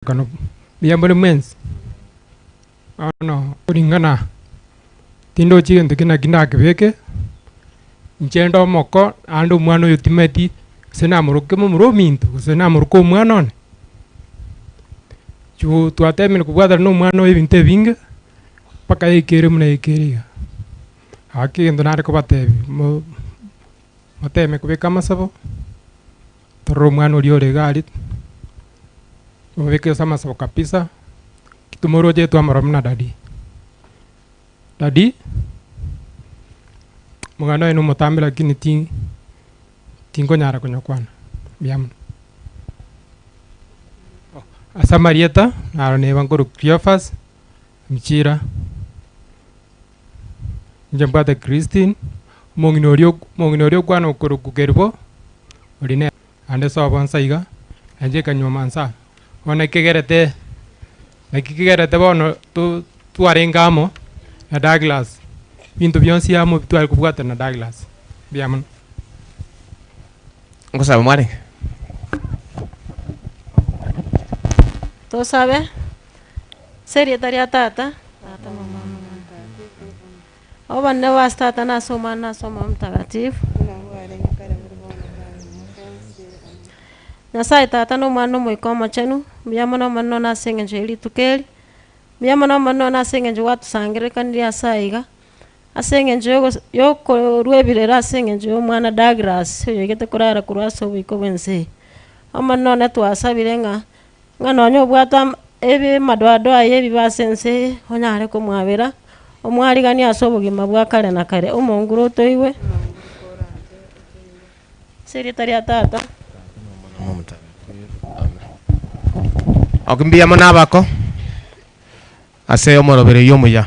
Kano mbuya more mwensi, bono koringana tindochi egento ekio naki ndakebeke, inche nde omoko naende omwana oyo timeti, gose namoroke momura ominto gose namoroke omwana one. Juu twatemire kobwatana na omwana oyo ebinto ebinge, mpaka yaikere buna yaikere iga. Gaki egento nare kobatebia mo moteme kobeka amasabo. Torore omwana oria ore iga aria, tomobeke ase amasabo kabisa, ki tomoroche twamorora buna daddy. Daddy, omoganda oye nomotambe lakini ti tinkonyara konyokwana, mbuya mono. Ase amarieta, naro neba nkorwa Cleophas, Michira, inche mbwate Christine, omong'ina oria omong'ina oria okwana okorokwa Kerubo, oria nere ande sobo nsa iga, nainche nkanyuoma nsa. Bono naki kegerete naki kegerete bono to twarenge amo na Douglas, ebinto bionsi amo tware kobwatana na Douglas, mbuya mono. Ngosaba mwarenge? Tosabe, ase erieta ria Tata, Tata na Omwana na Omotakatifu. Obonene bwa ase Tata na ase Omwana na ase Omoyo Omotakatifu. Nyasaye Tata na Omwana na Omoika Omochenu, mbuya mono Omonene one ase eng'encho ye rituko eri, mbuya mono Omonene one ase eng'encho gwatosangererekanirie ase aiga, ase eng'encho yogos yokorwa ebirero ase eng'encho ya omwana Douglas, oyoigete korara korwa ase oboiko bwa ense eye. Omonene one twasabire ng'a, ng'a nonye obwate ama ebe amadoadoa ya ebibe ase ense eye, onyare komwabera, omwariganie ase obogima bwa kare na kare, omonguru otoigwe. Ase erieta ria Tata. Ok mbuya mono abako ase omoroberio omuya.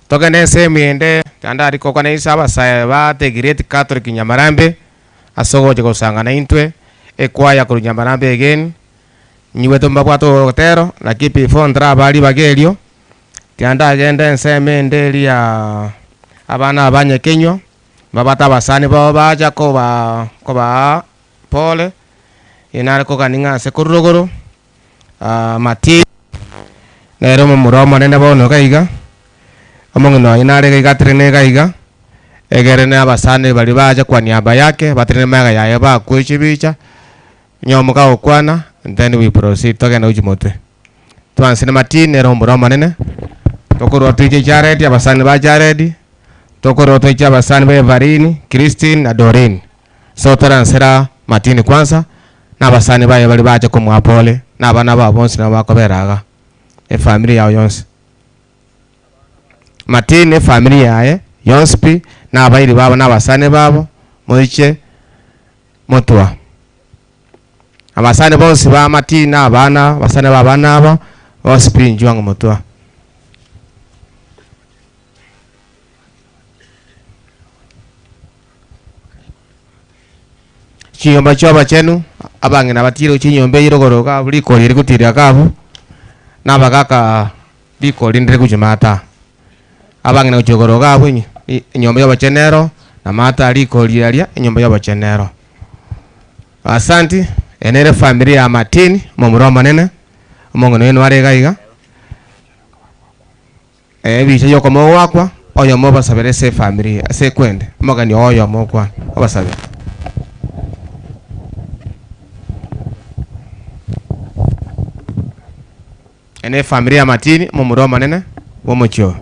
Togende ensemo ende naende aria kokwana inse abasae ba The Great Catholic Nyamarambe ase ogocha gosangana intwe ekwaya korwa Nyamarambe again, nyigwete mbabwate ogotero naki before ntarabaa ribaga erio, tiga ndagende ensemo ende eria abana aba ba Nyakenywa, mbabwate abasani babo bacha koba kobaa pole, nare kogania ng'a ase korwa rogoro. Mati, nere omomura omonene bono iga iga, omong'ina oye nare iga iga atenene iga iga, egere na abasani baria bacha kwa niaba yake, batenene magega yaye bakwe chibicha, onye omokagokwana, then we proceed togende gochia motwe. Twanse na Martin nere omomura omonene, tokorwa toiche Jared, abasani ba Jared, tokorwa toiche abasani ba Evaline, Christine na Doreen. So toransera Martin kwanza, na abasani baye baria bache komoa pole, na abana babo bonsi nabo bakobera iga, efamiri yao yonsi. Martin na efamiri yaye yonsi pi, na abairi babo na abasani babo, moiche motwa. Abasani bonsi ba Martin na abana, abasani ba abana aba, bonsi pi inchuo ang'e motwa. Chinyomba chi'abachenu, abang'ina batiire chinyomba eyio igoro iga abwo rikori rigotiira iga abwo, na abagaka rikori rinde rigochia maata. Abang'ina gochia igoro iga abwo inye enyomba y'obochenu ero, na maata rikori aria enyomba y'obochenu ero. Asanti, eye nere efamiri ya Martin, omomura omonene, omong'ina oino are iga iga. Ebicha y'okomoa goakwa, oyomo obasabere ase efamiri ase ekwende, omogeni oo oyomo okwane, obasabere. Eye ne efamiri ya Martin, omomura omonene bw'omochie oyo,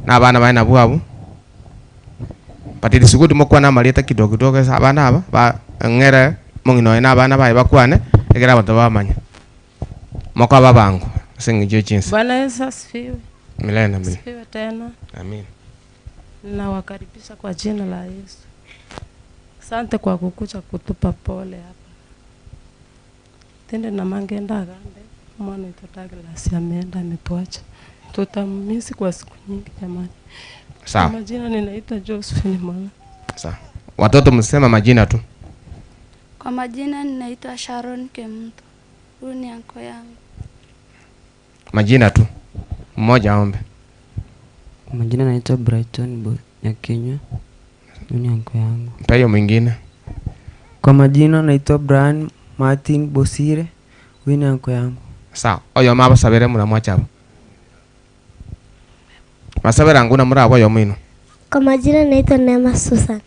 na abana baye nabwo abwo, but it is good mokwane amarieta kidogo kidogo ase abana aba, ba ng'ere omong'ina oye na abana baye bakwane, ekero abanto bamanye. Mokoba abango ase engencho ye chinsa. Bwana Yesu asifiwe. Milele na milele. Asifiwe tena. Amina. Ninawakaribisha kwa jina la Yesu. Asante kwa kukuja kutupa pole hapa. Tindi na mangenda agambe omwana oito Douglas ameenda ametuacha. Tutammiss kwa siku nyingi jamani. Sawa. Kwa majina ninaitwa Josephine Mwala. Sawa. Watoto msema majina tu. Kwa majina ninaitwa Sharon Kemunto. Huyu ni anko yangu. Majina tu. Mmoja aombe. Kwa majina naitwa Brighton Bo Nyakinywa. Huyu ni anko yangu. Mpe hiyo mwingine. Kwa majina naitwa Brian Martin Bosire. Huyu ni anko yangu. Sawa, oyomo abasabere muna mwache abwo. Basabere ango buna more abwo oyomo oino. Kwa majina naitwa Neema Susan.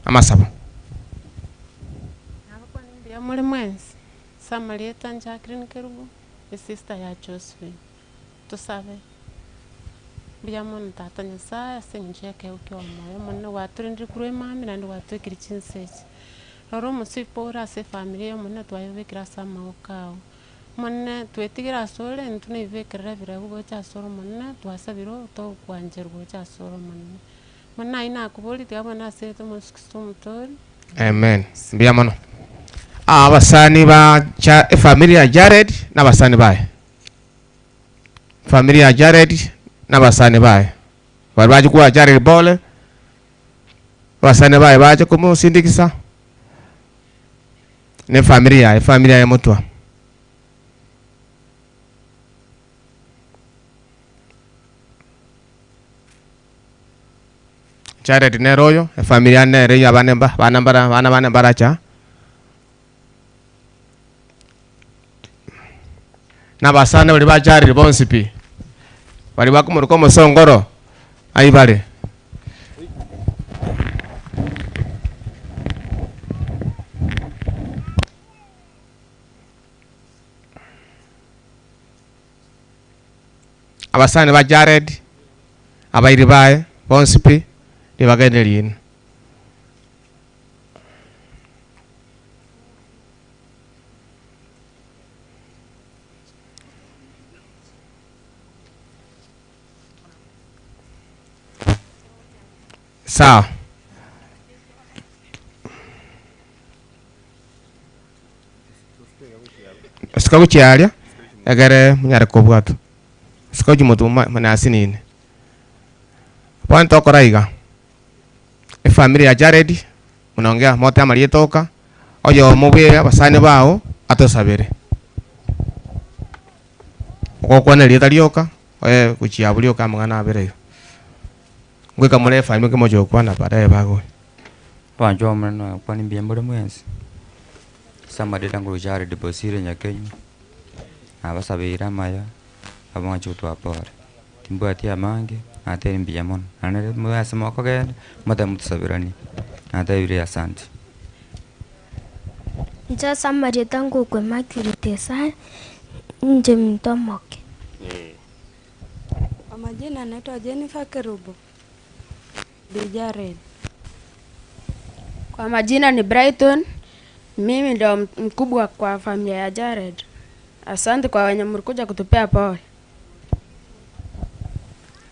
Amasabo. Nabakwane mbuya more mwensi, ase amarieta Jacqueline Kerubo, esister ya Josephine. Tosabe. Mbuya mono Tata Nyasaye ase eng'encho y'ekeegwa kia omoyo omonene gwatorendire korwa emambia naende gwatoekeire chinsa echi. Rora omosipo ore ase efamiri eye Omonene twayobekire ase amaboko ao. Omonene twetigere asore intwe na ebibekerero ebirebu gocha asore Omonene, twasabire togokwancherwa gocha asore Omonene. Omonene ayio nakoborie tiga abwane ase erieta Omonene Yesu Kristo Omotoori. Amen. Mbuya mono. Abasani ba cha efamiri ya Jared na abasani baye. Efamiri ya Jared na abasani baye. Baria bache koa Jared pole, abasani baye bache komosindikisa, na efamiri yaye, efamiri yaye motwa. Jared nere oyo, efamiri yane nere eyio abana mba abana mbara abana bane mbaracha. Na abasani baria ba Jared bonsi pi, baria bakomoroka omosongoro, aye bare. Abasani ba Jared, abairi baye bonsi pi, ribaga eri riino. Sawa. Sika gochia aria, egere monyare kobwatwa. Sika gochia motwe ma muna asinini. Bono tokora iga, efamiri ya Jared, muna ongea mote amarieta oka, oyomo bwe abasani bao, atosabere. Ogokwana erieta rioka, oye gochia abwo rioka amang'ana abere iga. Ngoika more efamiri kemochia gokwana baadaye bagocha. Abanchwa b'Omonene nabakwani mbuya more mwensi, ase amareta nguru Jared Bosire Nyakenywa, nabasabeire amaya, abo ng'ache gotwaa pore. Timbwati amange, natebire mbuya mono, naende ere ase mokogenda, motebe motosaberanie, natebire asante. Inche ase amarieta ngokwa Immaculate Isaya, inche minto omoke. Kwa majina naitwa Jennifer Kerubo Bi Jared. Kwa majina ni Brighton. Mimi ndio mkubwa kwa familia ya Jared. Asante kwa wenye mlikuja kutupea pole.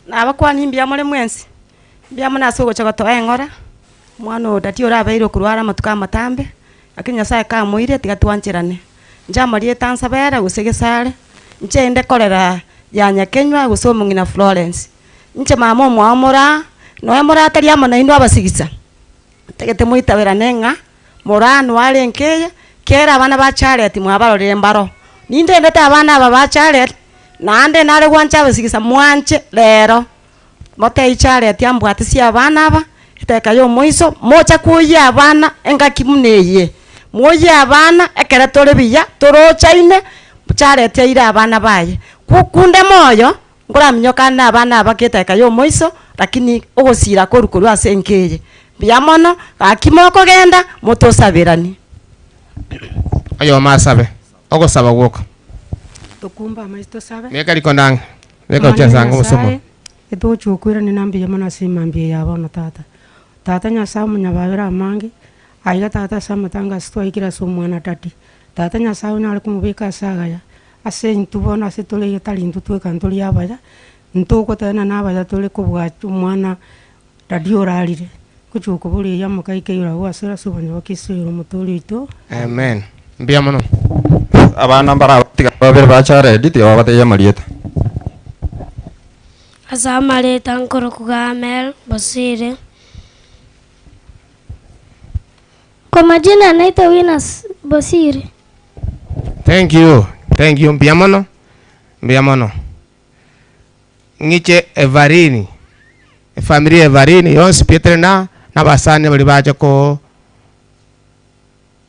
Nabakwani mbuya more mwensi, mbuya mono ase ogocha gotoa eng'ora, omwana oyo tati orabeire okorwara amatuko amatambe, lakini Nyasaye kamoire tiga twancherane. Inche amarieta nsabere gose gesare, inche inde korera ya Nyakenywa gose omong'ina Florence. Inche mama omwao moraa, nonya moratari amo nainwe abasigisa, ntagete moitaberane ng'a moraa noare enka eye, kera abana ba Jared mwabarorire mbaro. Nintendete abana aba ba Jared, naende nare gwancha abasigisa mwanche rero, motebie Jared ambwatisie abana aba, edageka ya omoiso, mocha koyia abana engaki buna eye, moyie abana ekere tore buya, torochaine, Jared aire abana baye. Gokunde moyo, nkoraminyokane na abana aba edageka ya omoiso, lakini ogosira korwa korwa ase enka eye. Mbuya mono, gaki mokogenda, motosaberanie. Oyomo asabe, ogosaba gwoka. Tokumba amaiso tosabe. Beka rikondo ang'e, beka gochia ase ang'e obosomo. Etogochia gokoirania na mbuya mono ase emambia eye ya bono tata. Tata Nyasaye omonyababera amange, aiga tata ase amatanga ase twaikire ase omwana daddy. Tata Nyasaye onyare komobeka ase agaya, ase intwe bono ase tore iga tari intwe tweka ntori abaya, ntogotebana na abaya tore kobua omwana daddy orarire. Ngochia gokoboria eyio amokaike igoro abwo ase ase obonyo bwa Kristo oyo omotoori oito. Amen. Mbuya mono. Abana mbarabatiga babere ba Jared, tiga babatebie amarieta. Ase amarieta nkorokwa Gamel Bosire. Kwa majina naitwa Winas Bosire. Thank you, thank you, mbuya mono, mbuya mono. Ng'iche Evarini, efamiri ya Evarini yonsi pi etere na, na abasani baria bacha ko.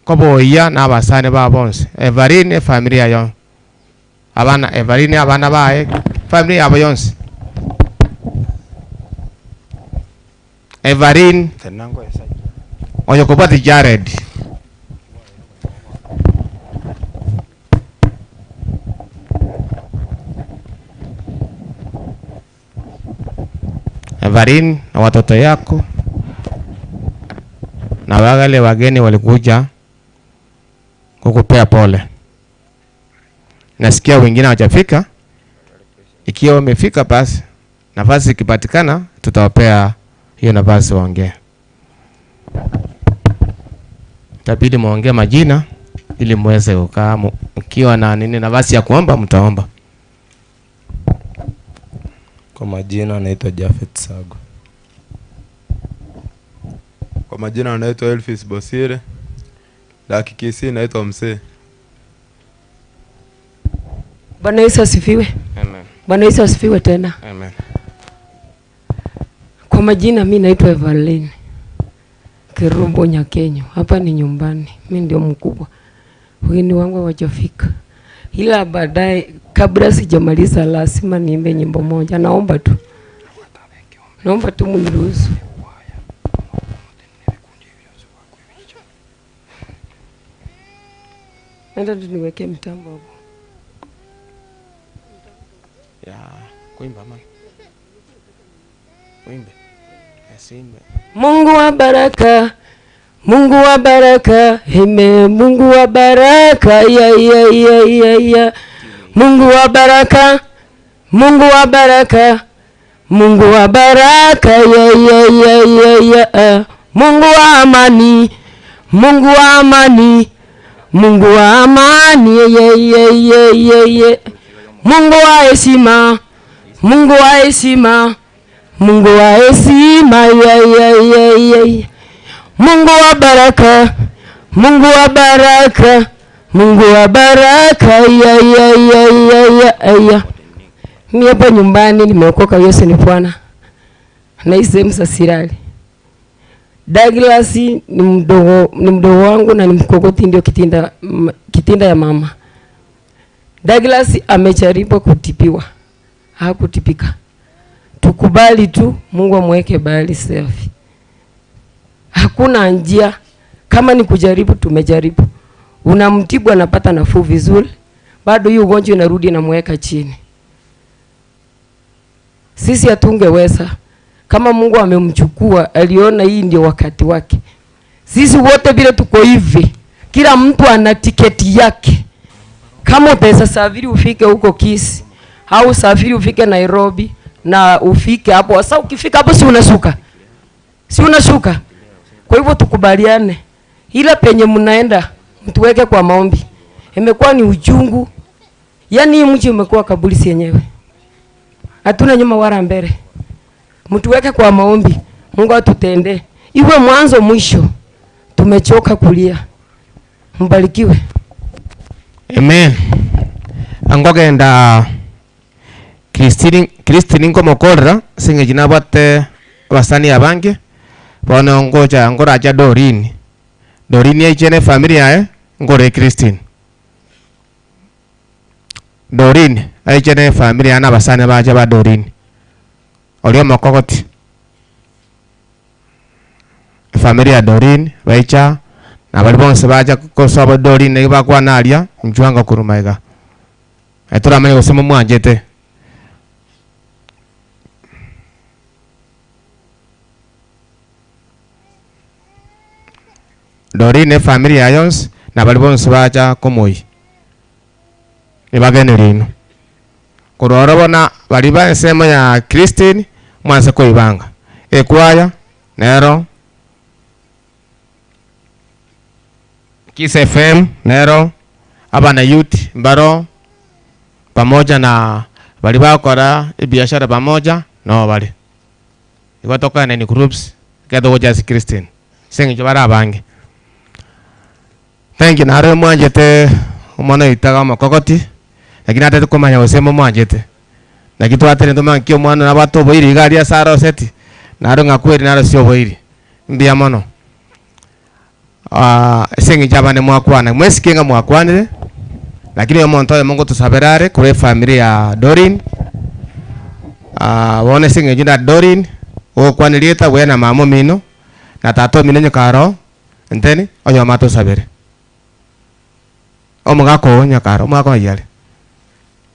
Koboyia na abasani bao bonsi, Evelyn efamiri yaye, abana Evelyn abana baye, efamiri yabo yonsi. Evelyn oyo kobwati Jared. Evelyn na watoto yako na wale wageni walikuja kukupea pole. Nasikia wengine hawajafika. Ikiwa wamefika, basi nafasi ikipatikana, tutawapea hiyo nafasi waongee. Itabidi muongee majina ili muweze kukaa, mkiwa na nini nafasi ya kuomba, mtaomba. Kwa majina naitwa Jafet Sago. Kwa majina anaitwa Elvis Bosire. Laki Kisii naitwa Msee. Bwana Yesu asifiwe. Amen. Bwana Yesu asifiwe tena. Amen. Kwa majina mi naitwa Evelyn Kerubo Nyakenyo. Hapa ni nyumbani, mi ndio mkubwa, wengine wangu hawajafika, ila baadaye, kabla sijamaliza, lazima niimbe nyimbo moja. Naomba tu, naomba tu mniruhusu. Naenda tu niweke mtambo hapo. Ya kuimba ama uimbe? Asiimbe. Mungu wa baraka, Mungu wa baraka, heme Mungu wa baraka, ya ya ya ya ya. Mungu wa baraka, Mungu wa baraka, Mungu wa baraka, ya ya ya ya ya. Mungu wa amani, Mungu wa amani, Mungu wa amani, ya ya ya ya ya. Mungu wa heshima, Mungu wa heshima, Mungu wa heshima, ya ya ya ya. Mungu wa baraka, Mungu wa baraka, Mungu wa baraka, ya ya ya ya ya ya. Mimi hapa nyumbani nimeokoka, Yesu ni Bwana. Na hii sehemu za Sirari. Douglas ni mdogo, ni mdogo wangu na ni mkokoti, ndio kitinda, kitinda ya mama. Douglas amejaribu kutibiwa, hakutibika. Tukubali tu Mungu amweke bahali safi. Hakuna njia, kama ni kujaribu tumejaribu. Unamtibu anapata nafuu vizuri, bado hiyo ugonjwa inarudi inamweka chini. Sisi hatungeweza kama Mungu amemchukua, aliona hii ndio wakati wake. Sisi wote vile tuko hivi, kila mtu ana tiketi yake. Kama utaweza safiri ufike huko Kisii au safiri ufike Nairobi na ufike hapo. Sasa ukifika hapo si unashuka? Si unashuka? Kwa hivyo tukubaliane, ila penye mnaenda mtuweke kwa maombi. Imekuwa ni uchungu, yaani hii mji umekuwa kaburi si yenyewe, hatuna nyuma wala mbele. Mtuweke kwa maombi, Mungu atutendee, iwe mwanzo mwisho. Tumechoka kulia. Mbarikiwe. Amen. Angogenda Christine Christine nkomokorera sing'echi nabwate abasani abange bono ngocha ngoracha Doreen. Doreen aiche na efamiri yaye nkore Christine. Doreen aiche na efamiri yaye na abasani bache ba Doreen. Oria omokogoti. Efamiri ya Doreen baicha na bari bonsi bacha kosoba Doreen nigo bakwana aria inchwe anga korwa magega. Toramanye gose momwanchete. Doreen na efamiri yaye yonsi na bari bonsi bacha komoyia nibageneria inwe. Korwa oro bono baria ba ensemo ya Christine mwanse koibanga ekwaya nero Kiss FM nero abana youth mbaro pamoja na bari bakora ebiashara pamoja no bari igo tokogenda in groups ekero togocha ase Christine ase eng'encho bare abange. Thank you naro mwanchete omwana oito iga omokogoti lakini natete komanya gose momwanchete naki twaterente omanye nki omwana nabwate oboiri iga aria ase aroseti naro ng'a kweri naro ase oboiri mbuya mono. Ase eng'encho abande mwakwana, mwesike ng'a mwakwanire, lakini omonto oyomo ngotosabera are korwa efamiri ya Doreen, bono ase eng'encho na Doreen, ogokwana erieta buya na mama omino, na tata omino onye kare oo, then oyomo atosabere. Omogaka oo onye kare oo, omogaka ng'ai are?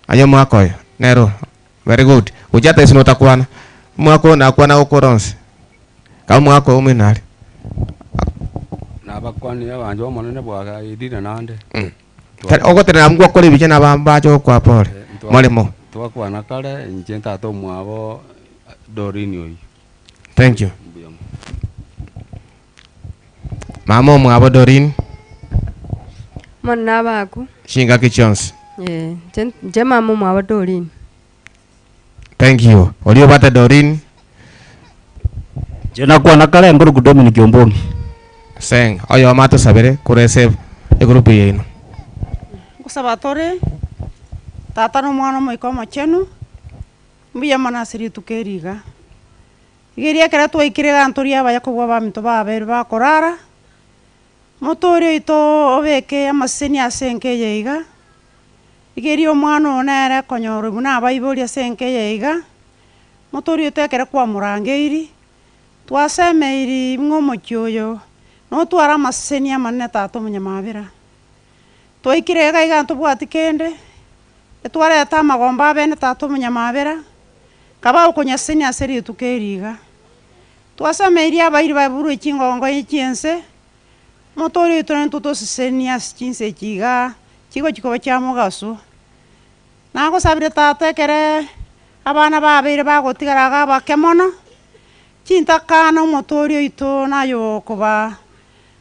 Aye omogaka oyo, nere oo, very good, gochia ata ase notakwana, omogaka oyo nakwana agokora onsi, kaba omogaka oyo omino aria. Nabakwanire abanto b'Omonene bwagairire naende. Tari ogotenena abwo gwakora ebicha na abache gokoa pore, moremo. Twakwana kare, inche tata omwabo Doreen oyio. Thank you. Mbuya mono. Mama omwabo Doreen. Mono nabaku. Chingaki chionsi. Eh, inche inche mama omwabo Doreen. Thank you. Oria obwate Doreen. Inche nakwana kare nkoruku Dominic Ombongi. Seng, oyomo atosabere korwa ase egroup yaino. Ngosaba tore, Tata na Omwana Omoika Omochenu, mbuya mono ase rituko eri iga. Iga erio ekero twaikire iga ntori abaya kobua abaminto babeire bakorara, motoori oito obeke amaseseni ase enka eye iga, iga erio omwana oyo nere okonyorwa buna abaibori ase enka eye iga, motoori oito ekero kwamorangeiri, twasemeiri ng'a omochie oyo notware amaseseni amanene tata omonyamabera. Twaikire iga iga ntobwati kende, etwareta amagombo abene tata omonyamabera, Kaba okonyasenia ase rituko eri iga. Twasameirie abairi baburwe chingongo chi'ense, motoori oito naintwe tosesenie ase chinse echi igaa, chigochia koba chia mogaso. Nagosabire tata ekere abana babeire bagotigara iga abake mono, chintakana omotoori oito naye okoba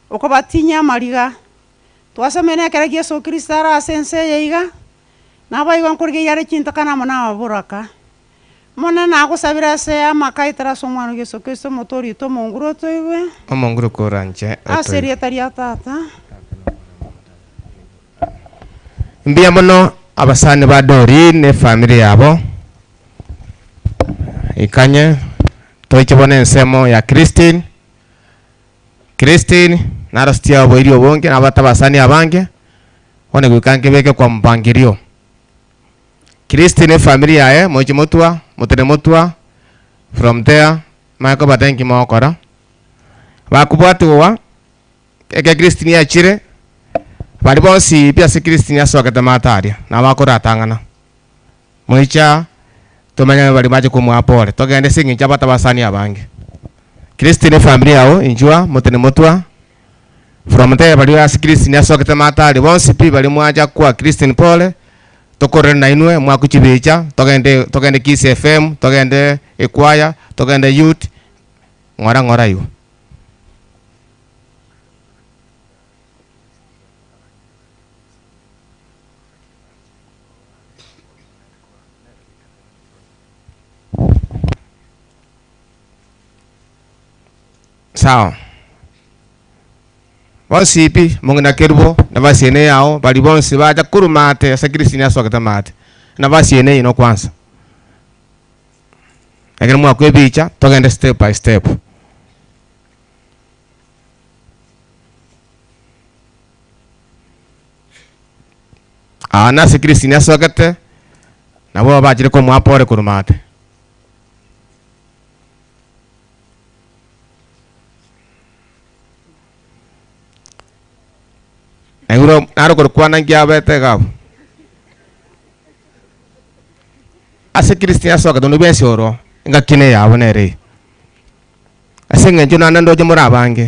okobatinyia amariga. Twasameire na ekero Yeso Kristo are ase ense eye iga, Naboigo nkorigereria are chintakana amo nababoraka. Omonene nagosabire ase amakaitera ase Omwana o Yeso Kristo Omotoori oito omonguru otoigwe. Omonguru koranche Ase otoigwe. erieta ria Tata. Mbuya mono abasani ba Doreen ne efamiri yabo. Ikanye toiche bono ensemo ya Christine. Christine narositie oboiri obonge nabwate abasani abange bono goika nkebeke kwa mpangilio. Christine efamiri yaye moche motwa motene motwa from there manye kobatebia nki mogokora. Bakobwatiwa eke Christine achire baria bonsi pi ase Christine asokete mato aria nabo akoratang'ana. Moicha tomanye baria bache komoa pole togende ase eng'encho abwate abasani abange. Christine efamiri yao inchwa motene motwa from there baria ase Christine asokete matari bonsi pi baria mwacha koa Christine pole tokorere nainwe mwakwe chibicha togende togende Kiss FM togende ekwaya togende youth ng'ora ng'ora igo. Sawa. Bonsi pi, mong'ina Kerubo, na basiene yao, baria bonsi bacha korwa maate ase Christine asogete maate, na basiene ino kwanza. Ekero mwakwa ebicha, togende step by step. Aa nase Christine asogete, nabo bachire komoa pore korwa maate. Naigure naro korokwana nkiabete iga abwo. Ase Christine asogete onde bwensi oro, engaki neyabo nere eye. Ase eng'encho naende ndoche more abange.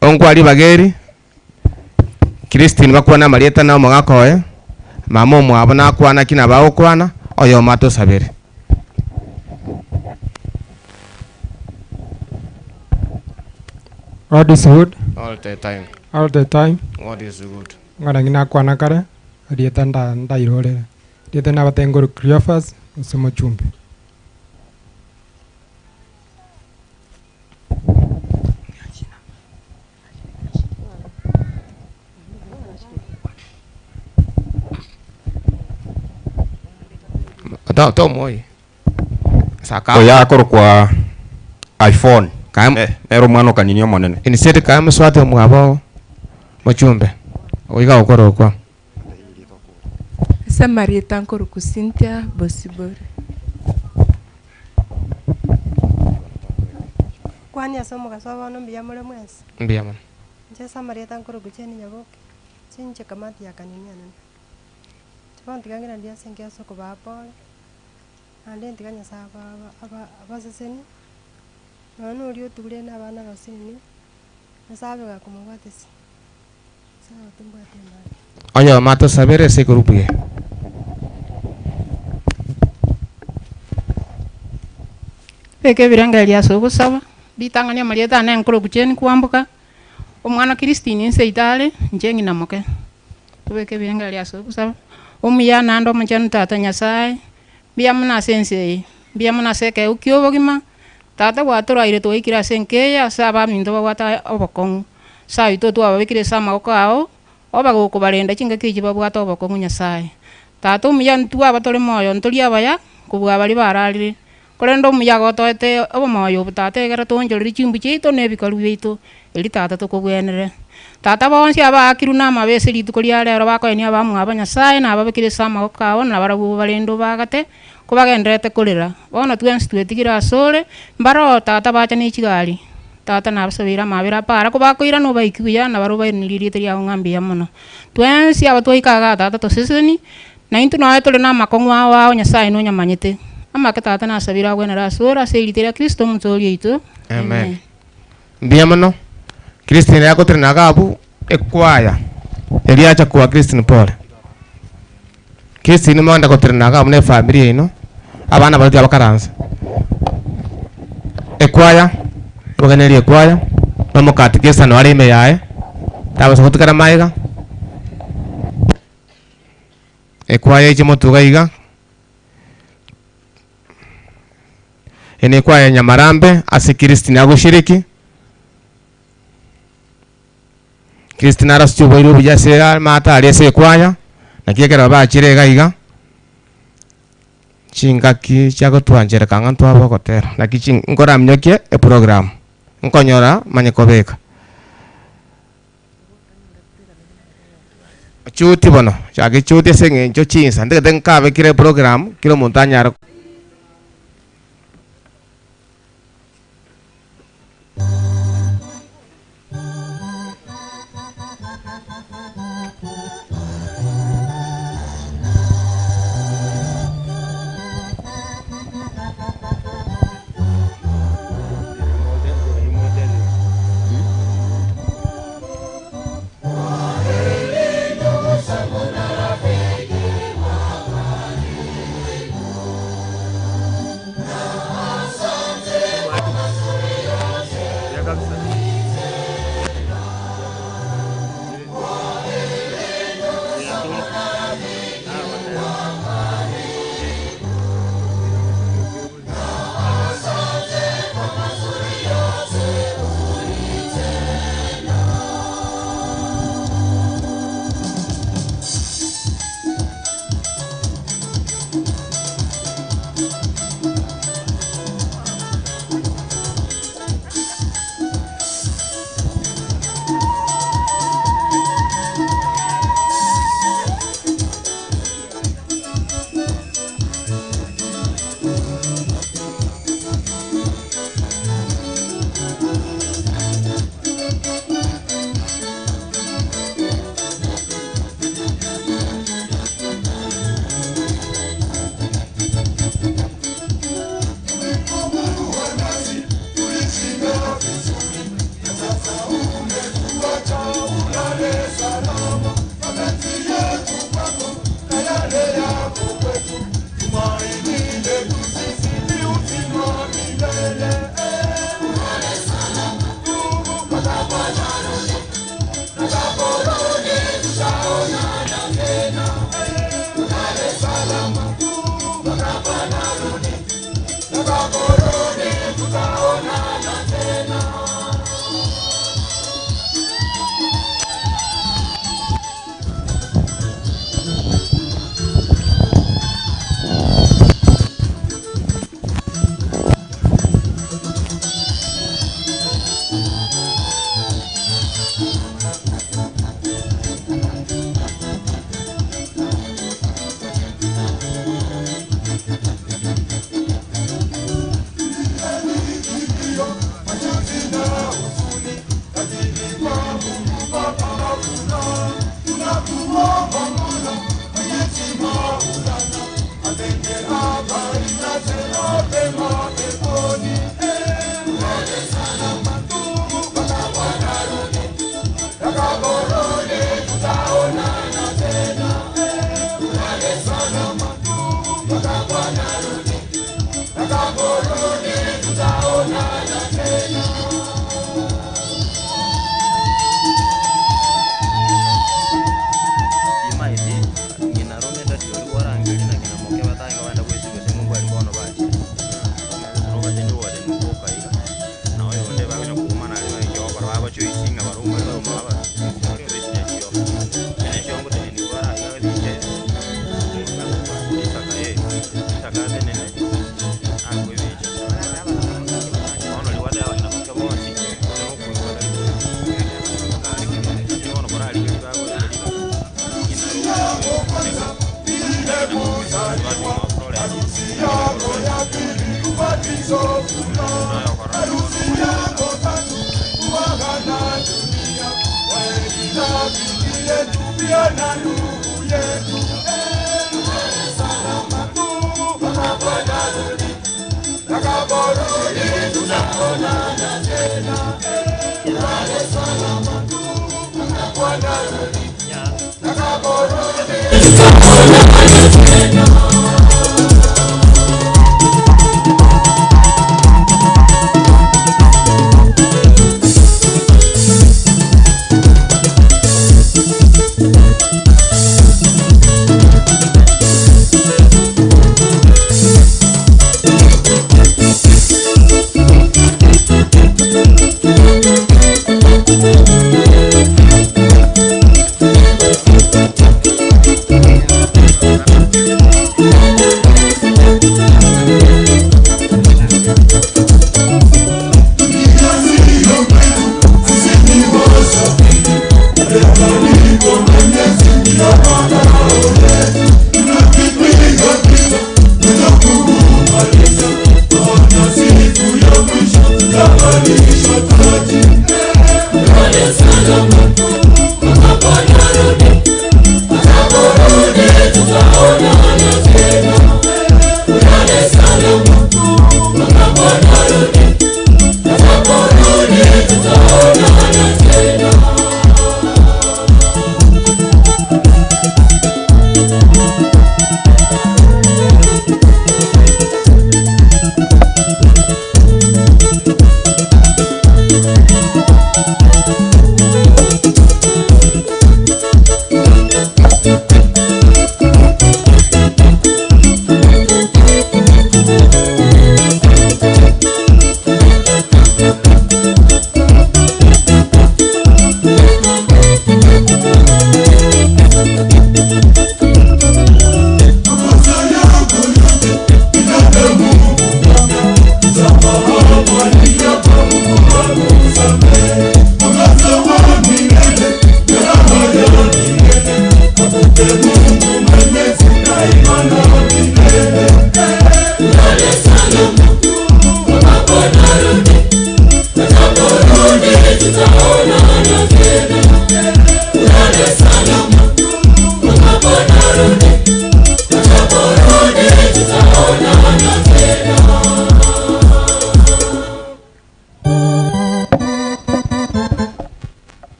Onkwa ribaga eri, Christine bakwane amarieta na omogaka oye, mama omwabo nakwana ki nabo agokwana, oyomo atosabere. God is good. All the time. All the time. God is good. Ng'ora ng'ina nakwana kare, erieta nda ndairorere. Erieta nabatebia ngorwa Cleophas, ase omochumbi. To- tomoe. Saka. Oyo akorokwa iPhone. Nere omwana okanini omonene. Instead kae moswati omwabo mochumbe oiga okorokwa. Ase amarieta nkorokwa Cynthia Bosibori. Kwania ase omogaso bono mbuya more mwensi? Mbuya mono. Inche ase amarieta nkorokwa Jane Nyaboke, chinche kamati ya kanini enene. Inche bono tiga ng'ira ndiye ase enki ase okobaa pole, naende ntiga Nyasaye aba- aba- aba- abaseseni, nonya na oria otugire na abana abasinini, Nyasaye abe gakomobwatisia, sawa timbwati embara. Oyomo atosabere ase egroup eye. Beka ebirengererio ase ogosaba, ritang'ani amarieta ane nkorokwa Jane Kwamboka, omwana Christine inse seito are, inche ng'ina moke. Tobeke ebirengererio ase ogosaba, omuya naende omochenu Tata Nyasaye, mbuya mono ase ense eye, mbuya mono ase ekeegwa kia obogima, Tata gwatoraire twaikire ase enka eye ase abaminto babwate obokong'u, ase aywo totwababekire ase amaboko ao, Oba gokobarenda chingaki echi babwate obokong'u Nyasae. Tata omuya ntwe abatore moyo ntori abaya kobua baria bararire, korende omuya agotoete obomoyo obo Tata egere toonchorerie chimbu chiaito na ebikoru biaito, erio Tata tokobwenere. Tata bonsi abaakirwe namabe ase rituko ria rero bakoenia abamwabo Nyasae nababekire ase amaboko ao nabarabwo obarende obagate kobagendererete korera. Bono twensi twetigire asore, mbaroo Tata bacha ne chigari. Tata nabasabeire amabera apara, kobakoirana obaiki buya, na barabwo bairanerie erieta riao ng'a mbuya mono. Twensi aba twaika igaa Tata toseseni, na intwe nonya tore namakong'u ao ao Nyasaye nonyamanyete. Amake Tata nasabire agwenere asore ase erieta ria Kristo Omotoori oito. Amen. Mbuya mono. Christine yagotenena iga abwo ekwaya eria yacha koa Christine pole. Christine mogende gotenena iga abwo na efamiri yaino, abana baria tiga bakaranse. Ekwaya, oganerie ekwaya, na omokatekista nore ime yaye, tabasa gotigara magega. Ekwaya eche motwe iga iga. Eye nekwaya ya Nyamarambe ase Christine agoshiriki. Christine arasuche oboiri obuya ase amato aria ase ekwaya, naki ekero bachire iga iga, chingaki chiagotwanchereka ng'a ntwabe ogotera, naki chi nkoraminyokie eprogram, nkonyora manye kobeka. Chuti bono, chaka echuti ase eng'encho chinsa, ntagete nkabekire eprogram kera omonto anyare.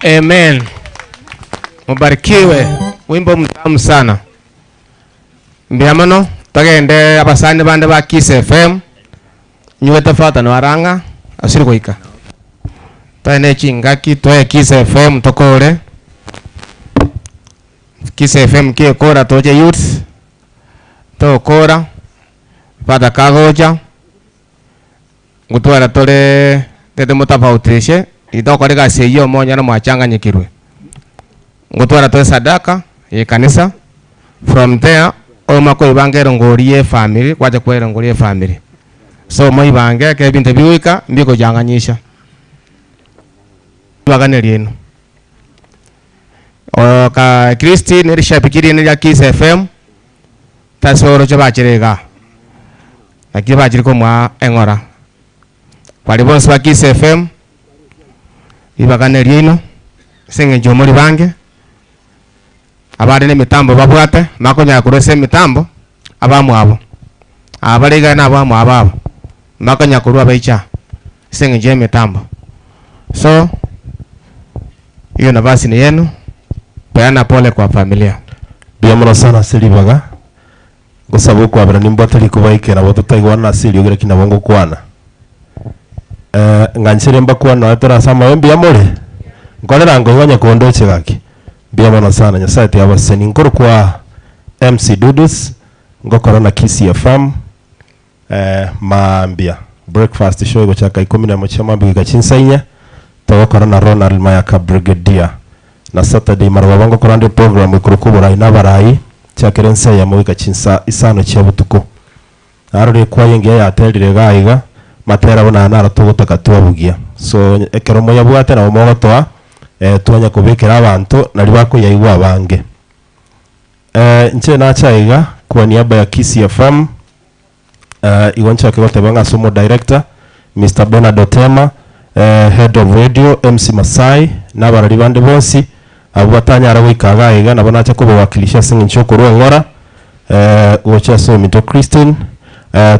Amen. Mubarikiwe. Wimbo mtamu sana. Mbuya mono togende abasani bande ba Kiss FM nyuete fata noarang'a asire goika toe ne chingaki toe Kiss FM tokore Kiss FM kiekora toche youth tokora fata kagocha ngotwara tore tete motofautishe itokora egasi eywo omonyene mwachanganyikirwe ngotwara tore sadaka ya ekanisa from there oima koibanga erongori ya efamiri gwacha koa erongori ya efamiri so moibange ekero ebinto bigoika mbikochanganyisha ribaga riaino. Oka Christine erishabiki riaino ria Kiss FM tase oroche bachere igaa. Naki bachire komoa eng'ora. Baria bonsi ba Kiss FM, ribaga neriaino, ase eng'encho omori bange, abare na emitambo babwate, bakonyara korwa ase emitambo, abamwabo. Aba bare iga nabamwabo aba, bakonyara korwa abaiche aa, ase eng'encho ya emitambo. So, hiyo nafasi ni yenu, peana pole kwa familia. Mbuya mono sana ase ribaga, Ngosaba okwabera nimbwate rikuba ike nabo totaigwana ase eriogi lakini nabo ngokwana. Eh, ng'anchere mbakwane nonya tore ase amabe mbuya more? Nkorera nkoigwa onye kondoche gaki. Mbuya mono sana, Nyasaye tiga abasesenie. Nkorokwa MC Dudus, ngokora na Kisii FM, eh, maambia breakfast show egochaka ikomi na emo chia mambia goika chinsa inye, togokora na Ronald Mayaka Brigadier. Na Saturday marogoba ngokora nde program ekorokwa oborai na abarai, chakera ensa eyemo goika chinsa isano chia botuko. Narora ekwaya engiya yaterire igaa iga, matera buna aya naro togotaka twabugia. So ekero moyabwate nabo mogotoa, twanya kobekera abanto nario bakoyaigwa abange. Inche nacha iga kwa niaba ya Kisii FM, Igo nchake goteba ng'a ase omodirector, Mister Bernard Otema, head of radio, MC Masai, na abarori bande bonsi, abwo batanyara goika igaa iga, nabo nacha kobawakilisha ase eng'encho y'okorwa eng'ora, gocha ase ominto Christine,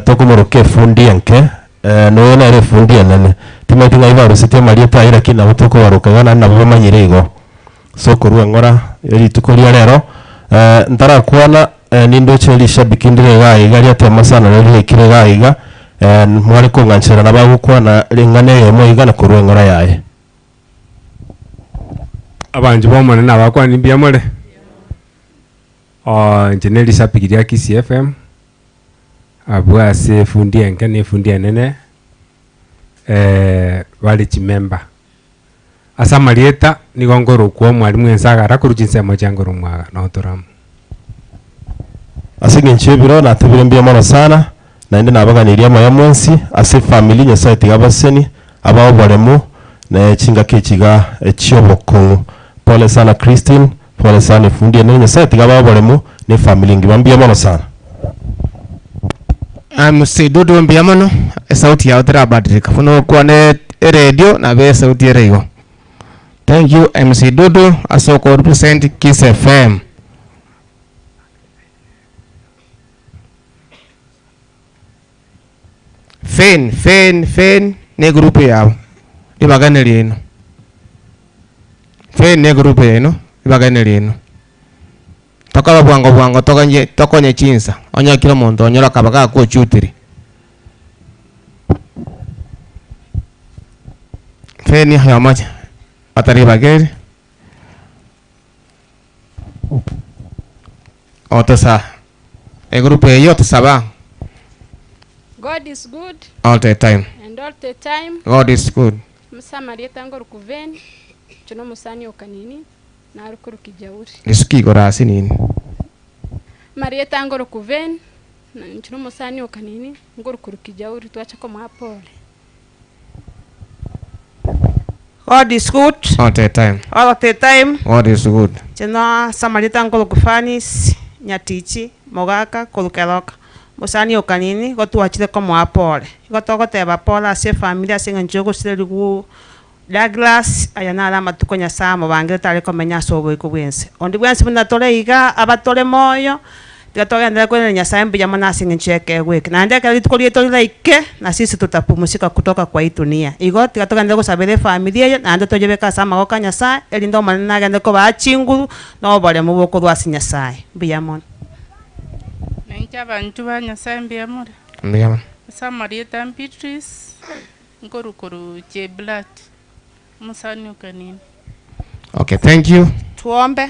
tokomoroka efundi enke, noyo nere efundi enene. Timanyeti ng'ai barusetie amarieta ayio lakini nabo tokobaroka iga naende nabo bamanyire igo. Ase okorua eng'ora ye rituko ria rero, ntarakwana, nindoche rishabiki ndire igaa iga riatema sana riria riaikire igaa iga, mware kong'ancherana bagokwana ring'ana eyemo iga na korua eng'ora yaye. Abanchwa b'Omonene nabakwanire mbuya more? Inche ne rishabiki ria Kisii FM, abwo ase efundi enke na efundi enene, bare chimember. Ase amarieta nigo nkorokwa Omwalimu Ensagara korwa chinsemo chia Nkoromwaga na Otoramu. Ase engencho y'ebiro natebire mbuya mono sana, naende nabaganeirie amaya mwensi ase efamiri, Nyasae tiga abasesenie, abae oboremu, ne chingaki echi iga chi'obokong'u. Pole sana Christine, pole sana efundi enene, Nyasae tiga abae oboremu ne efamiri engima, mbuya mono sana. MC Dudu mbuya mono, esauti yao terabadilika, buna okwane eredio nabo esauti ere igo. Thank you MC Dudu ase oko represent Kiss FM. Fen, fen, fen ne egroup yabo, ribaga neriaino. Fen ne egroup yaino, ribaga neriaino. Tokoba bwango bwango tokonye tokonye chinsa, onye kera omonto onyore akaba gakochutiri. Feni oyomo batari bageri, otosa egroup eyio otosaba God is good all the time. and all the time. God is good. Musa amarieta ngoruku Ven, inche nomosani o Kanini. Naro korwa Kijauri. Risuki igoro ase nini? Marieta ngorokwa Ven, na inche nomosani o Kanini, ngorwa korwa Kijauri, twacha komoa pole. God is good All the time. all the time. God is good. Inche nase amarieta nkorokwa Fanis Nyatichi Mogaka korwa Keroka, mosani o Kanini, igo twachire komoa pole. Igo togoteba pole ase efamiri ase eng'encho yogosirerigwa Douglas, aya naro amatuko Nyasae amobangerete are komenya ase oboiko bw'ense. Onde bwensi buna tore iga, abatore moyo, tiga togenderere koiraneria Nyasae mbuya mono ase engencho y'ekeegwa eke. Naende ekero rituko riaito riraike, na sisi tutapumzika kutoka kwa hii dunia. Igo tiga togenderere gosabera efamiri eye, naende toyebeke ase amagoko a Nyasae, erinde Omonene nagende kobaa chinguru, na oboremu bokorwa ase Nyasae. Mbuya mono. Nainche abanchwa ba Nyasae mbuya more? Mbuya mono. Ase amarieta Beatrice. Nkorwa korwa Cheblat, omosani o Kanini. Okay, thank you. Twombe,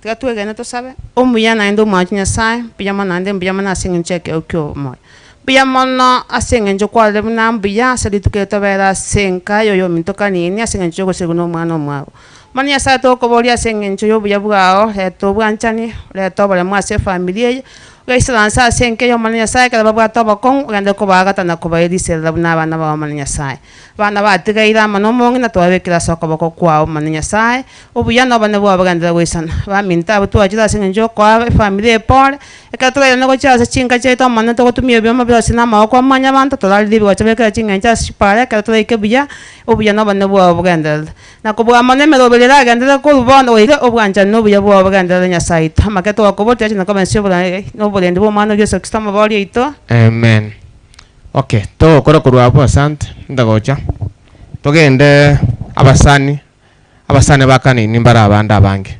tiga twegene tosabe. Omuya naende omwanchi Nyasae, mbuya mono naende mbuya mono ase eng'encho y'ekeegwa ki'omoyo. Mbuya mono ase eng'encho kwarire buna mbuya ase rituko eri tobere ase enka y'oyominto Kanini ase eng'encho y'ogosegwa nomwana omwabo. Bono Nyasae tokoboria ase eng'encho y'obuya bwao, reta obwanchani, reta oboremu ase efamiri eye. Ogaikaransa ase enka y'Omonene Nyasae ekero babwate obokong'u, ogende kobaagata na kobaeriserera buna abana bao Omonene Nyasae. Abana batigaire amo nomong'ina twababekire ase okoboko kwao Omonene Nyasae, obuya na obonene bwao bogenderere goisana. Abaminto abwo twachire ase eng'encho y'okoa efamiri epore, ekero torairane gochia ase chinka chiaito Omonene togotumia ebioma bionsi na amaboko a mwanyabanto, torarire ebigocha bekere ching'encho ase chipara ekero toraike buya, obuya na obonene bwao bogenderere. Na kobua mono emeroberi eragenderere korwa bono goika obwanchani na obuya bwao bogenderere Nyasae oito. Amake twakobotia ache na koba inse y'oborai na oborendi bw'Omwana o Yeso Kristo Omobooria oito. Amen. Okay, togokora korwa abwo asante, ntagocha. Togende abasani, abasani ba kanini mbare abande abange.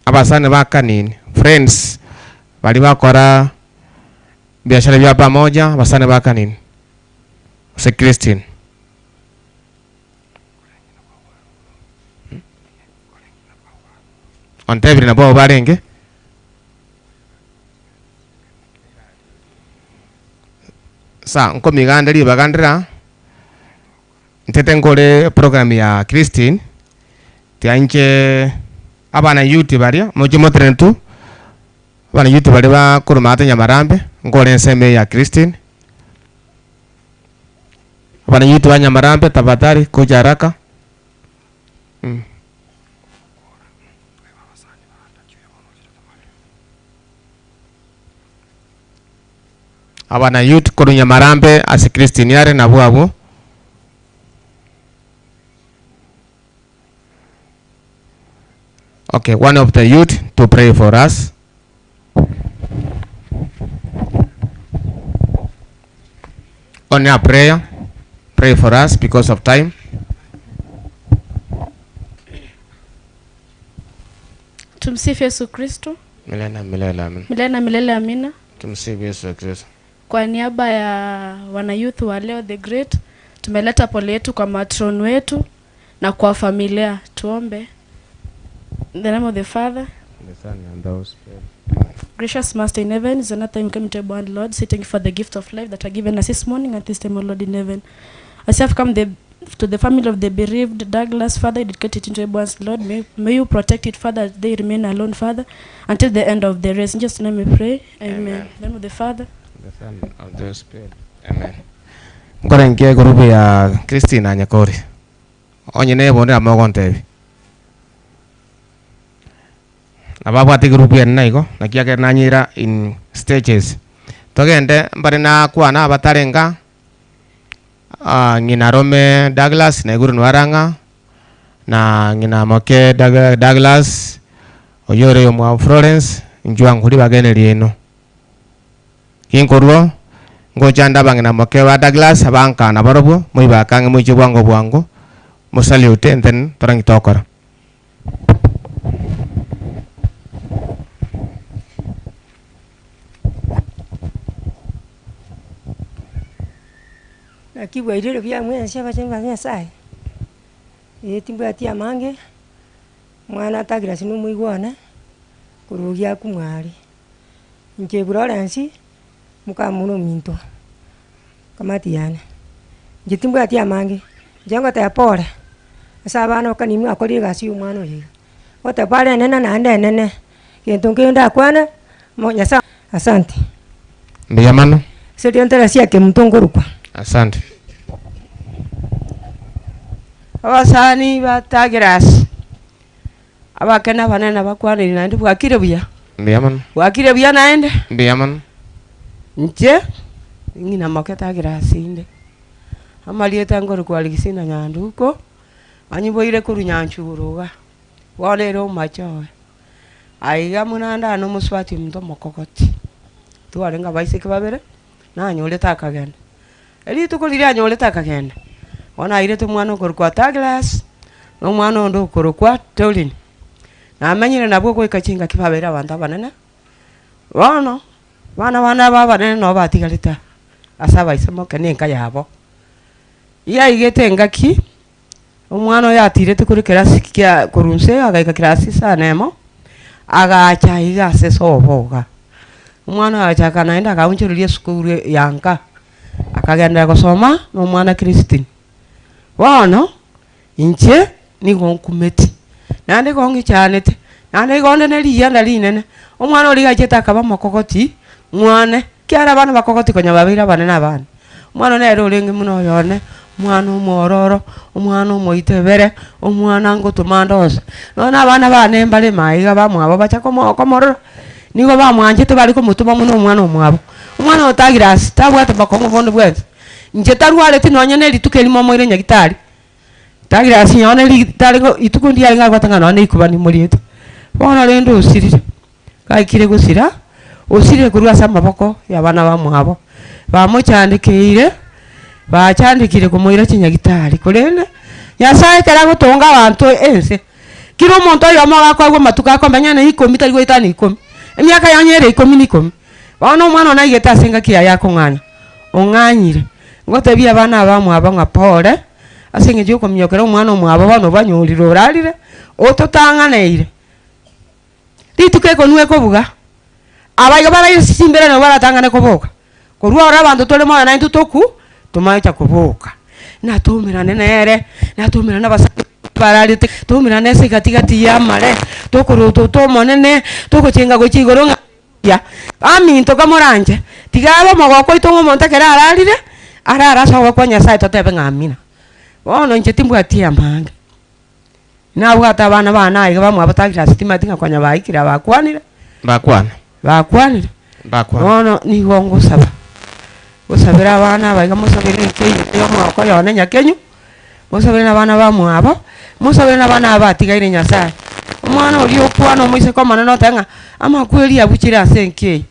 Abasani ba kanini, friends, baria bakora biashara bia pamoja, abasani ba kanini, gose Christine. Ontebire nabwo abwo barenge. Sa nkomiga ande ribaga ndira, ntete nkore program ya Christine, tiga inche abana youth baria moche motenene tu, abana youth baria bakorwa maate Nyamarambe, nkore ensemo eye ya Christine. Abana youth ba Nyamarambe tafadhali kuja haraka. Abana youth korwa Nyamarambe ase Christine are nabwo abwo. Okay, one of the youth to pray for us. Only a prayer. Pray for us because of time. Tumsifu Yesu Kristo. Milele na milele amen. Milele na milele amina. Tumsifu Yesu Kristo. Kwa niaba ya wanayouth wa leo the great, tumeleta pole yetu kwa matron wetu na kwa familia. Tuombe. In the name of the Father, The Son and the Holy Spirit. Gracious Master in heaven, is another time we come to your hand, Lord. Say thank you for the gift of life that are given us this morning at this time, O Lord in heaven. As you have come the, to the family of the bereaved Douglas, Father, dedicate it into your hands, Lord. May, may you protect it, Father, as they remain alone, Father, until the end of the race. In Jesus' name we pray. Amen. Amen. In the name of the Father, The Son of the Holy Spirit. Amen. Nkore nki egroup ya Christine Anyakori. Onye nebonde nabo mogontebia. Nabo abwate egroup ere naigo, naki ekero nanyira in stages. Togende mbare nakwana abatare nka, ng'ina Rome Douglas naigure nware ang'a, na ng'ina moke Doug- Douglas, oyio ore omwabo Florence, inchuo ango ribaga riaino. Ginkorwa, ngocha nde abang'ina moke ba Douglas, abankana barobwo, moibake ang'e moiche bwango bwango, mosalute and then torang'i tokora. Naki bwairire buya mwensi abachenu ba Nyasaye, eh timbwati amange, omwana Douglas na omoigwa one, korwa ogia akumwa aria. Inche Florence, mokamuna ominto, kamati yane. Inche timbwati amange, inche ngoteba pore, ase abana bakani mwakorire egasi ya omwana oyo iga. Ngoteba pare enene naende enene, gento nkeiyo ndakwane, mo Nyasaye asante. Mbuya mono. Ase riria ntarasia kemunto nkorokwa. Asante. Abasani ba Douglas, abake na abanene nabakwaneire naende bwakire buya? Mbuya mono. Bwakire buya naende? Mbuya mono. Inche, ng'ina moke Douglas inde, amarieta nkorokwa Alexina Nyanduko, anyiboire korwa Nyanchuro iga, bono ere omomache oye. Aiga buna ande ane omosubati ominto omokogoti, twarenge abaiseke babere, nanyorete akagenda. Rituko riria anyorete akagenda, bono airete omwana okorokwa Douglas, na omwana onde okorokwa Doreen. Namenyire nabwo goika chingaki babeire abanto abanene, bono, abana bane aba abanene nabo batigarete aa, ase abaise moke na enka yabo. Yaigete engaki, omwana oyo atirete korwa ekerasi kia korwa nse agaika class isano emo, agacha iga ase esobo iga. Omwana oyo agachaka naende agaonchoreria esukuru ya nka, akagenderera gosoma na omwana Christine. Bono, inche nigo nkumeti. Naende igo ng'ichanete, naende igo onde ne riyianda rinene, omwana oria iga achiete akaba omokogoti mwane, ekiagera abana bakogoti konya babeire abanene abane. Omwana nere orenge buna oyone, omwana omwororo, omwana omoitebere, omwana ngotoma ande onsi. Nonya na abana bane mbare maiga bamwabo bacha komo komorora, nigo bamwanchete bare komotoma buna omwana omwabo. Omwana oyo Tagirasi tabwate bokong'u bonde bwensi, inche tarwareti nonye na erituko erimo omoire nyagitari, Tagirasi nonye na ritari rituko ndiarenge abwate ng'a nonye na ikuba nimoriete. Bono rende osirire. Gaikire gosira, osirire korwa ase amaboko y'abana bamwabo, bamochandekeire, bachandekire komoira chinyagitari, korende Nyasaye ekero agotonga abanto ense, kera omonto oyomo agakoegwa amatuko akomenya na ikomi tari goetania ikomi, emiaka yonye ere ikomi na ikomi. Bono omwana one aigete ase engaki yaye akong'anya, ong'anyire, ngotebia abana abamwabo ng'a pore, ase eng'encho yokominyokera omwana omwabo bono obanyorire orarire, ototang'aneire. Rituko ekonwa ekobuga, abaiga baraire ase chimbera nabo baratang'ane koboka, korwa oro abanto tore moyo naintwe tokwu, tomaecha koboka. Natoumerane nere, natoumerane nabasani bararete, toumerane ase egati gati ya amare, tokorota omonene, togochenga gochia igoro ng'a buya. Baminto kamoranche, tiga abe omogoko oito ng'a omonto ekero ararire, arare ase ogokwa Nyasaye totebe ng'a amina. Bono inche timbwati amange. Nabwate abana bane aiga bamwabo Douglas timanyeti ng'a konya baikire abakwanire. Bakwana. Bakwanire. Bakwana. Bono nigo ngosaba, ngosabera abana aba iga mosabere enka eye ya omwaka oyo one nyakenyu, mosabere na abana bamwabo, mosabere na abana aba batigaire Nyasaye. Omwana oria okwana omoiseke omonene oteba ng'a amakweri abuchire ase enka eye.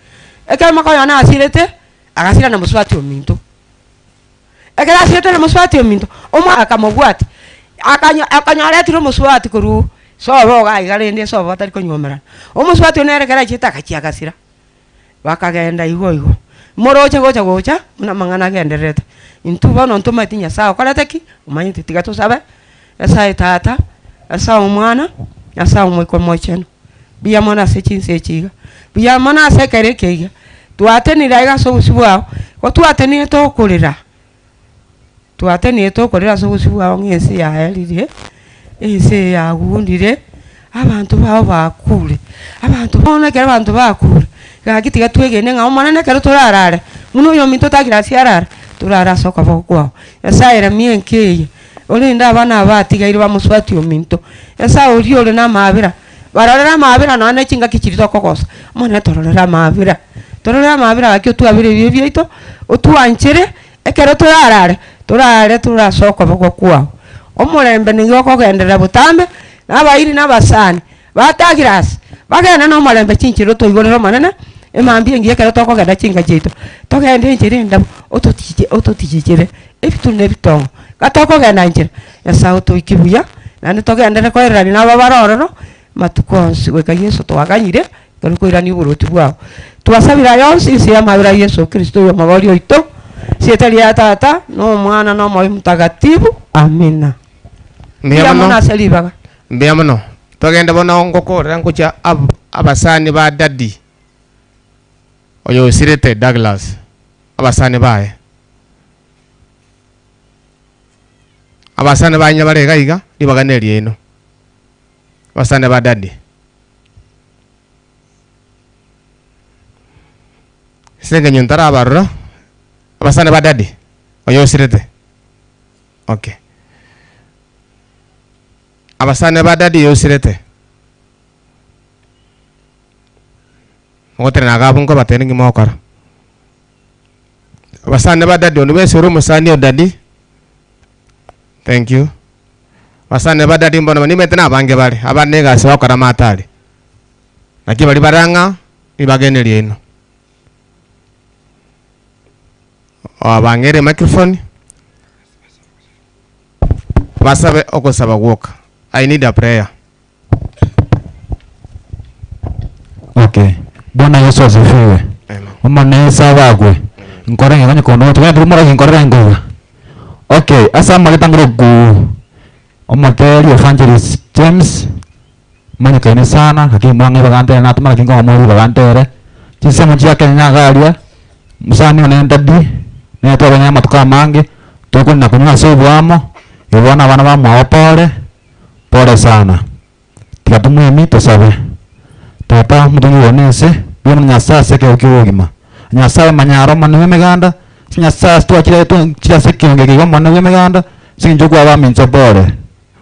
Ekero moka oyo one asirete, agasira na mosubati ominto. Ekero asirete na mosubati ominto, omwana akamobwatia, akanyo akanyoretire omosubati korwa sobo iga iga rende sobo batari konywomerana. Omosubati oyio nere ekero achiete agachia agasira, bakagenda igo igo. Moroche gocha gocha, buna amang'ana agendererete. Intwe bono ntomanyeti Nyasaye okorete ki, omanyete tiga tosabe, Nyasaye Tata, Nyasaye Omwana, Nyasaye Omoika Omochenu, mbuya mono ase chinsa echi iga, mbuya mono ase ekero eke iga, twatenire aiga ase obosio bwao, ko twatenire tokorera, twatenire tokorera ase obosio bwao ng'a ense yaerire, ense eye yagundire, abanto bao bakure, abanto bono ekero abanto bakure, gaki tiga twegene ng'a Omonene ekero torarare, buna oyominto otagire ase arare, torare ase okoboko kwao. Nyasaye remia enka eye, orende abana aba batigaire bamosubati ominto, Nyasaye oria ore namaabera, Barorere amaabera nonya ne chingaki chiria tokogosa, Omonene tororere amaabera, tororere amaabera gaki otwabere ebibe biaito, otwanchere ekero torarare, torarare tore ase okoboko kwao. Omorembe nigo okogenderera botambe, na abairi na abasani, batagire ase, bagende na omorembe chinchera otoigorere Omonene, emambia engiya ekero tokogenda chinka chiaito, togende enchera endabu ototiche ototichichere ebitunu na ebitongo, gatokogenda nchera. Nyasae otoikie buya, naende togenderere koererania nabo bare ororo, amatuko onsi goika Yeso twaganyire, ekero okoirania oboruoti bwao. Twasabire aya onsi inse y'amabera a Yeso Kristo oyo omobori oito, ase erieta ria Tata, na Omwana, na Omoyo Omotagatifu. Amina. Mbuya Mbuya mono mono. ase ribaga. Mbuya mono. Togende bono ngokorera ngochia ab abasani ba daddy, oyo osirete Douglas, abasani baye. Abasani baye bare iga iga, ribaga neriaino. Abasani ba daddy. Ase eng'encho ntarabarora, abasani ba daddy, oyo osirete, okay. Abasani ba daddy oyo osirete, mogotenena iga abwo nkobatebia ninki mogokora. Abasani ba daddy onde bwensi ore omosani o daddy, thank you. Abasani ba daddy mbono nimanyete na abange bare, abande na egasi bagokora amato aria. Naki baria bare ang'a, ribaga ene riaino. Obang'eire emicrophone, basabe ogosaba gwoka, I need a prayer. Okay. Bwana Yesu asifiwe. Omonene Yesu abakwe. Nkore ng'a onye kondo tugende tumoroki nkorere nkoiga. Okay, ase amageta ngoroku omoteri Evangelist James manyekaine sana lakini mwang'e bagantere natoma lakini nkomoria bagantere. Chinsemo chia Kenya iga aria, mosani one Daddy, nere twabanyire amatuko amange, tokonywa na konywa ase oboamo, igo bono abana bamwabo pore, pore sana. Tiga tomoemie tosabe. Tata omotongi one ense, mbuya mono Nyasae ase ekeegwa kia obogima. Nyasae manya aro omonene bw'emeganda, ase Nyasae ase twachire twachire ase ekeongo eke iga omonene bw'emeganda, ase eng'encho okwaba aminto pore.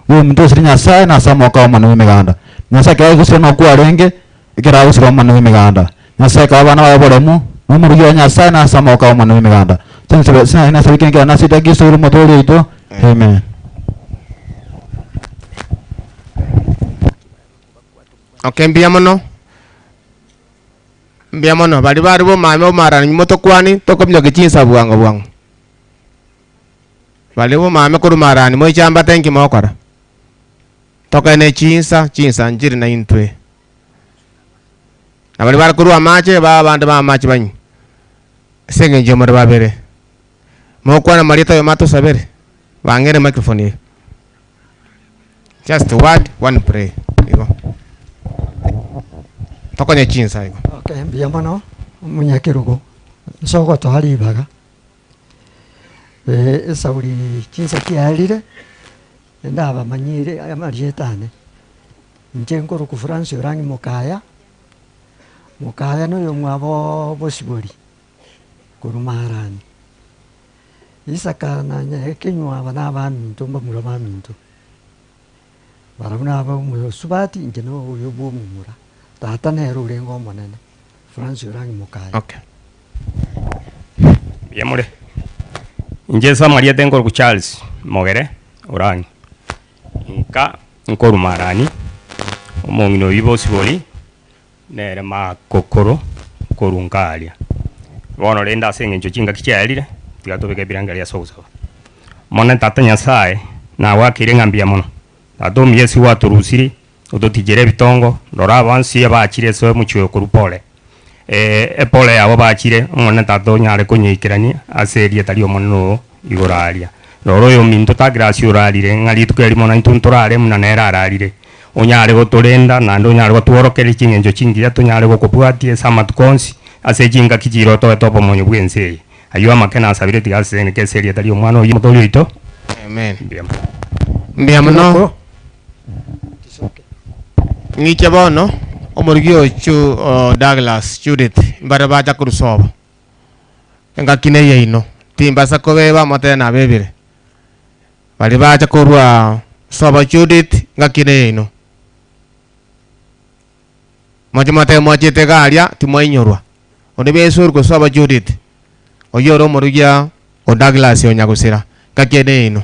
Omonto osire Nyasae nase amaboko ao omonene bw'emeganda. Nyasae ekero agosira nokwo arenge, ekero agosira omonene bw'emeganda. Nyasae kae abana baye oboremu, na omorugi oye Nyasae nase amaboko ao omonene bw'emeganda. Ase nase ekenkera nase edagika ase ore omotoori oito. Amen. Okay, mbuya mono. Mbuya mono. Baria bare bomame omarani motokwani tokominyokia chinsa bwango bwango. Baria bomame korwa marani moiche ambate nki mogokora? Tokene chinsa, chinsa nchire naintwe. Na baria bare korwa amache babe abande ba amache banywe. Ase eng'encho more babere. Mokwane amarieta oyomo atosabere, bang'ere microphone eye. Just word, one pray, igo. Tokonye chinsa igo. Okay, mbuya mono omonyakerogo nse ogotoa ribaga Eh, esauri chinsa chiarire ndabamanyire amarieta ane. Inche nkorokwa Francis Orangi Mokaya, Mokaya na oyomwabo Bosibori korwa Marani. Isaka na Nyaekenywa aba na abaminto mbamura baminto, barabwo naba omosubati inche na oyo bwa omomura, tata nere orenge omonene, Francis Orangi Mokaya. Okay. Mbuya more. Inche ase amarieta nkorokwa Charles Mogere Orangi, nka nkorwa Marani, omong'ina oyio Bosibori nere makokoro korwa nka aria. Bono rende ase eng'encho chingaki chiaerire, tiga tobeke ebirengererio ase ogosaba. Monene Tata Nyasaye, nagoakeire ng'a mbuya mono, Tata omuya ase gwatorusirie, ototichere ebitongo, rora abansi abachire ase omochie oyo korwa pore, epore yabo bachire, Omonene Tata onyare konyeikerania ase erieta ri'Omonene oo igoro aria. Rora oyominto Douglas orarire, ng'a rituko erimo naintwe ntorare buna nere ararire, onyare gotorenda naende onyare gotworokereria ching'encho chingiya tonyare gokobwatia ase amatuko onsi, ase chingaki chiria otoete obomonyo bw'ense eye. Ayio amake nasabire tiga aseseneke ase erieta ri'Omwana oyio Omotoori oito. Amen. Mbuya mono. Mbuya mono. Ng'iche bono omorugi o Chu o Douglas Judith mbare bacha korwa sobo. Engaki neye yaino, timbasa kobeba motebe nabebire. Baria bacha korwa sobo Judith engaki neye yaino. Moche motebe mwachete iga aria timwainyorwa. Onde bwensi ore kosoba Judith, oyio ore omorugia o Douglas o Nyagusira, engaki eye neyaino.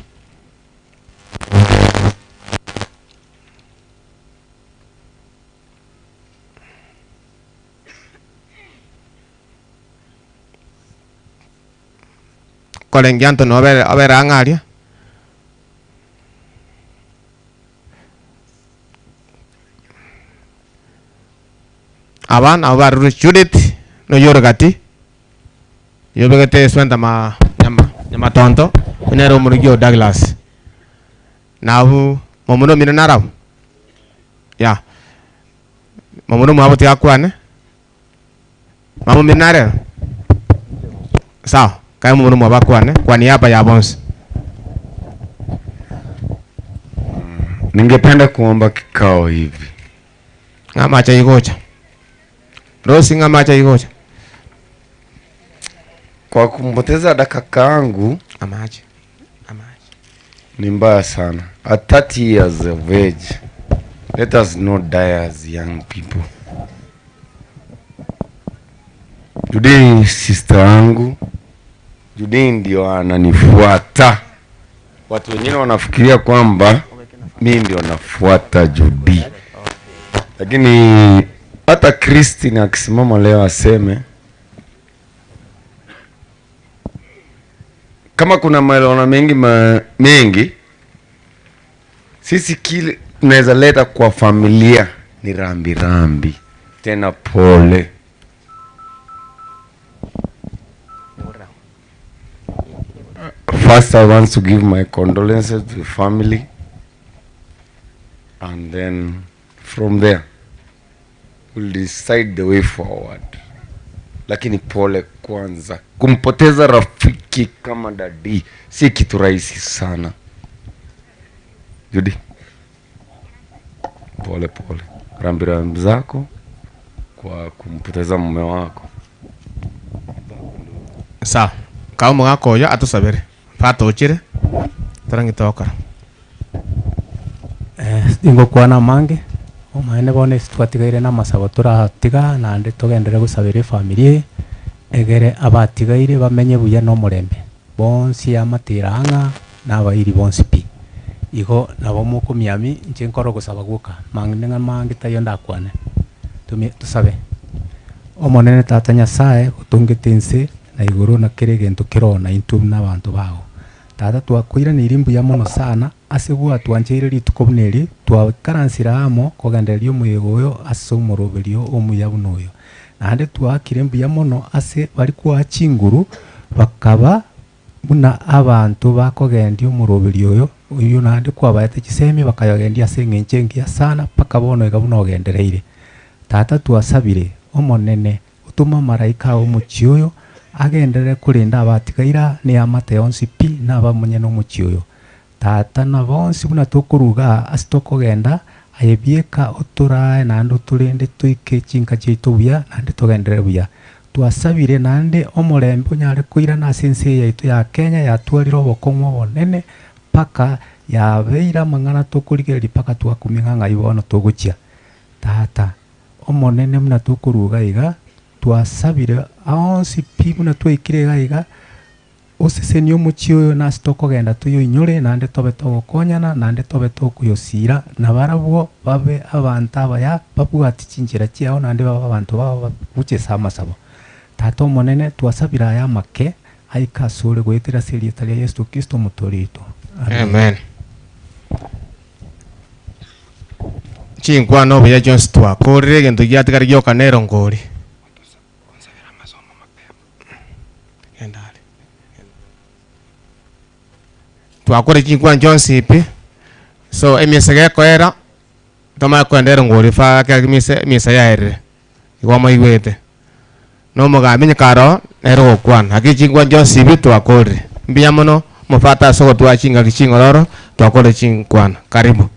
Korengia Anthony obere obere ang'e aria. Aba nabo barure Judith na oyio ore gati, oyio obegete eswenta ma nyama nyamatonto, oyio nere omorugi o Douglas. Nabwo momura omino narabwo? Yah, momura omwabo tiga akwane, mama omino nare ero? Sawa, kae momura omwabo akwane kwa niaba ya bonsi. Ningependa kuomba kikao hivi. Ng'a amache ayio gocha. Rosi ng'a amache ayio gocha. Kwa kumpoteza kakaangu Amache. ni mbaya sana. At 30 years of age, let us not die as young people. Today sister yangu Judy ndio ananifuata. Watu wengine wanafikiria kwamba mi ndio nafuata Judy, lakini hata Christine akisimama leo aseme kama kuna maelewano mengi ma, mengi sisi kile tunaweza leta kwa familia ni rambi rambi, tena pole. First, I want to give my condolences to the family, and then from there we'll decide the way forward. Lakini pole kwanza, kumpoteza rafiki kama dadi si kitu rahisi sana. Judy. Pole pole. Rambirambi zako kwa kumpoteza mume wako. Sawa, kae omogaka oyo atosabere, fatochire, torang'ite gokora. Tingokwana amange, omaene bono ase twatigaire na amasabo toratiga naende togenderere gosabera efamiri eye, egere abatigaire bamenye buya na omorembe, bonsi amatera ang'a na abairi bonsi pi. Igo nabo mokomiami, inche nkore ogosaba gwoka, mang'ina ng'a mange taiyo ndakwane, tumie tosabe. Omonene Tata Nyasaye, otongete ense na igoro na kera egento kere oo naintwe buna abanto bao. Tata twakoiraneirie mbuya mono sana ase gwatwancheire rituko buna eri, twaikaransire amo kogendereria omoyega oyo ase omoroberio omuya buna oyo. Naende twaakire mbuya mono ase baria kwaa chinguru bakaba buna abanto bakogendia omoroberio oyo, oyio naende kwabaete chisemi bakayogendia ase eng'encho engiya sana mpaka bono iga buna ogendereire. Tata twasabire, Omonene, otome amaraika ao omochie oyo, agenderere korenda abatigaire aa neamate yonsi pi na abamonyene omochie oyo. Tata, na bonsi buna tokoruga aa ase tokogenda, aye bieka otorae naende otorende toike chinka chiaito buya naende togenderere buya. Twasabire naende omorembe onyare koirana ase ense eye yaito ya Kenya yatwarire obokong'u obonene mpaka yabeire amang'ana tokorigereria mpaka twakumia ng'a ng'ai bono togochia. Tata, Omonene buna tokoruga iga, twasabire aonsi pi buna twaikire iga iga, osesenie omochie oyo nase tokogenda toyoinyore, naende tobe togokonyana, naende tobe tokoyosiira, na barabwo babe abanto abaya, babwati chinchera chiao, naende babe abanto bao babuche ase amasabo. Tata Omonene, twasabire aya amake, aike asore goetera ase erieta ria Yeso Kristo Omotoori oito. Amen. Chinkwana obuya chionsi twakorire, egento giatigara gioka nero nkori. Twakora chinkwana chionsi pi, so emisa gekoera, tomanye koenda erongori fa ekero emisa emisa yaerire, igo moigwete. Na omogambi onye kare oo, nere ogokwana, lakini chinkwana chionsi pi twakorire. Mbuya mono, omofata ase ogotwaa chingaki ching'ororo, twakorire chinkwana. Karibu.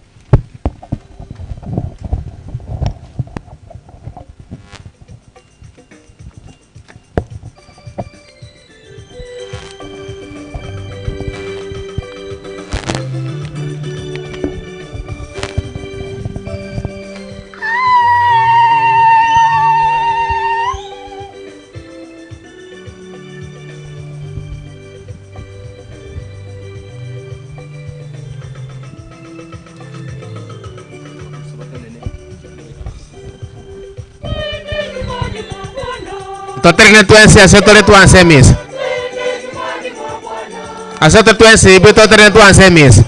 Totenene twensi ase tore twanse emisa. Ase tore twensi ibe totenene twanse emisa.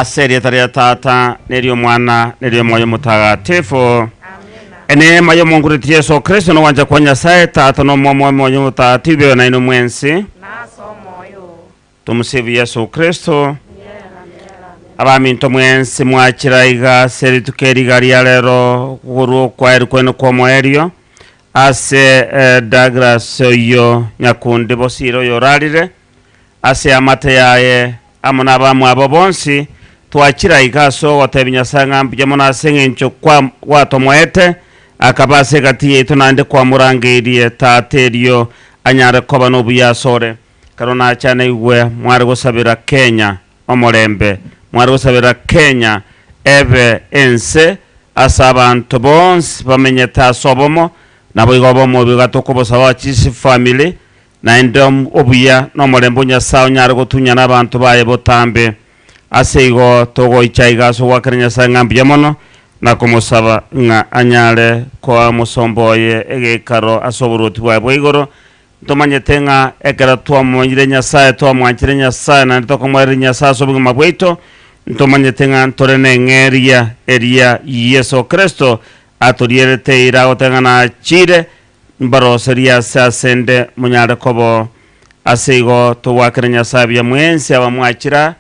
Ase erieta ria Tata, na eri'Omwana, na eri'Omoyo Omotagatifu. Eneema y'Omonkureti Yeso Kristo, na ogwancha kwa Nyasae Tata, na omwamo w'Omoyo Omotagatifu bibe nainwe mwensi. Tomusifu Yeso Kristo. Abaminto mwensi mwachire aiga ase rituko eri iga ria rero korwa okwaeri kwaino kw'omoerio, ase Douglas oyio nyakundi bosire oyorarire, Ase eamate yaye amo nabamwabo bonsi, twachire aiga ase ogotebia Nyasae ng'a mbuya mono ase engencho gwatomoete, akaba ase egati yaito naende kwamorangeirie Tata erio anyare koba nobuya asore. Ekero nacha naigwe mware gosabera Kenya omorembe, mware gosabera Kenya ebe ense ase abanto bonsi bamenyete ase obomo, naboigo obomo obo iga tokobosaba chifamiri Naende obuya na omorembe o Nyasae onyare gotunyana abanto baye botambe. Ase igo togoicha aiga ase ogoakera Nyasae ng'a mbuya mono, na komosaba ng'a anyare koa omosomba oye egeikaro ase oboruoti bwaye bwa igoro. Ntomanyete ng'a ekero twamomanyire Nyasae, twamwanchire Nyasae, naende tokomoereria Nyasae ase obogima bwaito, ntomanyete ng'a ntore neng'eria eria Yeso Kristo atorierete eira agoteba ng'a nachire Mbaroserie aase asende monyare koba oo. Ase igo togoakera Nyasae buya mwensi abamwachira,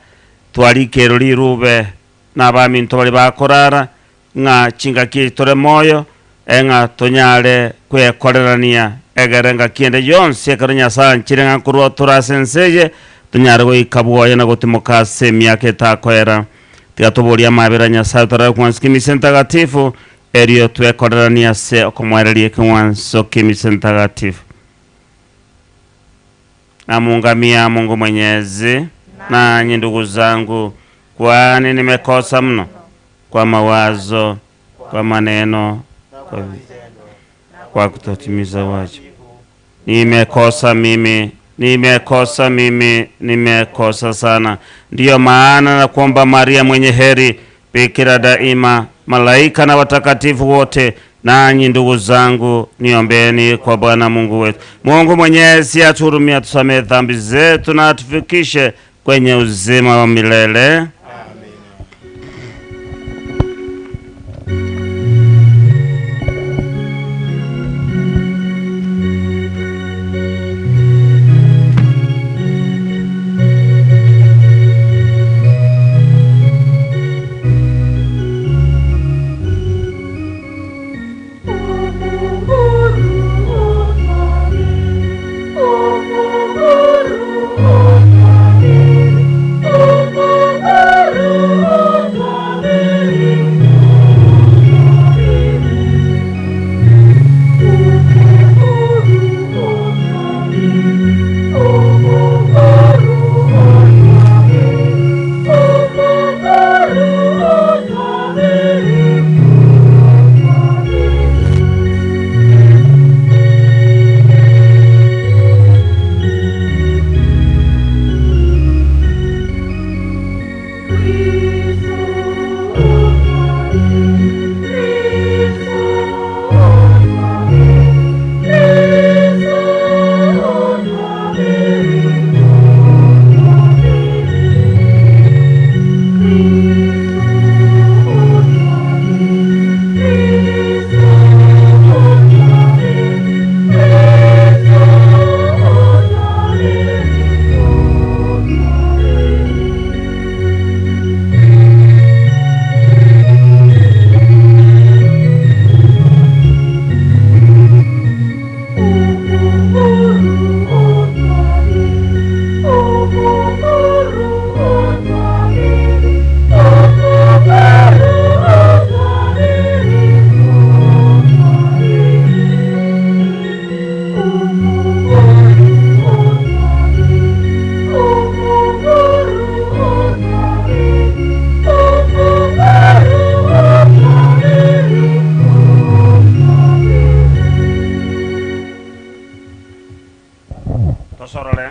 twarikeirwe riruube nabaminto baria bakorara, ng'a chingaki echi tore moyo, eng'a tonyare kwekorerania, egere engaki ende yonsi ekero Nyasae anchire ng'a nkorwa tore ase ense eye, tonyare goika bwoye na gotimoka ase emiaka etakoera. Tiga toborie amaabera a Nyasae torare kong'wansa k'Emisa Entagatifu, Erio twekoreranie ase okomoereria ekeng'wanso ki'emisa entagatifu. Namuungamia Mungu Mwenyezi, nanyi ndugu zangu, kwani nimekosa mno kwa mawazo, kwa maneno, kwa, kwa kutotimiza wajibu. Nimekosa mimi, nimekosa mimi, nimekosa sana. Ndiyo maana nakuomba Maria mwenye heri, bikira daima, malaika na watakatifu wote, nanyi ndugu zangu, niombeeni kwa Bwana Mungu wetu. Mungu Mwenyezi atuhurumie, atusamehe dhambi zetu na atufikishe kwenye uzima wa milele. Tosorore.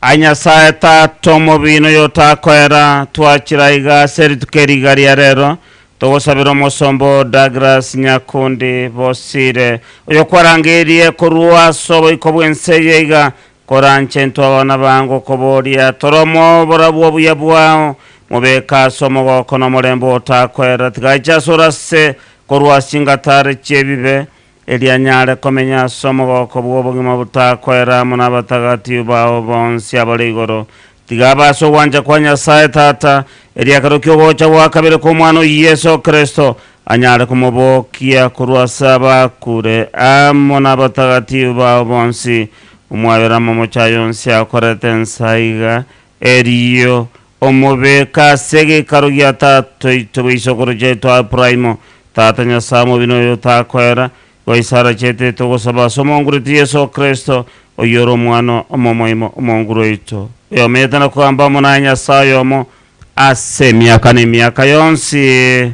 Aye Nyasae Tata omobino oyotakoera, twachire aiga ase rituko eri iga ria rero, togosabera omosomba oo Douglas Nyakundi Bosire, oyokwarangeirie korwa ase oboiko bw'ense eye iga, koranche intwe abana bango koboria, tore omoborabwo obuya bwao, Mobeke ase omogoko na omorembe otakoera, tiga aiche asore ase korwa ase chingatare chi'ebibe, erio anyare komenya ase omogoko bw'obogima botakoera amo nabatagatifu bao bonsi abare igoro. Tiga abe ase ogwancha kwa Nyasae Tata, erio ekero ki'ogocha gwa kabere kw'Omwana o Yeso Kristo, anyare komobokia korwa ase abakure amo nabatagatifu bao bonsi, omwabere amamocho aye onsi akorete ense aiga, erio omobeke ase egeikaro gia Tata oito bw'eisokoro chiaito Abraimo, Tata Nyasae omobina oyo otakoera, igo Isara chietete ogosaba ase omonguru oito Yeso Kristo, oyio ore Omwana omomoimo omonguru oito, oyomenyete na kogamba amo naye Nyasae oyomo ase emiaka na emiaka yonsi.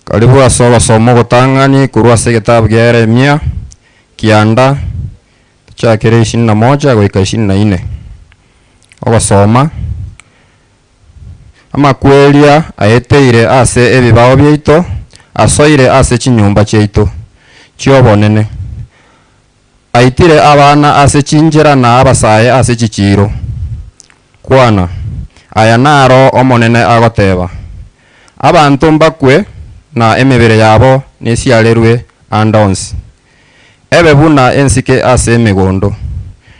Karibu ase ogosoma ogotang'ani korwa ase egetabu gia Yeremia, kianda, tochakere ishirini na moja goika ishirini na ine. Ogosoma, Amakweria aeteire ase ebibao biaito, asoire ase chinyomba chiaito chi'obonene. Aitire abana ase chinchera na abasae ase chichiiro. Kwana, Aya naro Omonene agoteba, Abanto mbakwe, na emebere yabo nesiarerwe aande onsi, ebe buna ensike ase emegondo,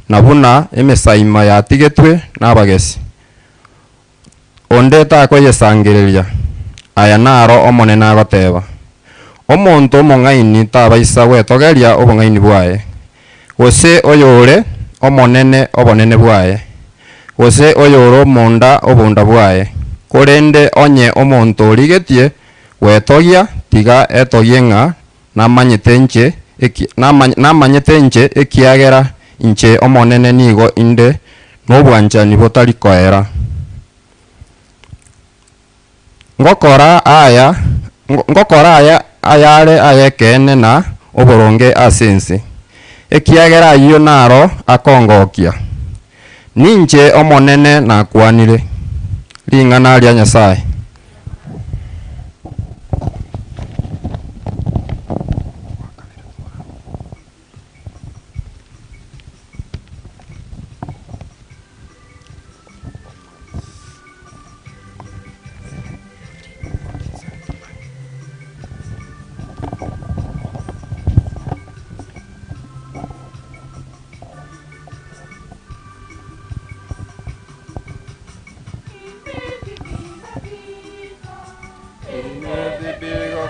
na buna emesaima yatigetwe nabagesi. Onde takoyesangereria. Aya naro Omonene agoteba, Omonto omong'aini tabaisa gwetogeria obong'aini bwaye, gose oyore omonene obonene bwaye, gose oyore omonda obonda bwaye, korende onye omonto origetie gwetogia, tiga etogie ng'a namanyete inche, namanyete inche, ekiagera inche Omonene nigo inde nobwanchani botari koera. Ngokora aya, ngokora aya ayare ay'ekeene na oboronge ase ense, ekiagera ayio naro akongokia. Ninche Omonene nakwanire. Ring'ana ria Nyasae.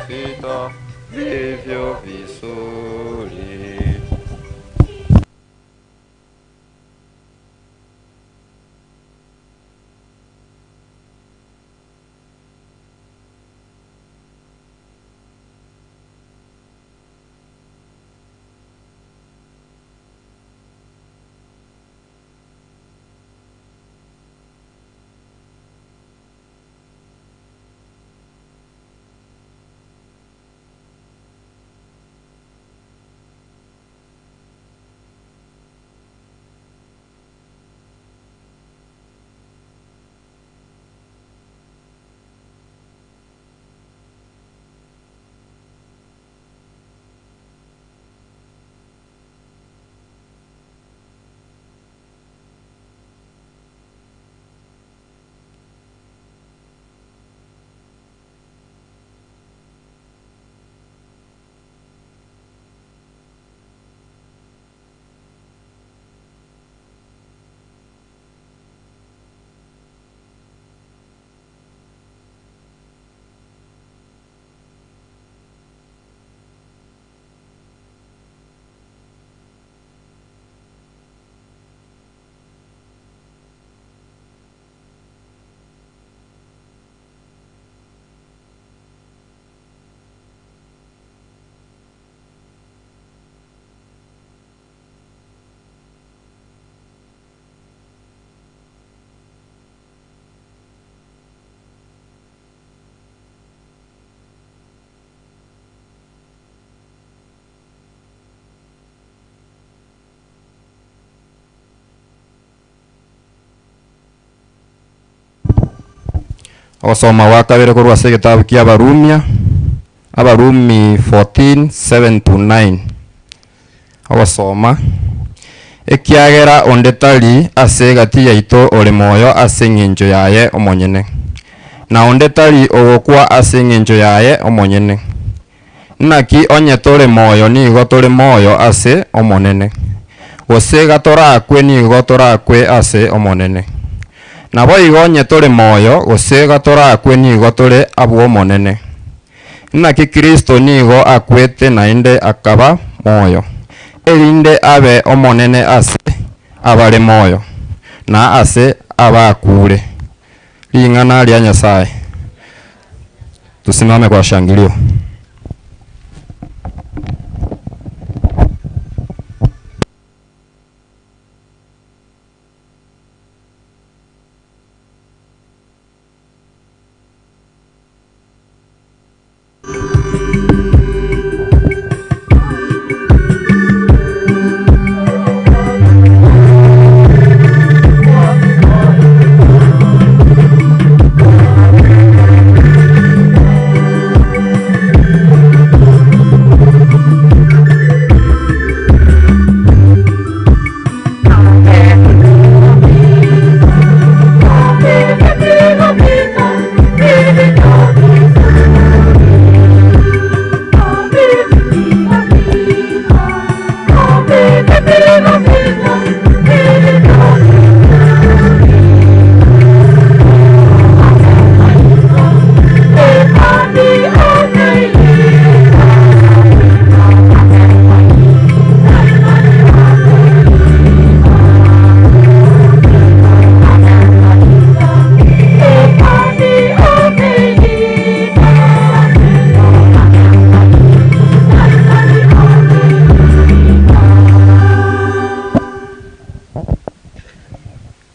Vita vivyo vizuri. Ogosoma gwa kabere korwa ase egetabu kia Abarumia, Abarumi 14, 7 to 9. Ogosoma, Ekiagera onde tari ase egati yaito ore moyo ase engencho yaye omonyene, na onde tari ogokwa ase engencho yaye omonyene. Naki onye tore moyo nigo tore moyo ase Omonene, gose gatorakwe nigo torakwe ase Omonene. Naboigo onye tore moyo gose gatorakwe nigo tore abw'Omonene. Naki Kristo nigo akwete naende akaba moyo, erinde abe Omonene ase abare moyo, na ase abakure. Ring'ana ria Nyasae. Tusimame kwa shangilio.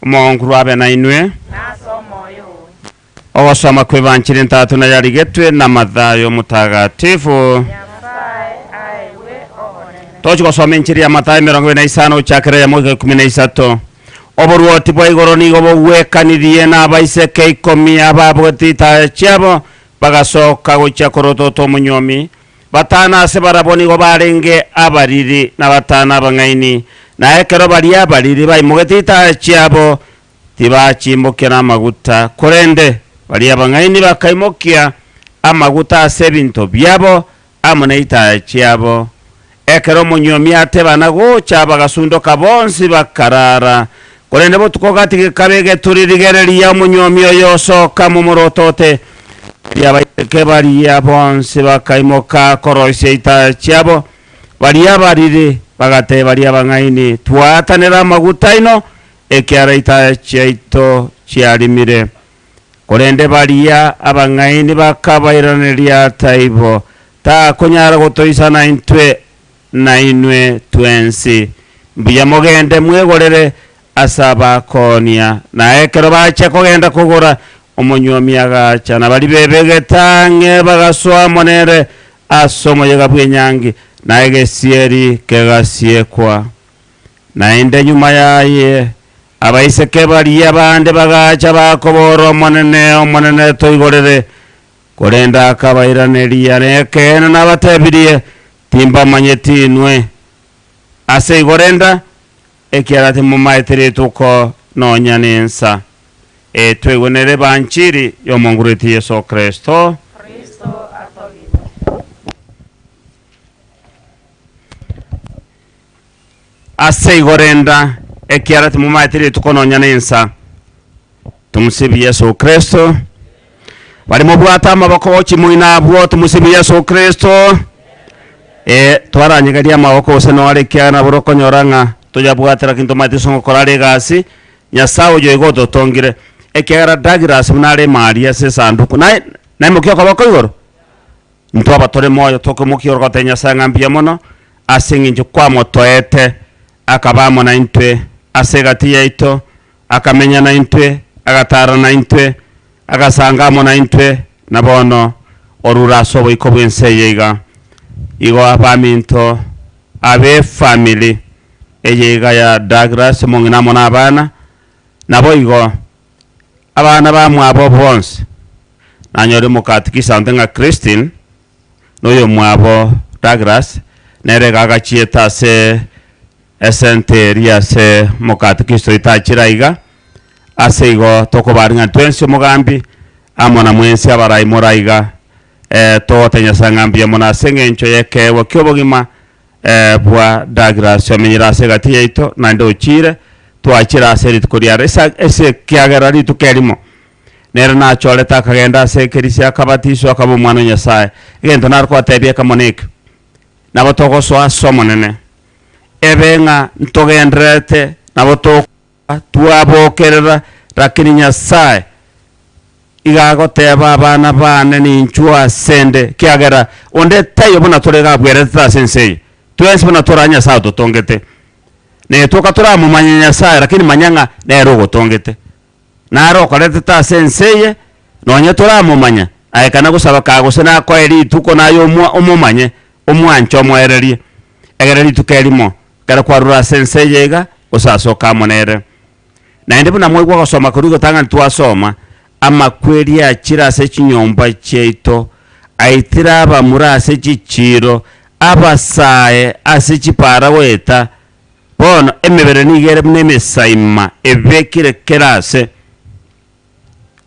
Omoonguru abe nainwe. Ogosoma kw'Evanchiri entato nayarigetwe na Mathayo Omotagatifu. Tochi gosoma enchiri ya Mathayo 25 gochakera eyemo goika 13. Oboruoti bwa igoro nigo bogwekanirie nabaiseke ikomi ababwate ritaya chiabo, bagasoka gochia korotota omonywomi. Batano ase barabwo nigo barenge abariri, na batano abang'aini. Na ekero baria abariri baimogete ritaya chiabo, tibachimbokia namaguta, korende baria abang'aini bakaimokia amaguta ase ebinto biabo amo ne ritaya chiabo. Ekero omonywomi atebana gocha, bagasundoka bonsi bakarara. Korende botuko gati gekaba egeturi, rigereria, omonywomi oyo osoka momorotote. Erio abaiseke baria bonsi bakaimoka koroisia ritaya chiabo. Baria abariri bagatebia baria abang'aini, Twaatanere amaguta aino, ekiagera ritaya chiaito chiarimire. Korende baria abang'aini bakabairaneria, Taibo, takonyara gotoisana intwe nainwe twensi. Mbuya mogende mwegorere ase abakoonia. Na ekero bachia kogenda kogora, omonywomi agacha, na baria bebegete ang'e bagasoa amo nere ase omoyega bw'enyangi, na egesieri kegasiekwa. Naende nyuma yaye abaiseke baria bande bagacha bakobora, Omonene, Omonene, toigorere. Korende akabairaneria, Nekeene nabatebirie, timbamanyeti inwe. Ase igo renda, ekiagera timomaete rituko nonya nensa. Ee, tweigwenere ebanchiri y'Omonguru Yeso Kristo. Ase igo renda, ekiagera timomaeti rituko nonya nensa. Tumsifu Yesu Kristo. Bari mobwate amaboko gochia moino abwo, tumsifu Yesu Kristo. Eh, twaranyegeria amaboko gose nore ekiagera nabo okonyora ng'a toyabwate lakini tomaete ase ogokora are egasi, Nyasae oyo igo ototongire, ekiagera Douglas buna are ime aria ase esanduku, naye naimokia okoboko igoro? Intwe abatore moyo tokoimokia orogote Nyasae ng'a mbuya mono ase eng'encho kwamotoete akaba amo naintwe ase egati yaito, akamenya naintwe, agatara naintwe, agasanga amo naintwe, na bono orure ase oboiko bw'ense eye iga. Igo abaminto ab'efamiri eye iga ya Douglas, omong'ina amo nabana, naboigo abana bamwabo bonsi. Nanyore omokatikisa onte ng'a Christine, na oyomwabo Douglas, nere iga agachiete ase esenta eria ase omokatikisa oito achire aiga. Ase igo tokobara ng'a twensi omogambi, amo na mwensi abarai more aiga, eh, togotebia Nyasae ng'a mbuya mono ase eng'encho y'ekeegwa ki'obogima eh, bwa Douglas omenyire ase egati yaito, naende ochiire, twachire ase rituko riare ase ase ekiagera rituko erimo. Nere nachorete akagenda ase ekerisia akabatiswa akaba omwana o Nyasae. Egento nare kobatebia ekemo neke, nabo togosoa ase Omonene, ebe ng'a ntogendererete, nabo tokwa twabokerera, lakini Nyasae iga agoteba abana bane ninchwo asende, ekiagera onde taiyo buna tore iga abweretete ase ense eye. Twensi buna tore aa Nyasae ototongete. Netwoka toramomanye Nyasae, lakini manya ng'a nere ogotongete. Nare okoretete ase ense eye, nonya toramomanya, aye kana gosaba kaa gose nakoe rituko naye omwa omomanye, omwanche omoererie. Egere rituko erimo, ekero kwarure ase ense eye iga, gose ase okamo nere. Naende buna mwaigwa gosoma korwa igotang'ani twasoma, amakweri achire ase chinyomba chiaito, aitire abamura ase chichiiro, abasae ase chipaara goeta, Bono emebere nigo ere buna emesaima ebekire kera ase.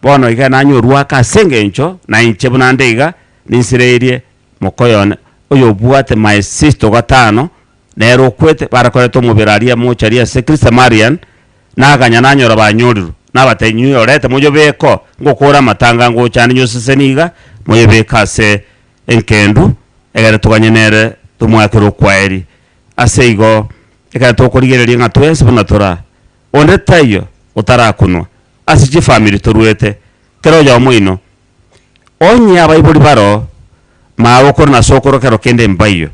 Bono iga nanyorwe ake ase engencho na inche buna nde iga ninsireirie mokoyo one oyobwate my sister ogatano nere okwete barakorete omobere aria mochari ase Christa Marian naganya nanyora banyorirwe nabatebia inwe orete moyobeke oo ngokora amatanga ngocha ande nyoseseni iga moyobeke ase enkendu egere toganye nere tomoakere okwaeri. Ase igo, ekero tokorigereria ng'a twensi buna tore aa, onde taiyo otarakunwa ase chifamiri toruete, kera oyomo oino, onye abaibori baroo, magokoro na sokoro kero kende mbaiyo,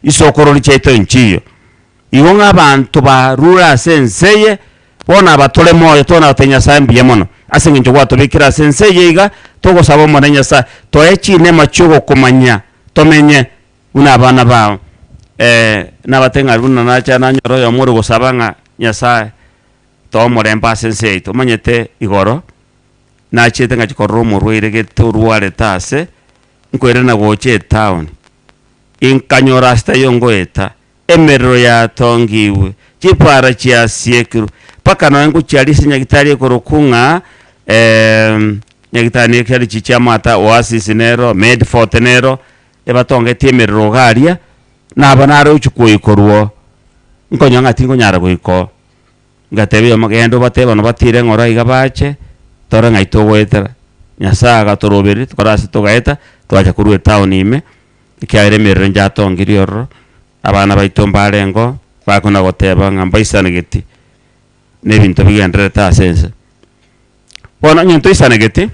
isokorori chiaito nchiyo. Igo ng'a abanto barure ase ense eye, bono aba tore moyo tona gotebia Nyasae mbuya mono, ase eng'encho gwatobekire ase ense eye iga, togosaba Omonene Nyasae, toe chinema chiogokomanya tomenye Buna abana bao, ee, nabate ng'a buna nacha nanyore oyomo ore gosaba ng'a Nyasae, toa omorembe ase ense yaito. Omanyete igoro, nachiete ngachia korora omorwaire gete orwarete ase, nkoirana gocha etown, inkanyora ase taiyo ngoeta, emerero yatongigwe, chipara chiasiekirwe, mpaka nonye ngochia aria ase nyagitari ekorokwa ng'a nyagitari ekeri chichia amata Oasis nero, Medfort nero, Ebatongetie emerero iga aria, naba narochie koikorwa oo, nkonyora ng'a tinkonyara goika oo. Ngatebia oyomo, genda obatebie bono batire ng'ora iga bache, tore ng'ai togoetera. Nyasaye agatoroberia, tokora ase togaeta, twacha korwa etown ime, ekiagera emerero nchatongirie ororo, abana baito mbarenge oo, bakona goteba ng'a mbaisanegeti, na ebinto bigendererete ase ense. Bono onye ntoisanegeti,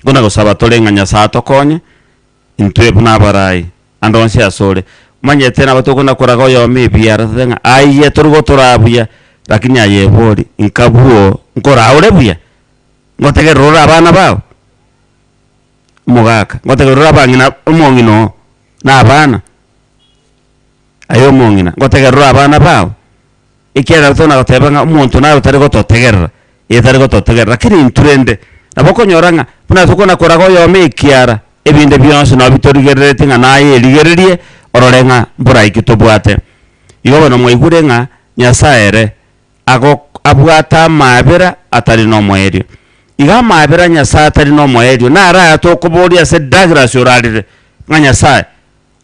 buna gosaba tore ng'a Nyasae atokonye, intwe buna abarai, ande onsi asore. Omanyete nabo tokona koraga oyomo ebiara totebe ng'a aye tori gotoraa buya, lakini aye bori, nkabuo nkoraa ore buya? Ngotegerera ore abana bao? Omogaka, ngotegerera ore abang'ina omong'ina oo, na abana? Aye omong'ina, ngotegerera ore abana bao? Ekiagera tona goteba ng'a omonto naro tari gototegerera, ee tari gototegerera, lakini intwe rende nabo okonyora ng'a buna tokona koraga oyomo ekiara, ebinde bionsi nabo bitorigereretie ng'a naye erigererie orore ng'a mboraiki tobwate. Igo bono mwaigure ng'a Nyasae ere ago abwate amaabera atari nomoerio. Iga amaabera a Nyasae atari nomoerio naro aya tokoboria ase Douglas orarire, ng'a Nyasae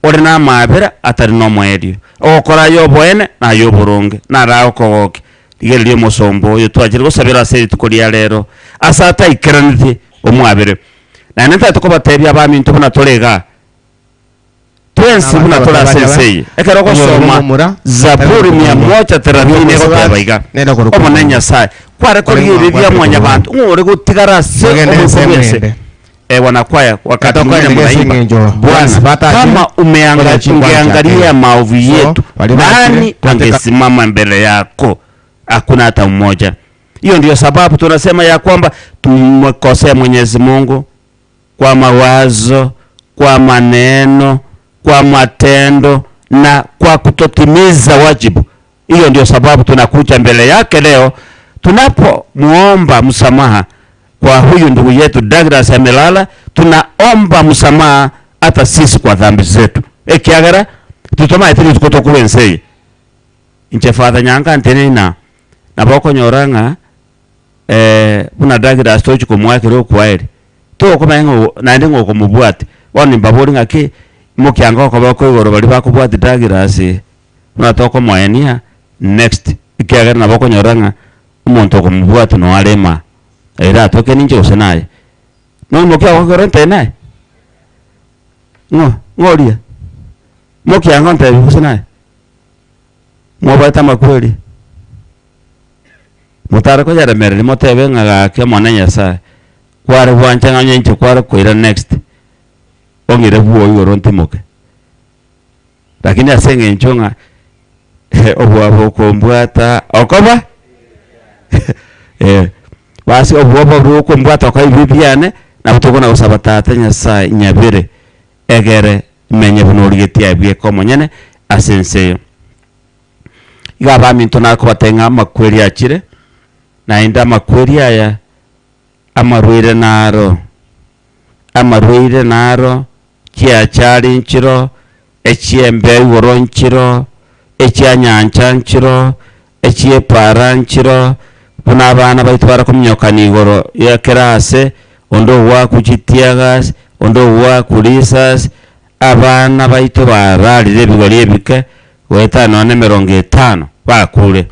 ore namaabera atari nomoerio, ogokora ay'oboene na ay'oboronge, naro agokogokia. Rigereria omosomba oyo twachire gosabera ase rituko ria rero, ase ataikeranetie, omwabere. Naende ntagete kobatebia abaminto buna tore igaa, twensi buna tore ase ense eye, ekero ogosoma Zaburi mia moja thelathini egoteba iga, Omonene Nyasae, kware korigia ebibe bia mwanyabanto, ng'o ore gotigara ase omoika bw'ense? Ewa na kwaya wakati mwingine mnaimba Bwana, kama umeanga, ungeangalia maovu yetu, nani angesimama mbele yako? Hakuna hata mmoja. Hiyo ndiyo sababu tunasema ya kwamba tumekosea Mwenyezi Mungu kwa mawazo, kwa maneno, kwa matendo na kwa kutotimiza wajibu. Hiyo ndio sababu tunakuja mbele yake leo tunapomuomba msamaha. kwa huyu ndugu yetu Douglas amelala, tunaomba msamaha hata sisi kwa dhambi zetu, ekiagera titomaete rituko tokorwa ense eye. Inche Father Nyanka ntenena nabo okonyora ng'a eh, buna Douglas tochi komoakera okwaeri, tokomanya ng'a o- naende ng'a okomobwati. Bono nimbabori ng'aki, mokianga okoboko igoro baria bakobwati Douglas buna tokomoenia next, ekiagera nabo okonyora ng'a omonto okomobwati noo are imaa, ere atoke ninche gose naye. Noimokia okoboko igoro ntebi naye? Ng'o ng'o oria? Mokianga ontebi gose naye? Mobwate amakweri? Motare koyaremereria motebe ng'a gaki Omonene Nyasae, kware gwancha nonye inche kware koira next, ong'ire bwoyi igoro ntimoke. Lakini ase eng'encho ng'a obwoba okombwata okoba eh, basi obwoba obo bokombwata okoba ebibe biane, nabo tokona gosaba Tata Nyasae nyabere, egere menye buna origetie aye bweka omonyene ase ense eye. Iga abaminto nakobatebia ng'a amakweri achire, naende amakweri aya amarwaire naro, amarwaire naro, chiachari nchiro, echi'embeo igoro nchiro, echia nyancha nchiro, echi'epaara nchiro, buna abana baito bare kominyokana igoro ya kera ase, onde ogoakwa chitear gas, onde ogoakwa risasi, abana baito bararire ebigori ebike, goetania nonya na emerongo etano, bakure.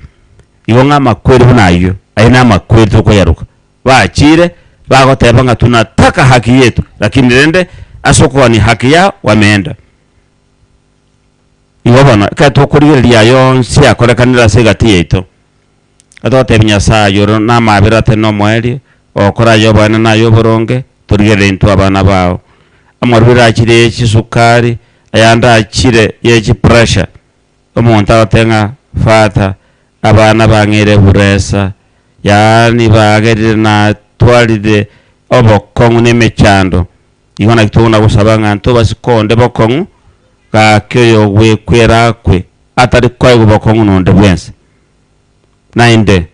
Igo ng'a amakweri buna ayio, ayio namakweri tokoyaroka. Bachire, bagoteba ng'a tunataka haki yetu, lakini rende ase okogania haki yao wameenda. Igo bono, ekero tokorigereria aya onsi akorekanire ase egati yaito, togotebia Nyasaye oro namabera atari nomoerio, ogokora aye oboene na aye oboronge, torigererie intwe abana bao. Amarwaire achire ye chisukari, ayande achire ye chipressure, omonto agoteba ng'a father, abana bang'eire buresa, yaani bagerire natwarire obokong'u na emechando, Igo naki tokona gosaba ng'a ntobase konde bokong'u, gaki oyogwekwera akwe, atari koegwa bokong'u nonde bwensi. Naende,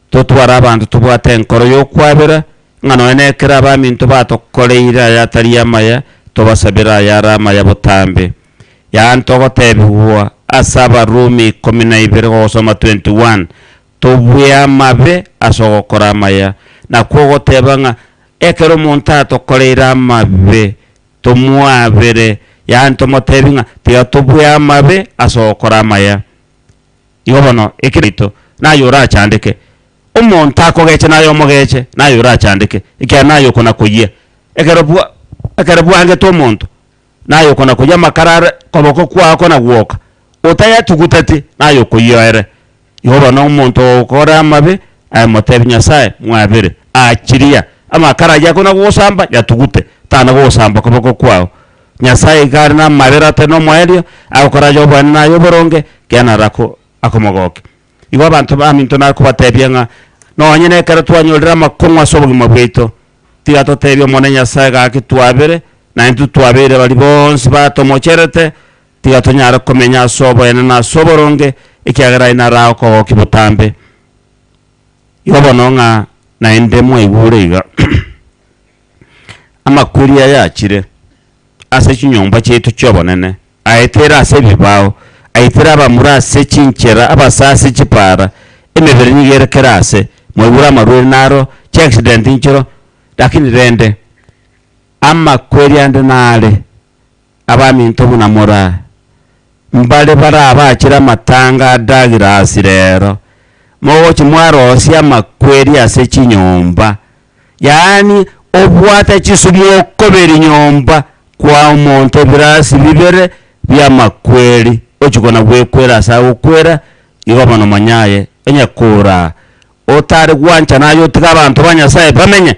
totware abanto tobwate enkoro y'okwabera, ng'a nonya nekero abaminto batokoreire ayatari amaya, tobasabere ayare amaya botambe. Yaani togotebigwa ase Abarumi 12 gogosoma 21, Tobue amabe ase ogokora amaya. Nakwo ogoteba ng'a ekero omonto atokoreire amabe, tomwabere, yaani tomotebi ng'a tiga tobue amabe ase ogokora amaya. Igo bono ekero aito naye orachandeke, omonto akogeche naye omogeche, naye orachandeke, ekiagera naye okona koyia. Ekero bwa ekero bwangete omonto, naye okona koyia amakara are koboko kwao kona gwoka, otayatuguteti, naye okoyia ere. Igo bono omonto ogokora amabe, aye motebi Nyasae, mwabere, achiria amakara ayio akona gogosamba, yatugute, tana gogosamba koboko kwao. Nyasae iga are namabera atari nomoerio, agokora aye oboene na aye oboronge, ekiagera naro ako akomogokia. Igo abanto baminto nakobatebia ng'a nonye nekero twanyorire amakong'u ase obogima bwaito, tiga totebie Omonene Nyasae gaki twabere, na intwe twabeire baria bonsi batomocherete, Tiga tonyare komenya ase oboene na ase oboronge, ekiagera aye naro agokogokia botambe. Igo bono ng'a naende mwaigure iga, amakweri aya achire ase chinyomba chiaito chi'obonene, aetere ase ebibao, aitere abamura ase chinchera, abasae ase chipaara, emebere nigo ere kera ase, mwaigure amarwaire naro, chiaccident nchiro, lakini rende amakweri ande nare. Abaminto buna moraa, mbare barabachere amatanga a Douglas rero, mogochia mwarosia amakweri ase chinyomba, yaani obwate chisumu okoberi nyomba kwa omonto ebirasi bibere bi'amakweri, ochia kona gwekwera ase agokwera, igo bono manya aye, onye koraa otare gwanchana aye otige abanto ba Nyasaye bamenye.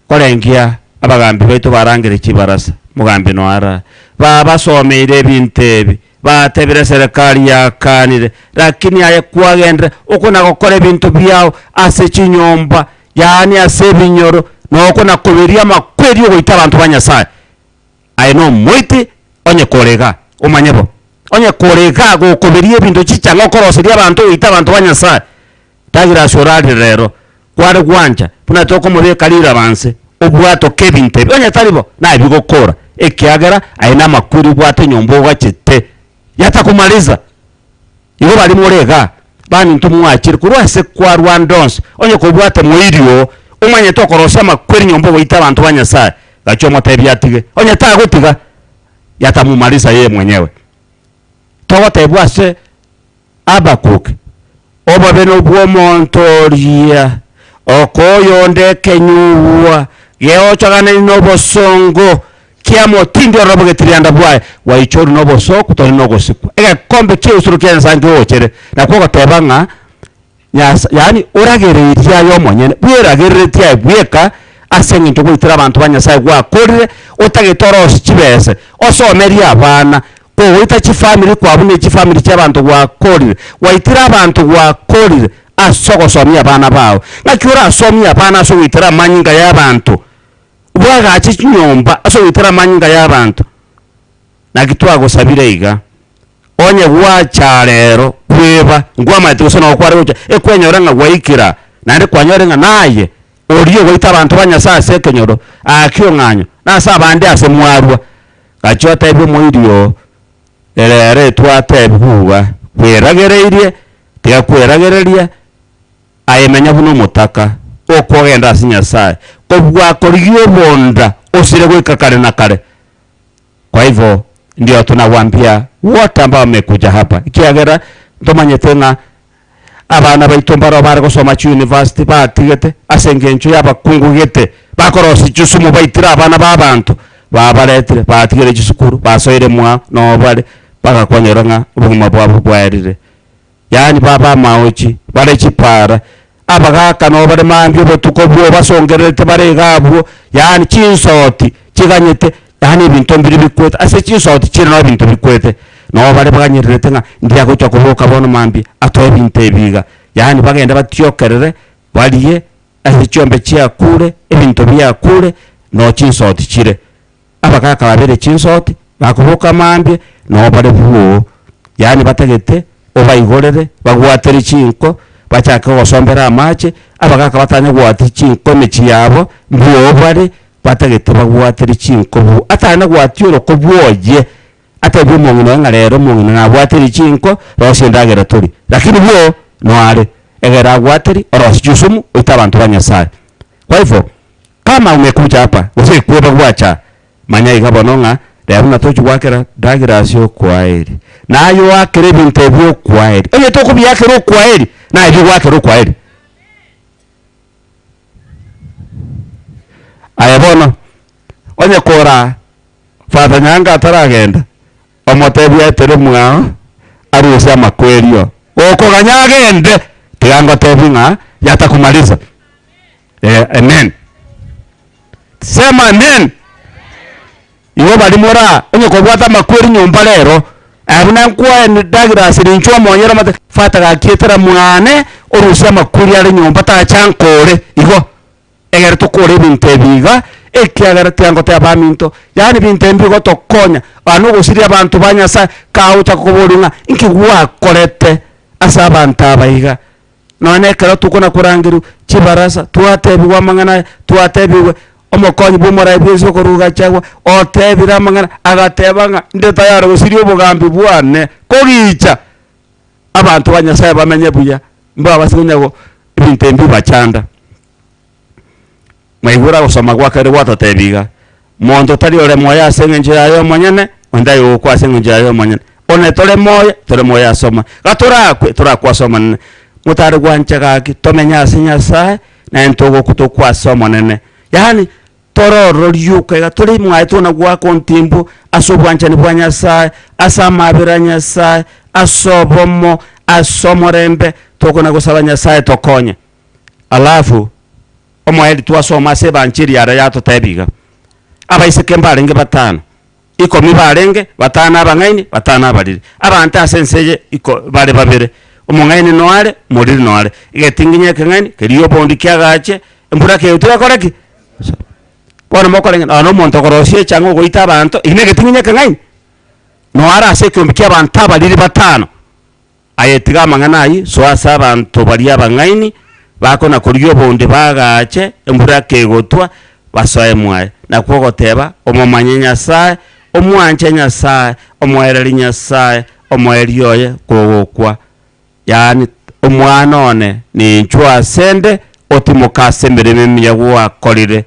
Korengia abagambi baito barangere chibarasa, mogambi noara, babasomeire ebinto ebi, batebire serikali yakanire, lakini aye kwagendire okona-gokora ebinto biao ase chinyomba, yaani ase ebinyoro, na okona-koberia amakweri ogoita abanto ba Nyasaye. Aye nomoiti onye kore igaa, omanye bo. Onye kore igaa gokoberia ebinto chichang'a okoroseria abanto ogoita abanto ba Nyasaye, Douglas orarire rero. Kware gwancha buna tokomobeka riraba nse, obwatoke ebinto ebi, onye tari bo, naye bigokora, ekiagera aye namakweri obwate enyomba ogachete, yatakomaliza. Igo baria more igaa, baminto mwachire korwa ase kwarwa ande onsi, onye kobwate moiri oo, omanyete okorosia amakweri nyomba ogoita abanto ba Nyasaye, gachia omotebie atige. Onye tagotiga, yatamumaliza yeye mwenyewe. Togotebwa ase Habakuki, Obobe nobw'omonto oria okoyonda ekenyugwa geochoganani nobosongo kiamotindi ororo bw'egetirianda bwaye, gwaichorwe nobosooku tore nogosikwa. Egekombe ki'eusuro kia Nyasae nkegochere, nakwo ogoteba ng'a Nyasa yaani oragereirie aye omonyene, bweragereretie aye bweka ase eng'encho gwaitire abanto ba Nyasae gwakorire, otagete orosie chibese, osomerie abana, kogoita chifamiri kwabwo ne chifamiri chiabanto gwakorire, gwaitire abanto gwakorire ase ogosomia abana bao. Ng'aki orasomie abana ase ogoitera amanyinga y'abanto? Bwagache chinyomba ase ogoitera amanyinga y'abanto. Naki twagosabire iga, onye gwacha rero kweba, nkwamaete gose noo kware gocha, ekwenyora ng'a gwaikera, naende kwanyore ng'a naye oria ogoita abanto ba Nyasae ase ekenyoro, aa kiong'anyo, na ase abande ase mwarwa. Gachia otebie omoiri oo, ere ere twatebigwa iga, kweragereirie, tiga kweragereria, aye menya buna omotaka, okogenda ase Nyasae, kobua korigia obonda osire goika kare na kare. Kwa hivyo ndio tunawaambia wote ambao wamekuja hapa, ekiagera ntomanyete ng'a abana baito mbaro bare gosoma chiuniversity batigete ase engencho y'abakungu gete bakorosia chisumu baitire abana ba abanto babaretire batigire chisukuru basoire mwao noo bare bagakonyora ng'a obogima bwabo bwaerire. Yaani baba amaochi, bare chipara, abagaka noo bare mambia obotuko bwo basongererete bare iga abwo, yaani chinsoti chiganyete, yaani ebinto mbire bikwete, ase chinsoti chire noo ebinto bikwete. Noo bare baganyererete ng'a ndiria agocha koboka bono mambia atoe ebinto ebi iga, yaani bagende batiokerere, barie, ase chiombe chiakure, ebinto biakure, noo chinsoti chire. Abagaka babere chinsoti, bakoboka mambia, noo bare bwoo, yaani batagete obaigorere, bagwatere chinko, bachake gogosombera amache, abagaka batanya goatia chinko emechie yabo, mbwoo bare, batagete bagwatere chinko bwo. Atanya goatia oroko bwoye, atebie omong'ina oye ng'a rero omong'ina nabwateire chinko, rosia endagera torie. Lakini bwoo, noare, egere agwaterie, orosie chisumu, oite abanto ba Nyasaye. Kwa hivyo, Kama umekuja hapa, gose ekweba gwacha, manya iga bono ng'a rero buna tochi goakera Douglas okwaeri, naye oakere ebinto ebi okwaeri. Onye tokobiakera okwaeri, naye bigoakera okwaeri. Aye bono, onye kora Father Nyango ataragenda, omotebie aetere mwao, arusie amakwerio. Gokoganya agende, tiga ngotebie ng'a yatakumaliza. Eh, amen. Sema amen. Igo bari moraa, onye kobwate amakweri nyomba rero, aye buna nkwae Douglas rinchwe omonyere omate, fata gakietera mwane, orusie amakweri are nyomba tacha nkore, igo. Egere tokore ebinto ebi iga, ekiagera tiga ngoteba abaminto, yaani ebinto ebi mbigotokonya, aa nogosiria abanto ba Nyasaye, kagocha koboria ng'a inki gwakorete ase abanto aba iga. Nonya na ekero tokona korangerwa chibarasa, twatebigwa amang'ana aya, twatebigwe omokonyi bwa omorai bwensi okorwa Gachagua, otebire amang'ana, agateba ng'a inde tayari gosiria obogambi bwane, kogicha abanto ba Nyasaye bamenye buya, mbabase konya go ebinto ebi mbibachanda. Mwaigure ogosoma gwa kare gwatotebia iga, Monto tari ore moyo ase engencho yaye omonyene, onde tari ogokwa ase engencho yaye omonyene. Onye tore moyo, tore moyo ase Omonene. Iga torakwe, torakwe ase Omonene. Motare gwancha gaki, tomenye ase Nyasae, naende togokwa tokwe ase Omonene. Yaani tororo rioka iga tore mwaye tona goaka ontimbu ase obwanchani bwa Nyasae, ase amabera a Nyasae, ase obomo, ase omorembe, tokona gosaba Nyasae tokonye. Alafu omoerio twasoma ase ebancheri aria yatotebia iga, abaiseke mbarenge batano, ikomi barenge, batano abang'aini, batano abariri. Abanto ase ense eye iko bare babere, omong'aini noare, omoriri noare. Egetinginya ekeng'aini, keria obondi kiagache, embura kegotwa gekore ki? Bono mokorenge nonya na omonto okorosia echang'a ogoita abanto, eki na egetinginya ekeng'aini? Noare ase ekeombe kia abanto abariri batano. Aye tiga amang'ana ayio, soa ase abanto baria abang'aini. Bakona korigia obonde baagache, embura kegotwa, basoe mwaye. Nakwo ogoteba, Omomanye Nyasae, omwanche Nyasae, omoererie Nyasae, omoerio oye kogokwa. Yaani, omwana one, ninchwo asende, otimoke ase emeremo emiya gwakorire.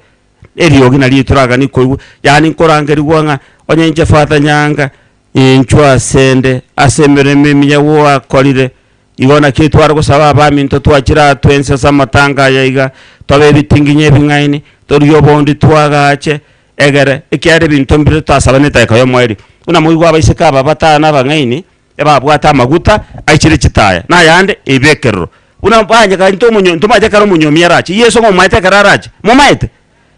Eriogi nario toraganie koigwa, yaani nkorangerigwa ng'a onye inche Father Nyanga, ninchwo asende, ase emeremo emiya gwakorire. Igo naki tware gosaba abaminto twachire aa twensi ase amatanga aya iga, tobe ebitinginyi ebing'aini, torigie obondi twagache, egere, ekiagera ebinto mbire totasabane edageka y'omoerio. Buna moigwe abaiseke aba batano abang'aini, ebabwate amaguta aichire chitaya, na ayande ebe ekeroro. Buna banyeka into omonyo ntomaete ekero omonyomi arache, Yeso ng'omomaete ekero arache? Momaete?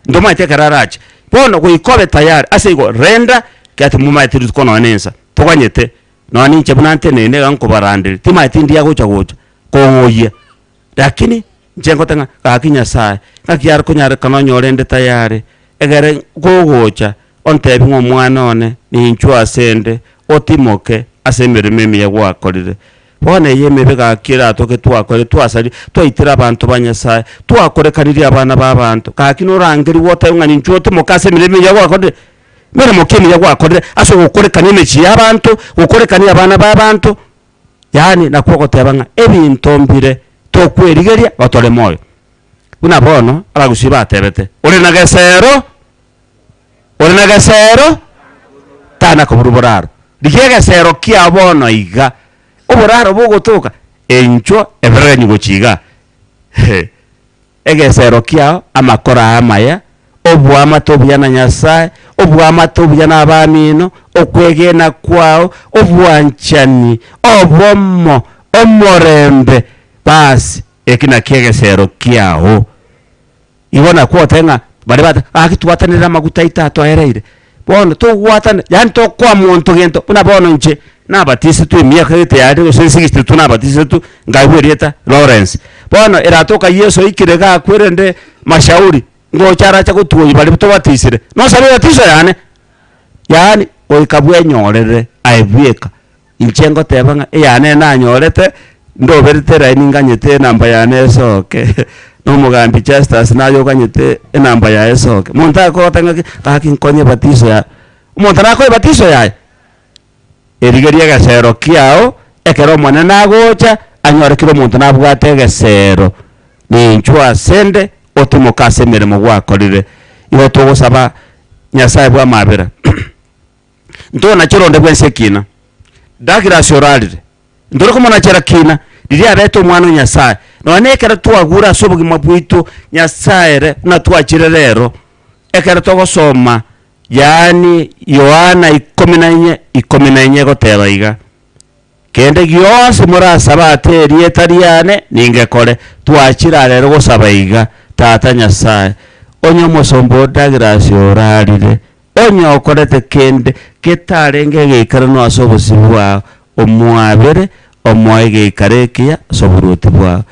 Ntomaete ekero arache. Bono goika obe tayari, ase igo renda, ekiagera timomaeti rituko nonya na ensa. Toganyete. Nonya ninche buna nteneine iga nkobaranderia, timaeti ndi agocha gocha kong'oyia, lakini inche ngoteba ng'a gaki Nyasaye, ng'aki are konyarekana onyore inde tayari, egere gogocha ontebie ng'a omwana one ninchwe asende, otimoke ase emeremo emiya gwakorire. Bono eye emebe gaki eratoke twakorire twasaria, twaitire abanto ba Nyasaye, twakorekanirie abana ba abanto, gaki norangerigwe otebe ng'a ninchwe otimoke ase emeremo emiya gwakorire. Meremo ki emiya gwakorire ase ogokorekania emechie y'abanto, gokorekania abana b'abanto? Yaani nakwo ogoteba ng'a ebinto mbire tokwerigeria gotore moyo. Buna bono abagusii batebete, ore na gesero, ore na gesero tana koburwa boraro. Rigia egesero kiao bono iga, oboraro bogotoka, enchwo ebererenyi gochia igaa. Egesero kiao, amakoro aya amaya, oboamate obuya na Nyasae, oboamate obuya nabamino, okwegena kwao, obwanchani, obomo, omorembe, basi eki nakio egesero kiao. Igo nakwo otebe ng'a baria bate gaki twatanire amaguta aito atoereire, bono togwatana yaani tokoa monto gento buna bono inche nabatisetwe emiaka gete yaerire gose sixty two nabatisetwe nkaigwa erieta Lawrence. Bono eratoka Yeso oikire iga akwe rende mashauri, ngocha arache gotuoyia baria tobatisire, nosabe ebatiso yane? Yaani goika bwenyorere aye bweka. Inche ngoteba ng'a eyane nanyorete, ndoberete eraini nganyete enamba yane esoke, na omogambi Justus naye oganyete enamba yaye esoke. Monto akogota ng'aki, gaki nkonye ebatiso ya, omonto nakoe ebatiso yaye? Erigeria egesero kiao, ekero Omonene agocha, anyore kera omonto nabwate egesero, ninchwo asende, otimoke ase emeremo gwakorire. Igo togosaba Nyasaye bw'amabera. Ntonachere onde bwensi ekiina. Douglas orarire. Ntore komonachera kiina riria abete omwana o Nyasae. Nonya nekero twagure ase obogima bwaito Nyasae ere buna twachire rero, ekero togosoma yaani Yohana ikomi na inye, ikomi na inye egoteba iga, Kende gionsi morasabe ate erieta riane, ningekore. Twachire aa rero gosaba iga, Tata Nyasae, onye omosomba o Douglas orarire, Onye okorete kende getarenge egeikeranu ase obosio bwao, omoabere, omoe egeikaro ekiya ase oboruoti bwao.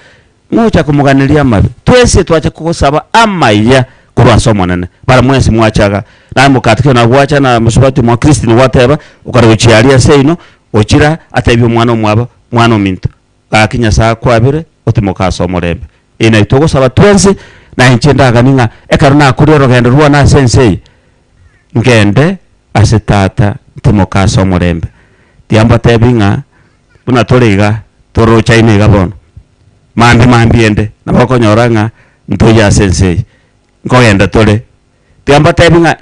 Ngocha komoganeria amabe. Twensi twacha kogosaba amaya korwa ase Omonene. Bara mwensi mwachaga, naye mokati na gwacha na mosubati omwa Christine gwateba, okare gochia aria seino, ochira atebie omwana omwabo, mwana ominto, gaki Nyasae akwabere, otimoke ase omorembe. Eye naye togosaba twensi, na inche ndaganie ng'a ekero nakoria orogendo rwane ase ense eye, ngende ase Tata ntimoke ase omorembe. Tiga mbatebi ng'a buna tore iga, torochaine iga bono, mambia mambia ende, nabo okonyora ng'a ntoiyo ase ense eye, nkogenda tore. Tiga mbatebi ng'a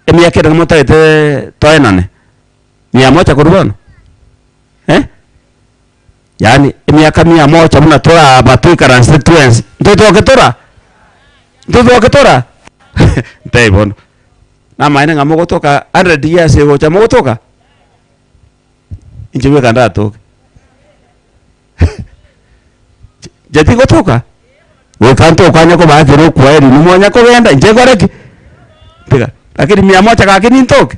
emiaka ere motagete toenane, mia moja korwa bono eh. Yaani emiaka mia moja buna toraba toikaransete twensi, ntotoke tora? Ntotoke tora? Ntebi bono, namaene ng'a mogotoka hundred years egocha mogotoka? Inche bweka ndatoke. Inche tingotoka? Goika ntokanye kobaakera okwaeri inwe mwanya kogenda, inche nkore ki? Tiga, lakini mia moja gaki nintoke?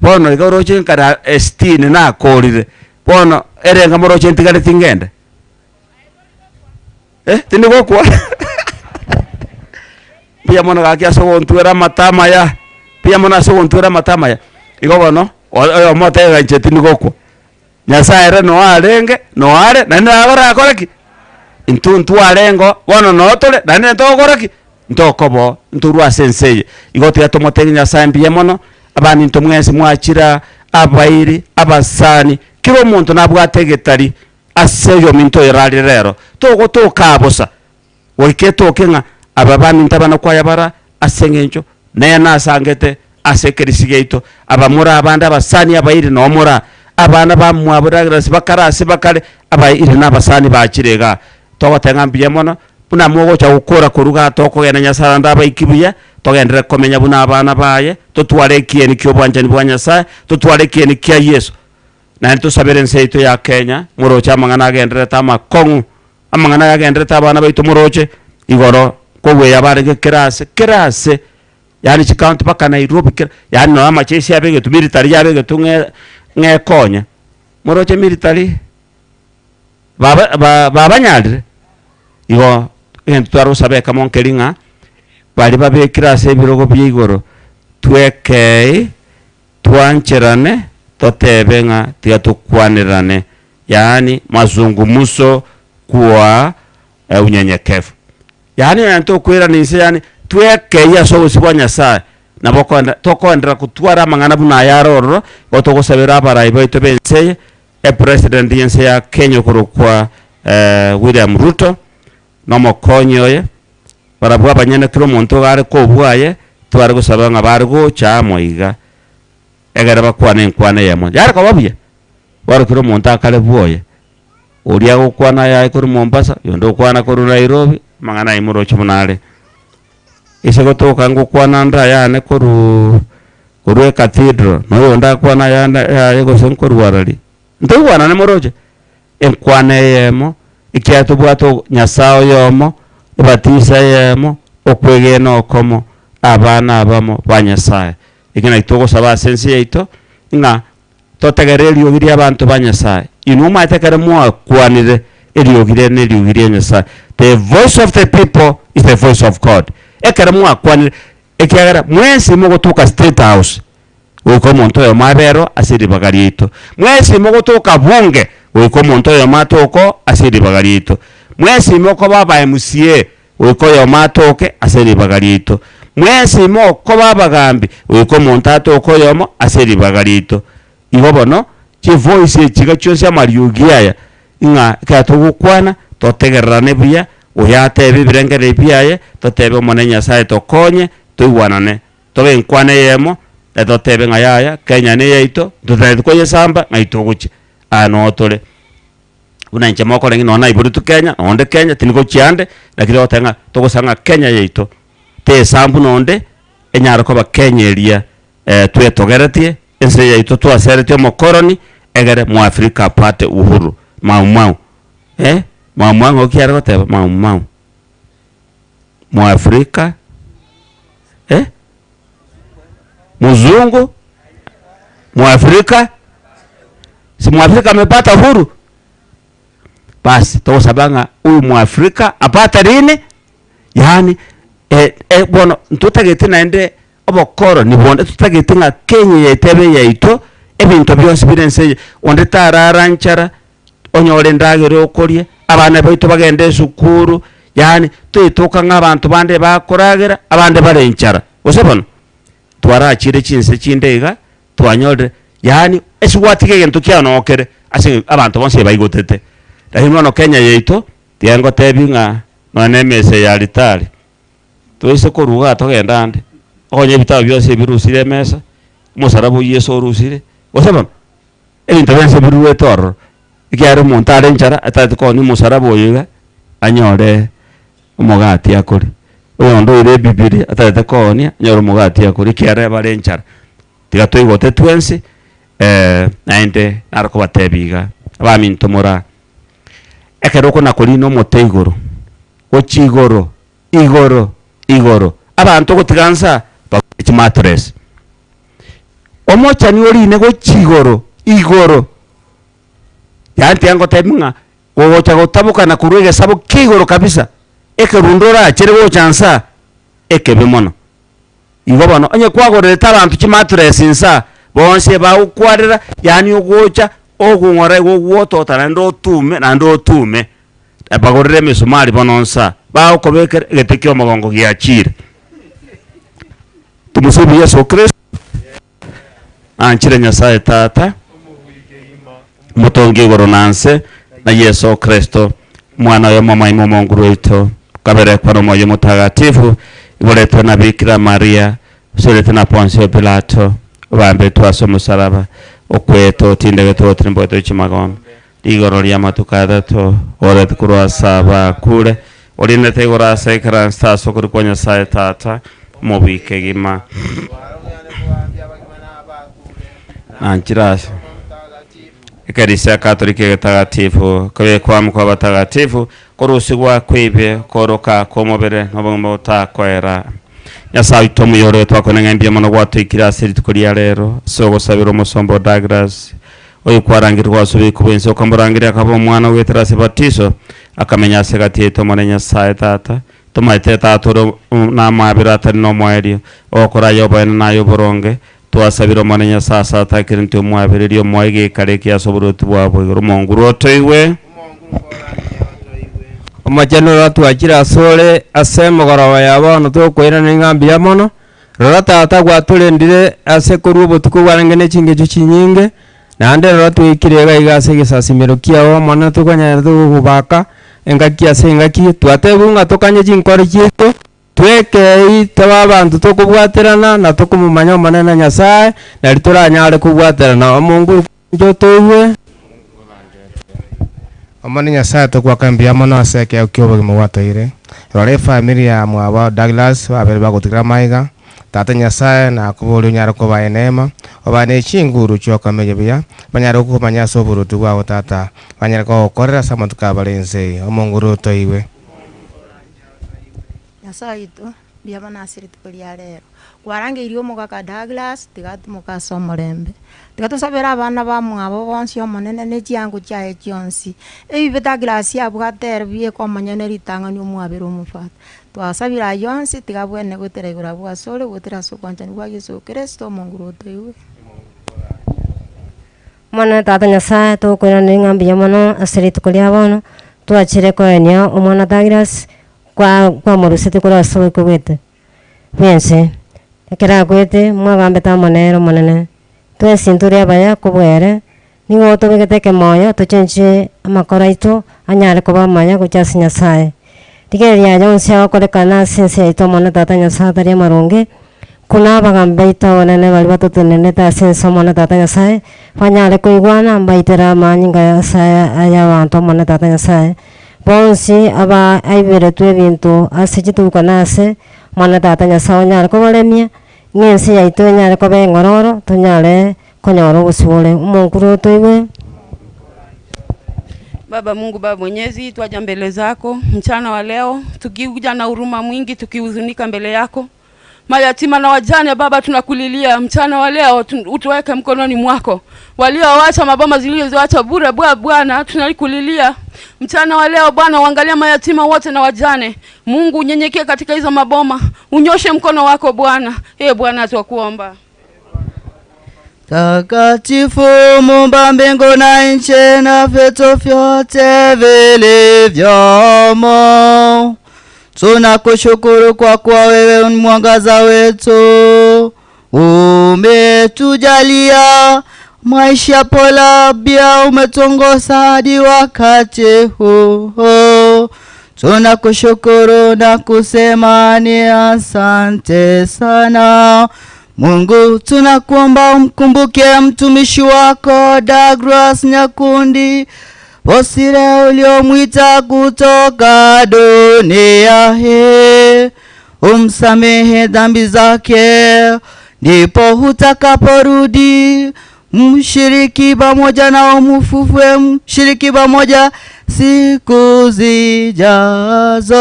Bono iga oroche nkare esitini nakorire, bono erenga moroche ntigareti ngende? Eh, tindi gokwa? Mbuya mono gaki ase ogontwera amato amaya, mbuya mono ase ogontwera amato amaya. Igo bono, oyomo otebe ng'a inche tindi gokwa, Nyasaye ere noo arenge, noo are, naende nabo arakore ki? Intwe ntwarengo, bono noo tore, naende ntogokora ki? Ntokoba oo, ntorwe ase ense eye. Igo tiga tomotebie Nyasae mbuya mono, abaminto mwensi mwachire aa, abairi, abasani, kera omonto nabwate egetari ase oyominto oyo orarire rero. Togotoka aa bosa, goika etoke ng'a aba baminto aba nakwaya bara ase eng'encho neye nasangete ase ekerisi giaito. Abamura abande abasani abairi noo more aa, abana bamwabo Douglas bakare ase bakare, abairi na abasani bachire igaa. Togoteba ng'a mbuya mono, buna mogocha gokora korwa igaa tokogenda Nyasaye ande abaiki buya, togenderere komenya buna abana baye, totware ekieni kia obwanchani bwa Nyasaye, totware ekieni kia Yeso. Naende tosabere ense yaito ya Kenya, moroche amang'ana agendererete amakong'u, amang'ana aya agendererete abana baito moroche, igoro nkogweya barenge kera ase, kera ase, yaani chikaunti mpaka Nairobi kera, yaani nonye amacheshi abegetwe, military yabegetwe ng'e ng'ekonya. Moroche military, baba ba babanyarire, igo egento tware gosaba ekemo nkeri ng'a, baria babekire ase ebirogo bia igoro, twekei. Twancherane totebe ng'a tiga tokwanerane, yaani mazungumzo kwa unyenyekevu. Yaani onye tokwerana inse yaani twekeyie ase obosio bwa Nyasaye, nabo okoenda tokoenderera kotwara amang'ana buna aya are ororo, igo togosabera abarai baito b'ense eye, epresident y'ense ya Kenya okorokwa William Ruto, na omokonyi oye, Barabwo abanyene kera omonto iga are kobua aye, tware gosaba ng'a bare gocha amo iga, egere bakwane enkwana eyemo. Yare koba buya? Bono kera omonto akare bwoye, oria agokwana ayaye korwa Mombasa, oyonde okwana korwa Nairobi, amang'ana ayio moroche buna are. Ase gotoka ngokwana nde ayane korwa korwa ecathedral, na oyonde akwane ayande ayaye gose nkorwa arari, ntoigwanane moroche? Enkwana eyemo, ekiagera tobwate Nyasae oyomo, ebatiso eyemo, okwegena okomo, abana abamo ba Nyasae. Eki nakio togosaba ase ense yaito, ng'a totegerere eriogi ri'abanto ba Nyasae. Inwe omanyete ekero mwakwanire, eriogi riaino neriogi ria Nyasae. The voice of the people is the voice of God. Ekero mwakwanire, ekiagera mwensi mogotoka State House, Goika omonto oyomo aberwe ase ribaga riaito. Mwensi mogotoka bunge, goika omonto oyomo atoke ase ribaga riaito. Mwensi mokoba aba MCA, goika oyomo atoke ase ribaga riaito. Mwensi mokoba abagambi, goika omonto atoke oyomo ase ribaga riaito. Igo bono, chivoice echi iga chionsi amariogi aya, ng'a ekero togokwana, totegererane buya, oyo atebe ebirengererio biaye, totebe Omonene Nyasaye tokonye, toigwanane. Tobe enkwana eyemo, na totebe ng'a yaya, Kenya neyaito, ntotagete koyesamba, ng'ai togochia? Aya noo tore. Buna inche mokorenge nonya naiboretwe Kenya, nonde Kenya, tindi gochia ande, lakini ogoteba ng'a togosaba ng'a Kenya yaito, tesambu nonde, enyare koba Kenya eria twetogeretie, ense yaito twaseretie omokoroni, egere Mwafrika apate uhuru. Mau mau, eh, Mau mau ng'o ki are goteba? Mau mau. Mwafrika, eh? Mzungu, Mwafrika, si Mwafrika amepata uhuru? Basi togosaba ng'a huyu Mwafrika apate nini? Yaani eh, eh, bono ntotagete naende obokoroni bonde totagete ng'a Kenya yaito ebe yaito, ebinto bionsi bire ense eye, onde tarara nchara, onyore endagera okoria, abana baito bagende esukuru, yaani toetoka ng'a abanto bande bakoragera, abande bare enchara, gose bono? Twarachire chinse chinde iga, twanyorire, yaani ase gwatiga egento kiao noo kere, ase abanto bonsi baigotete. Lakini bono Kenya yaito, tiga ngotebi ng'a nonya na emesa ya ritari, toise korwa igaa togende ande, okonye ebitabu bionsi ebirusire emesa, omosaraba o Yeso orusire, gose bono? Ebinto bionsi biruete ororo, ekiagera omonto are enchara atagete koonia omosaraba oyo iga, anyore omogati akoria. Oyonde oire ebibiri atagete koonia, anyore omogati akoria ekiagera bare enchara. Tiga toigote twensi, naende nare kobatebia iga, abaminto moraa, ekero okona korina omote igoro, gochia igoro, igoro, igoro, abanto ogotiga nsa, bagore chimatress. Omochani orine gochia igoro, igoro, yaani tiga ngotebi ng'a gogocha gotabokana korwa egesabo kia igoro kabisa, ekerundo orachere gocha nsa, ekebe mono. Igo bono, onye kwagorerete abanto chimatress nsa, bonsi ebagokwarera, yaani ogocha, ogong'ora igo ogwotota naende otume naende otume. Bagorere emesumari bono nsa, bagokobekera egete kia omogongo giachire. Tumusifu Yesu Kristo. Nanchire Nyasaye Tata, Omotongi igoro na nse, na Yeso Kristo, Omwana oye omomaima omonguru oito, okaberekwa n'Omoyo Omotagatifu, iboretwe na Bikira Maria, oserete na Ponsio Pilato, obambetwe ase omosalaba, okwete, otindegetwe, otirimbogetwe chimagombe, Rigoro ri'amatuko atato, oretwe korwa ase abakure, orinete igoro ase ekeransete ase okorua kwa Nyasae Tata, Omobui kegima. Nanchire ase Ekerisia Katoliki egetagatifu, kobekwa amo kw'abatagatifu, korusigwa kw'ebibe, kooroka kw'omobere, na obogima botakoera. Nyasae oito omuya ore twakwana ng'a mbuya mono gwatoikire ase rituko ria rero, ase ogosabera omosomba o Douglas, Oyokwarangerigwa ase oboiko bw'ense okamorangeria akaba omwana goetera ase ebatiso, akamenya ase egati yaito Omonene Nyasae Tata. Tomaete Tata ore namabera atari nomoerio, ogokora aye oboene na aye oboronge. Twasabire Omonene Nyasae ase atakire intwe omwabererie omoe egekare ekiya ase oboruoti bwao bwa igoro. Omonguru otoigwe. Omochenu rora twachire asore ase emogoroba ya bono tokoiraneria ng'a mbuya mono. Rora tata gwatorendire ase korwa obotuko bwarenge ne chingencho chinyinge, naende rora twaikire iga iga ase egesasimero kiao Omonene tokonyarete gokobaka engaki ase engaki, twatebigwe ng'a tokanye chinkoro chiaito, twekei tobe abanto tokobwaterana na tokomomanya Omonene Nyasae, nari toranyare kobwaterana omonguru inche otoigwe. Omonene Nyasae togoaka mbuya mono ase ekeegwa ki'obogima gwatoire. Rora efamiri ya mwabo Douglas babere bagotigera amaiga. Tata Nyasae nakoborie onyare kobaa eneema, obae ne chinguru chi'okomenya buya, banyare gokomanya ase oboruoti bwao Tata, banyare kogokorera ase amatuko abare ense eye. Omonguru otoigwe. Nyasae oito, mbuya mono ase rituko ria rero. Kwarangeirie omogaka Douglas, tiga atimoke ase omorembe. Tiga tosabere abana bamwabo bonsi Omonene ne chiango chiaye chionsi. Ebibe Douglas abwate ere bieka omonyene ritang'ani omwabere omofata. Twasabire ayio onsi, tiga abwene goetera igoro abwo asore, goetera ase obwanchani bwa Yeso Kristo, omonguru otoigwe. Omonene Tata Nyasae, togokoiraneria ng'a mbuya mono ase rituko ria bono, twachire koenia omwana Douglas, kwa kwamorusetie korwa ase oboiko bwete bw'ense. Ekero akwete, mwagambete amo nere Omonene. Twensi ntore abaya kobua ere, nigo otobegete ekemoyo tochenchie amakoro aito anyare koba amaya gochia ase Nyasae. Rigereria aya onsi agokorekana ase ense yaito Omonene Tata Nyasae atari amaronge, Kuna abagambi baito abanene baria batotenenete ase ense Omonene Tata Nyasae, banyare koigwana mbaitere amanyinga ase ay'abanto Omonene Tata Nyasae, bonsi aba aiberetwe ebinto ase chituko na ase Omonene Tata Nyasae onyare kobaremia, ng'a ense yaito enyare koba eng'ororo, tonyare konyora obosibore. Omonkuru otoigwe. Baba Mungu Baba Mwenyezi, twaja mbele zako mchana wa leo tukikuja na huruma mwingi, tukihuzunika mbele yako. Mayatima na wajane Baba, tunakulilia mchana wa leo, utuweke mkononi mwako. Waliowacha maboma zilizoacha bure, bwa Bwana, tunakulilia mchana wa leo Bwana, uangalia mayatima wote na wajane. Mungu unyenyekee katika hizo maboma, unyoshe mkono wako Bwana. Ee Bwana, twakuomba. Takatifu Muumba mbingu na nchi na vitu vyote vilivyomo, tunakushukuru kwa kuwa wewe ni mwangaza wetu, umetujalia maisha pola, pia umetuongoza hadi wakati huu. Tunakushukuru na kusema ni asante sana. Mungu, tunakuomba umkumbuke mtumishi wako Douglas Nyakundi Bosire uliomwita kutoka dunia hii, umsamehe dhambi zake, ndipo utakaporudi mshiriki pamoja na umfufue mshiriki pamoja siku zijazo.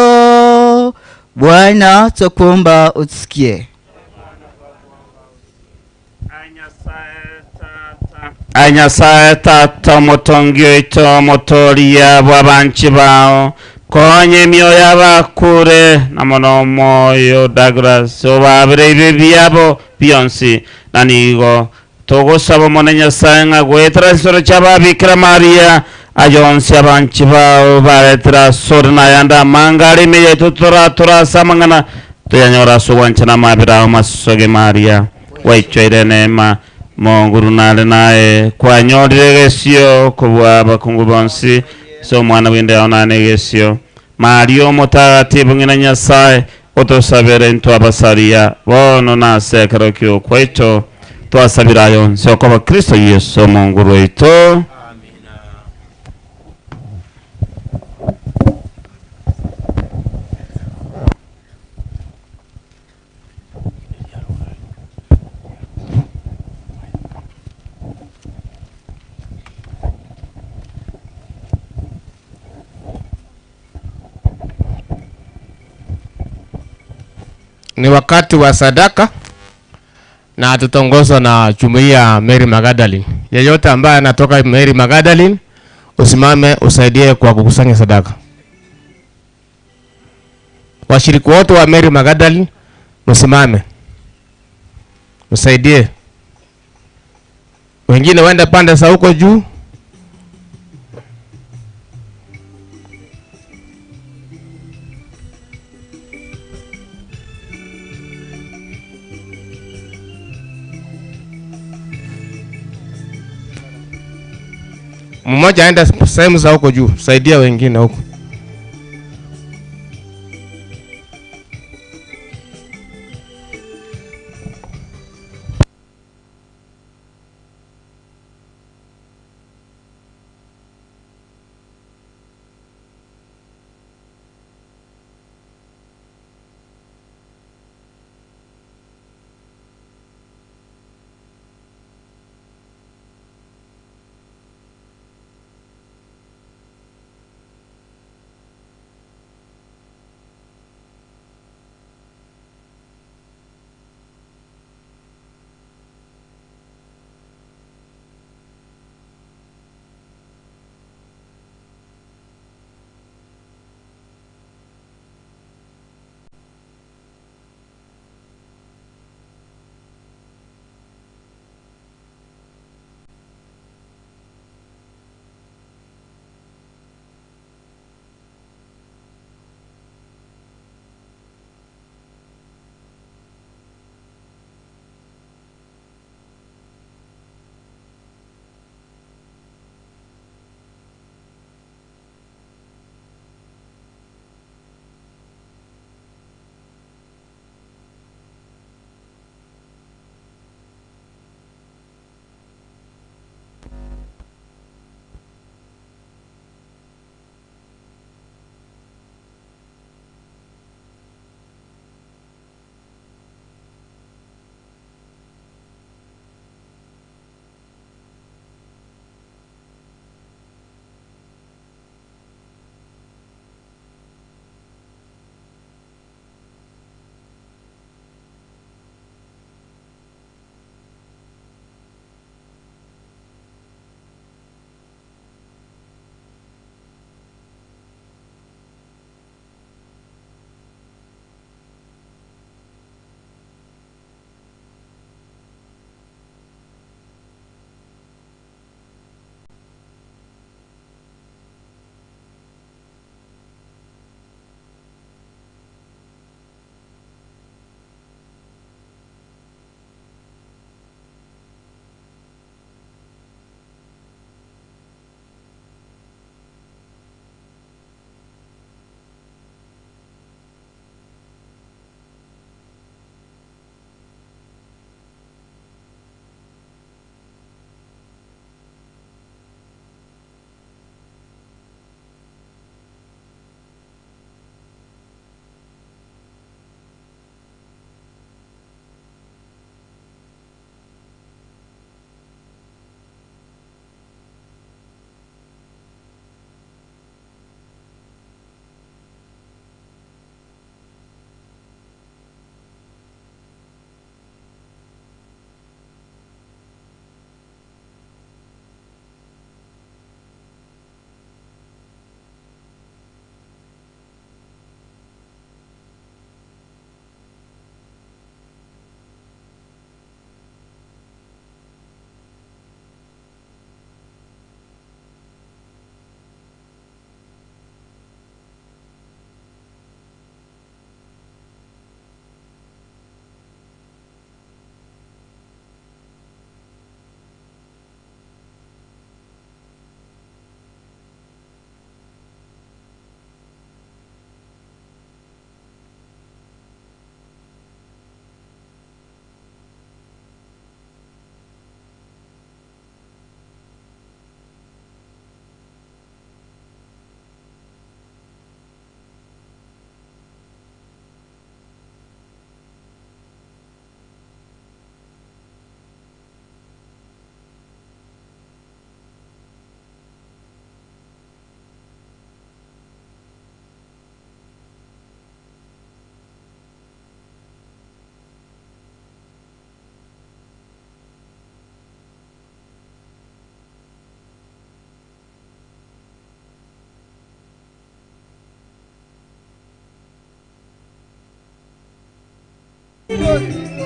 Bwana, tukuomba utusikie. Aye Nyasae Tata, Omotongi oito, Omotoria bw'abanchi bao, konya emioyo y'abakure, na mono omoyo Douglas, obaabere ebibe biabo bionsi. Na nigo togosaba Omonene Nyasae ng'a goetera chinsoro chi'ababikira Maria, Ayonsi abanchi bao baretire asore na ayande amange are ime yaito toratore ase amang'ana toyanyore ase ogwanchana amabera ao masoge maria gwaichoire neema Monguru nare naye kwanyorire egesio kobua abakungu bonsi ase omwana bw'ende yao nare negesio Maria omotagatifu ng'ina Nyasae otosabere intwe abasaria bono na ase ekero ki'okwaito twasabire aye onsi okoba Kristo Yeso omonguru oito. Ni wakati wa sadaka na tutaongozwa na jumuiya ya Mary Magdalene. Yeyote ambaye anatoka Mary Magdalene, usimame usaidie kwa kukusanya sadaka. Washiriki wote wa Mary Magdalene, msimame msaidie. Wengine waende pande za huko juu. Mmoja aende sehemu za huko juu, saidia wengine huko.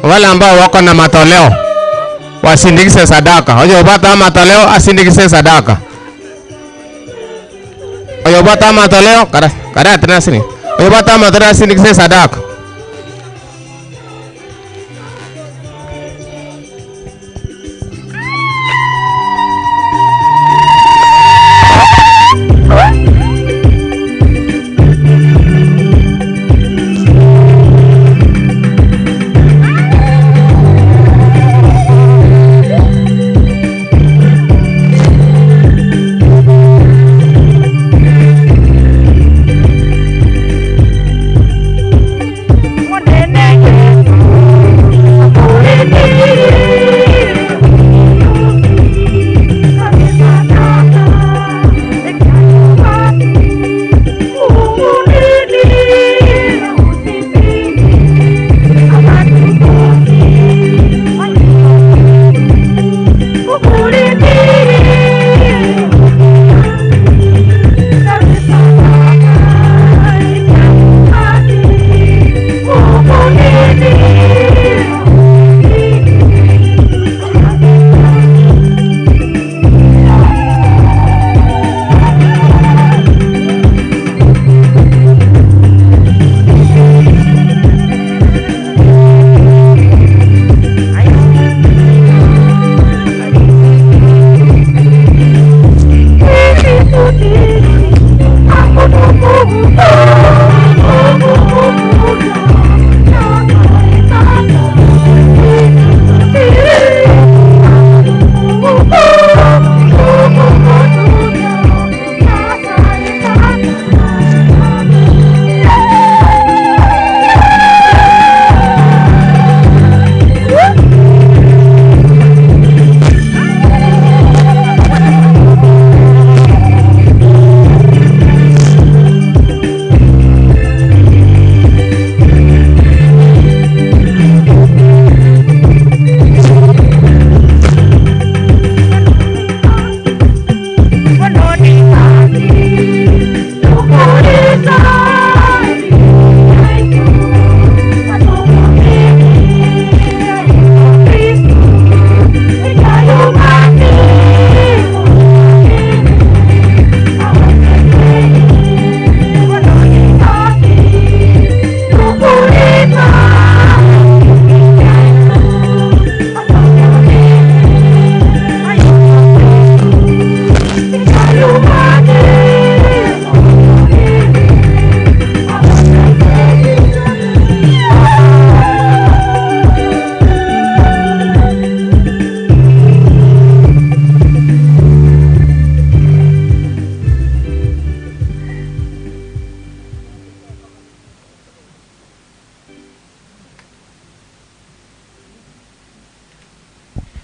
Wale ambao wako na matoleo wasindikise sadaka. Oyobwate amatoleo asindikise sadaka. Oyobwate amatoleo kara kara tenasini. Oyobwate amatoleo asindikise sadaka.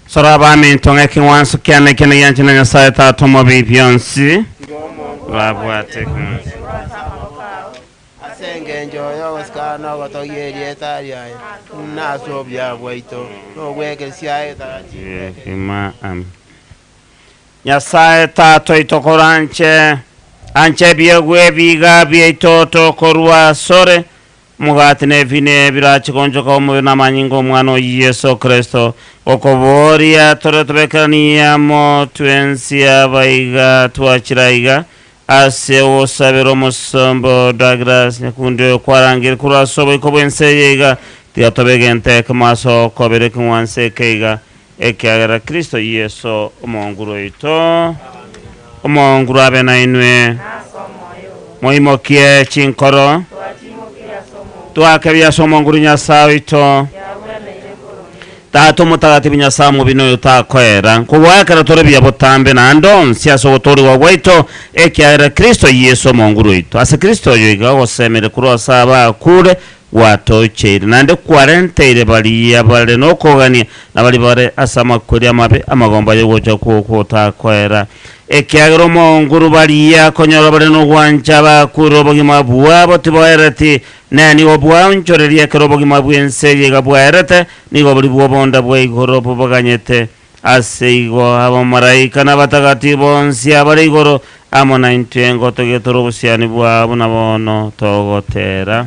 Sora abaminto ng'a ekeng'wanso kiane ekio negianche na Nyasae Tata omobe bionsi babwate ekeng'wanso. Ase engencho y'ogosikana na ogotogia erieta riaye, buna ase obuya bwaito, na obw'ekesia egetagatifu. Ekima, amen. Nyasae Tata oito koranche, anche ebiegwa ebiga biaito tokorua asore, Omogati na efini birache koonchoka omobere na amanyinga 'Omwana o Yeso Kristo, gokoboria tore tobekeranie amo twensi abaiga twachire aiga, ase ogosabera omosomba o Douglas Nyakundi oyo kwarangire korwa ase oboiko bw'ense eye iga, tiga tobe egento ekemo ase okobera ekeng'wanso eke iga, ekiagera Kristo Yeso Omonguru oito. Omonguru abe nainwe. Moimokie chinkoro. Twakebia ase Omonguru Nyasae oito. Tata Omotagatifu Nyasae omobina oyo takoera. Nkogoa ekero tore buya botambe naende onsi ase ogotoorigwa gwaito, ekiagera Kristo Yeso Omonguru oito. Ase Kristo oyo iga ogosemeria korwa ase abakure gwatocheire, naende kwarenteire baria bare nokogania na baria bare ase amakweri amabe amagomba y'ogocha kw'okwo otakoera. Ekiagera omonguru baria konyora bare nogwancha bakwire obogima bwabo tiboereti, ne nigo bwaonchoreria ekero obogima bw'ense eye iga bwaerete, nigo bori bw'obonda bwa igoro bobaganyete. Ase igo abamalaika na abatagatifu bonsi abare igoro amo naintwe ngotogia tore obosiani bwabo na bono togotera.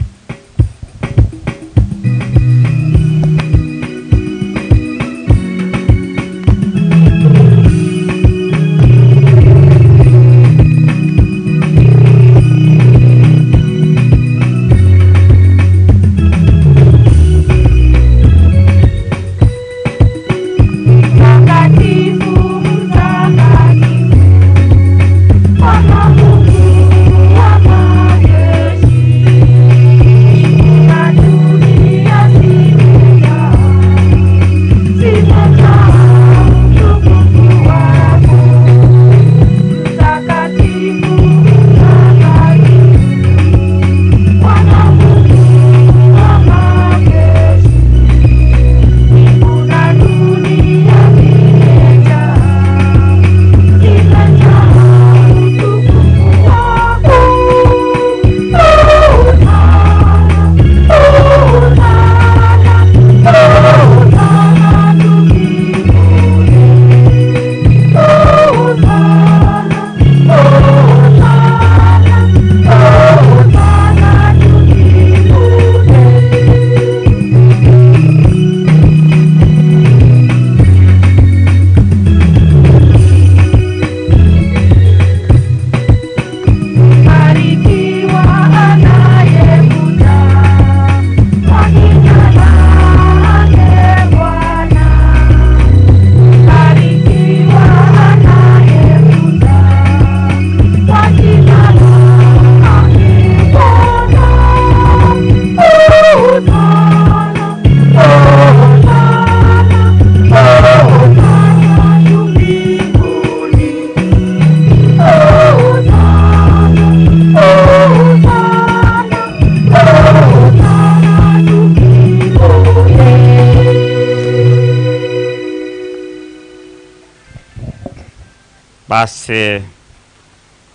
Basi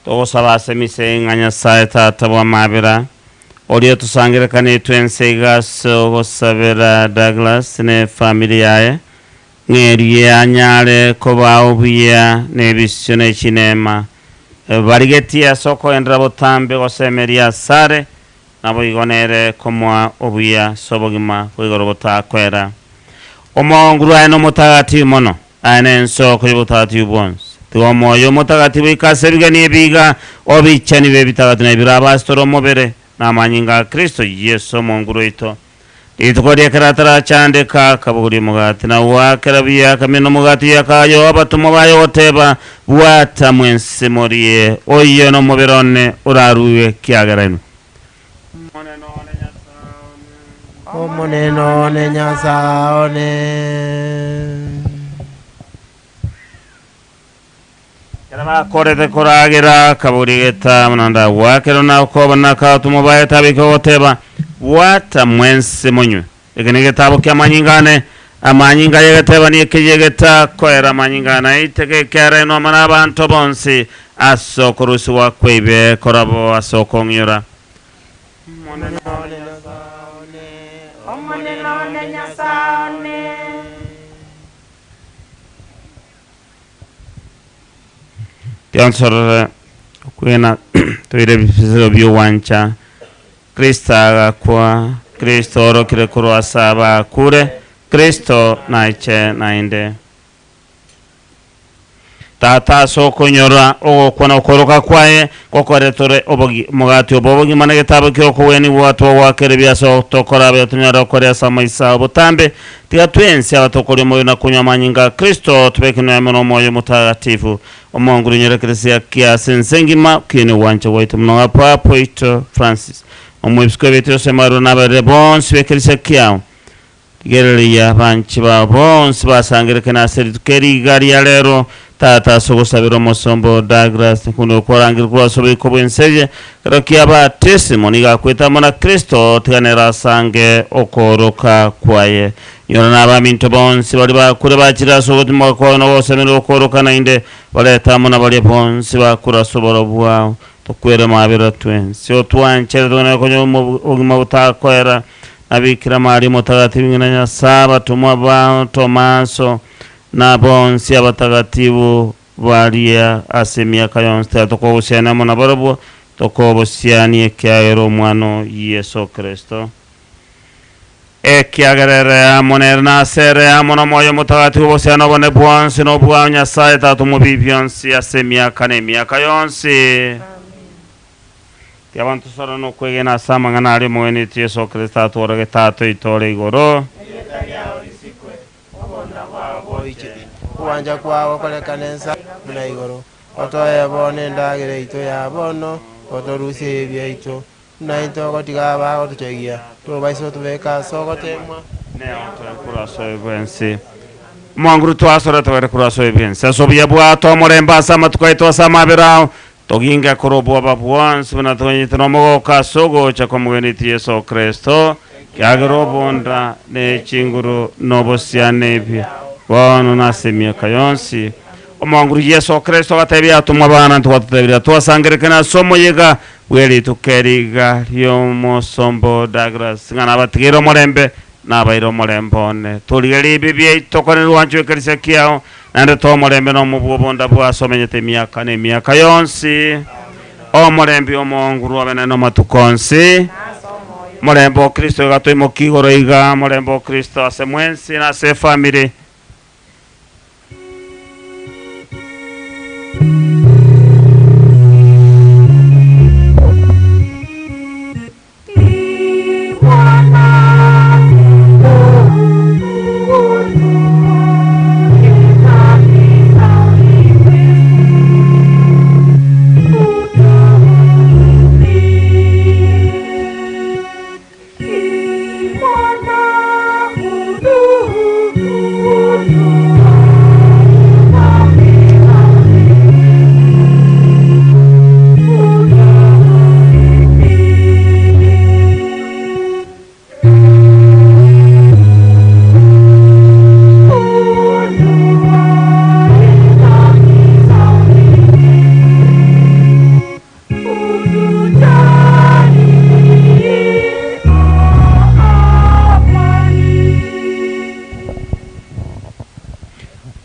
togosaba ase emise ng'a Nyasae Tata bw'amabera, oria otosangerekanetwe ense iga ase ogosabera Douglas na efamiri yaye, ng'a erio anyare kobaa obuya na ebisio ne chineema barigetie ase okogenderera botambe gosemeria asare, naboigo nere komoa obuya ase obogima bwa igoro botakwera. Omonguru aye nomotagatifu mono, aye nensoko y'obotagatifu bwonsi. Tiga omoyo omotagatifu oike ase ebigeni ebi iga, obichani b'ebitagatifu na ebiraba ase tore omobere na amanyinga a Kristo Yeso omonguru oito. Rituko riria ekero atarachandeka, akabogoria omogati, na goakera buya, akamina omogati oyio akayoa abatomwa baye, ogoteba, Bwata mwensi morie, oyio nomobere one orarue ekiagera inwe. Omonene one Nyasae one. Ekero bakorete koragera, akaboria egetabo, naende agwakera na okoba na akabatoma baye tabeke ogoteba, Bwata mwensi monywe, eke negetabo ki'amanyinga ane, amanyinga y'egetebani eke y'egetakoera amanyinga ane aiteke ekiagera inwe amo nabanto bonsi ase okorusigwa kw'ebibe korabo ase okong'inyora. Omonene one Nyasae one. Tionsorore okwegena toire ebisisero bi'ogwancha Kristo agakwa, Kristo oorokire korwa ase abakure, Kristo naiche naende. Tata ase okonyora ogokwa na okooroka kwaye, gokore tore obogi omogati obo obogima na egetabo ki'okogwenigwa twogwakera ebiaso tokorabe tonyare gokoria ase amaiso ao botambe. Tiga twensi abatokoria omoyo na konywa amanyinga a Kristo, tobekenwe amo n'Omoyo Omotagatifu, Omonguru onyore ekeresia kia ase ense engima, okiine ogwancha gwaito mono ng'a Papa oito Francis, Omwebiskopi oito Jose Marwa na abarere bonsi b'ekeresia kiao. Rigereria abanchi bao bonsi basangererekane ase rituko eri iga ria rero, Tata, ase ogosabera omosomba oo Douglas, nikunde okwarangeria korwa ase oboiko bw'ense eye, ekero kia batisimo, nigo akwete amo na Kristo, tiga nere asange okooroka kwaye. Inyora na abaminto bonsi baria bakure bachire ase ogotimoka kwao na ogosemeria okooroka naende, barete amo na baria bonsi bakure ase obororo bwao. Tokwere amabera twensi, otwanchere togende konyora obogima botakoera, Na Bikira Maria Omotagatifu, ng'ina Nyasae, abatomwa bao Tomaso, na bonsi abatagatifu baria ase emiaka yonsi, tiga tokobosiania amo nabarabwo, tokobosianie ekiagera Omwana o Yeso Kristo. Ekiagera ere amo nere na ase ere amo n'Omoyo Omotagatifu obosiani obone bwonsi na obwa Nyasae Tata omobii bionsi ase emiaka na emiaka yonsi. Tiga abanto sore nokwegena ase amang'ana aria Omogeneti Yeso Kristo atworogete Tata oito ore igoro. Erieta riao risikwe, obonda bwao boiche, ogwancha kwao gokorekane ense buna igoro. Otoe bono endagera yaito ya bono, otorusie ebibe biaito, buna intwe togotiga abagotochegia, tobaisa gotobeka ase ogoteemwa. Neo tore korwa ase oyo bwensi. Omonguru twasore togende korwa ase oyo bwensi. Ase obuya bwao tomorembe ase amatuko aito ase amabera ao, Toginge korwa obwoba bwonsi buna toganyete nomogooko ase ogocha kw'Omogeneti Yeso Kristo, ekiagera obonda, ne chinguru, na obosiani ebi bono na ase emiaka yonsi. Omonguru Yeso Kristo agatebia abatomwa bana, Ntwatotebirie twasangererekane ase omoyega bwe rituko eri iga ri'omosomba Douglas, ng'a nabatigeire omorembe, Nabaire omorembe one. Torigereria ebibe biaito, korende rwanchwe ekerisia kiao, naende toe omorembe na omobua obonda bwao ase omenyete emiaka na emiaka yonsi. Omorembe omoonguru obe naende amatuko onsi. Omorembe o Kristo iga toimokie igoro iga, omorembe o Kristo ase mwensi na ase efamiri.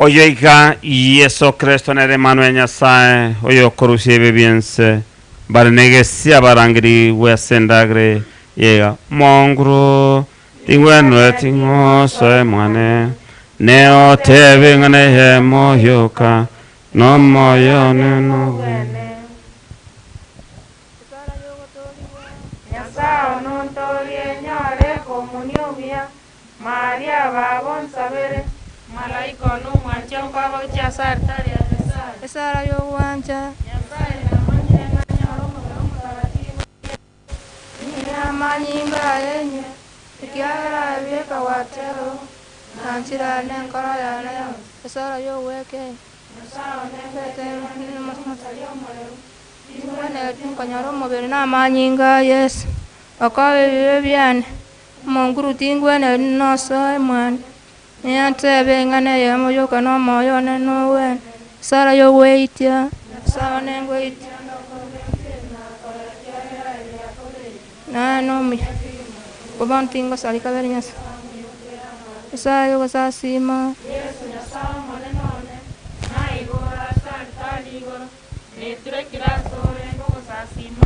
Oyo iga Yeso Kristo nere Emmanuel Nyasaye, oyokorusia ebibe bi'ense, bare negesia abarangerigwe ase endagera eye yaiga. Monguru, tingwenereti ng'osoe mwane, neotebe ng'a neyemo yoka, nomoyo one nobwene. Nyasae one ontorie nyore komunia obuya, Maria baba onsabere. Malaika one omwanche nkoba gochia ase altari ya Nyasae. Esara y'ogwancha. Nyasae namanyire ng'a nyore omobere omotakatifu o Yeso. Ninywe amanyinga aye inywe, ekiagera aye bweka gwaterwa, na nchire nenkoro yane yonsi. Esara y'ogwekeyia. Nyasae one mbete nomosaria omoreu. Tingwenereti nkonyora omobere na amanyinga a Yeso, okoba ebibe biane, omonguru tingwenereti nosoe mwane, nintebe ing'ana eyemo yoka na omoyo one nogwene, esara y'ogweitia, Nyasae one ngweitia naye nomuya, koba ntingosari kabere Nyasae, esara y'ogosasima. Yeso, Nyasae Omonene one, naigure ase altari igoro, neturekire asore ngogosasima.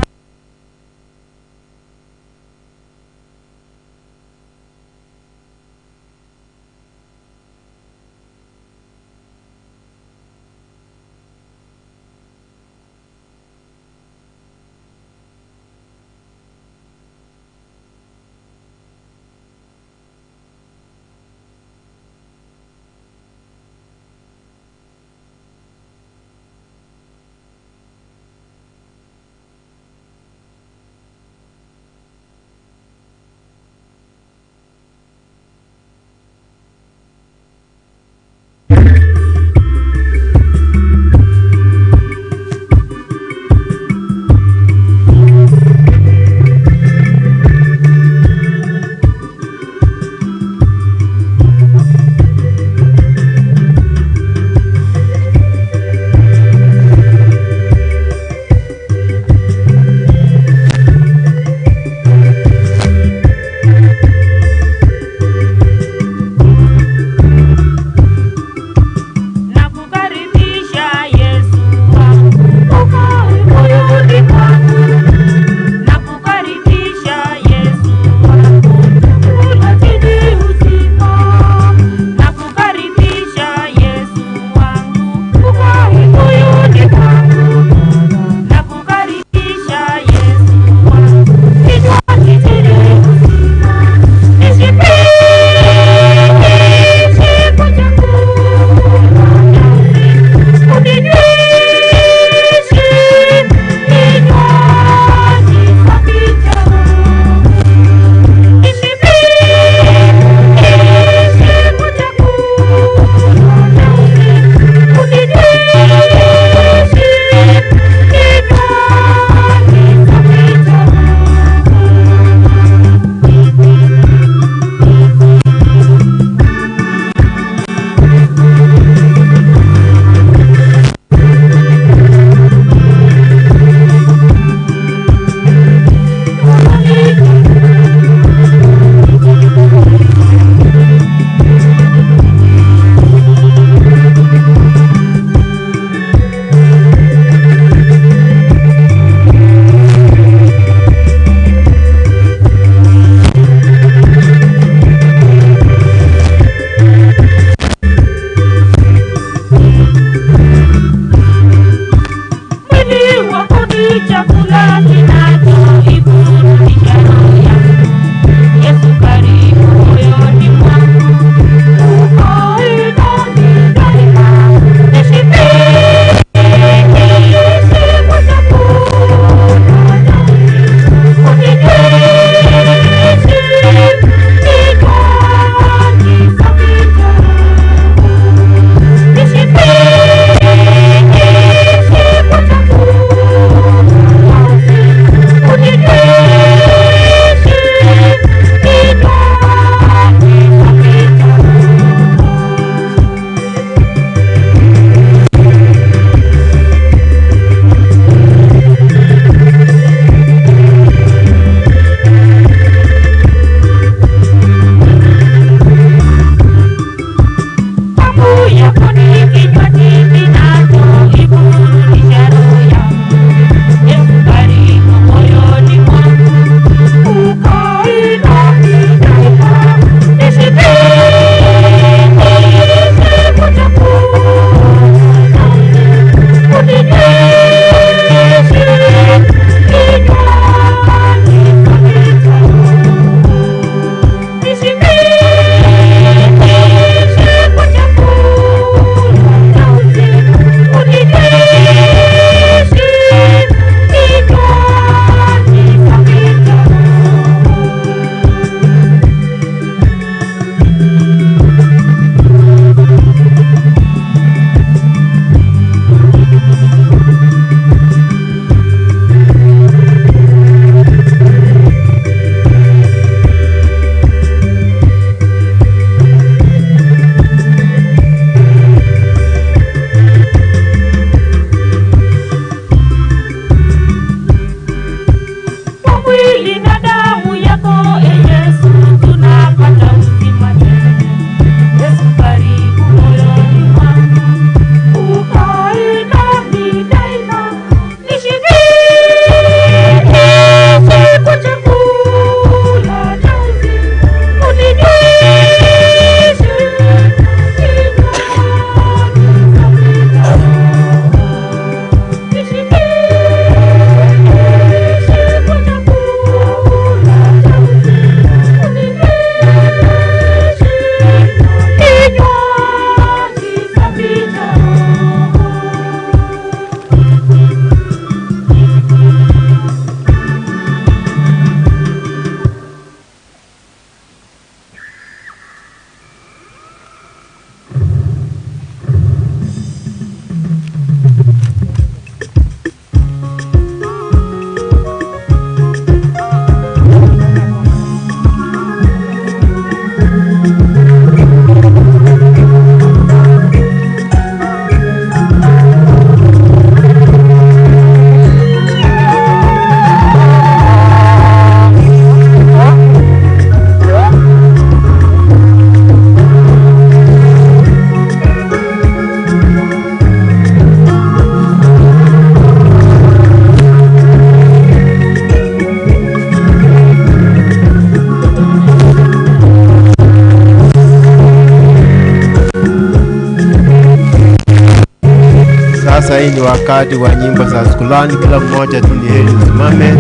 Sasa hii ni wakati wa nyimbo za shukrani. Kila mmoja tu ni heri usimame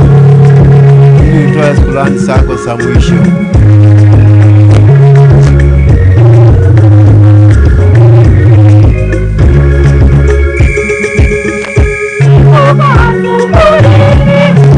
ili utoe shukrani zako za mwisho. Bye.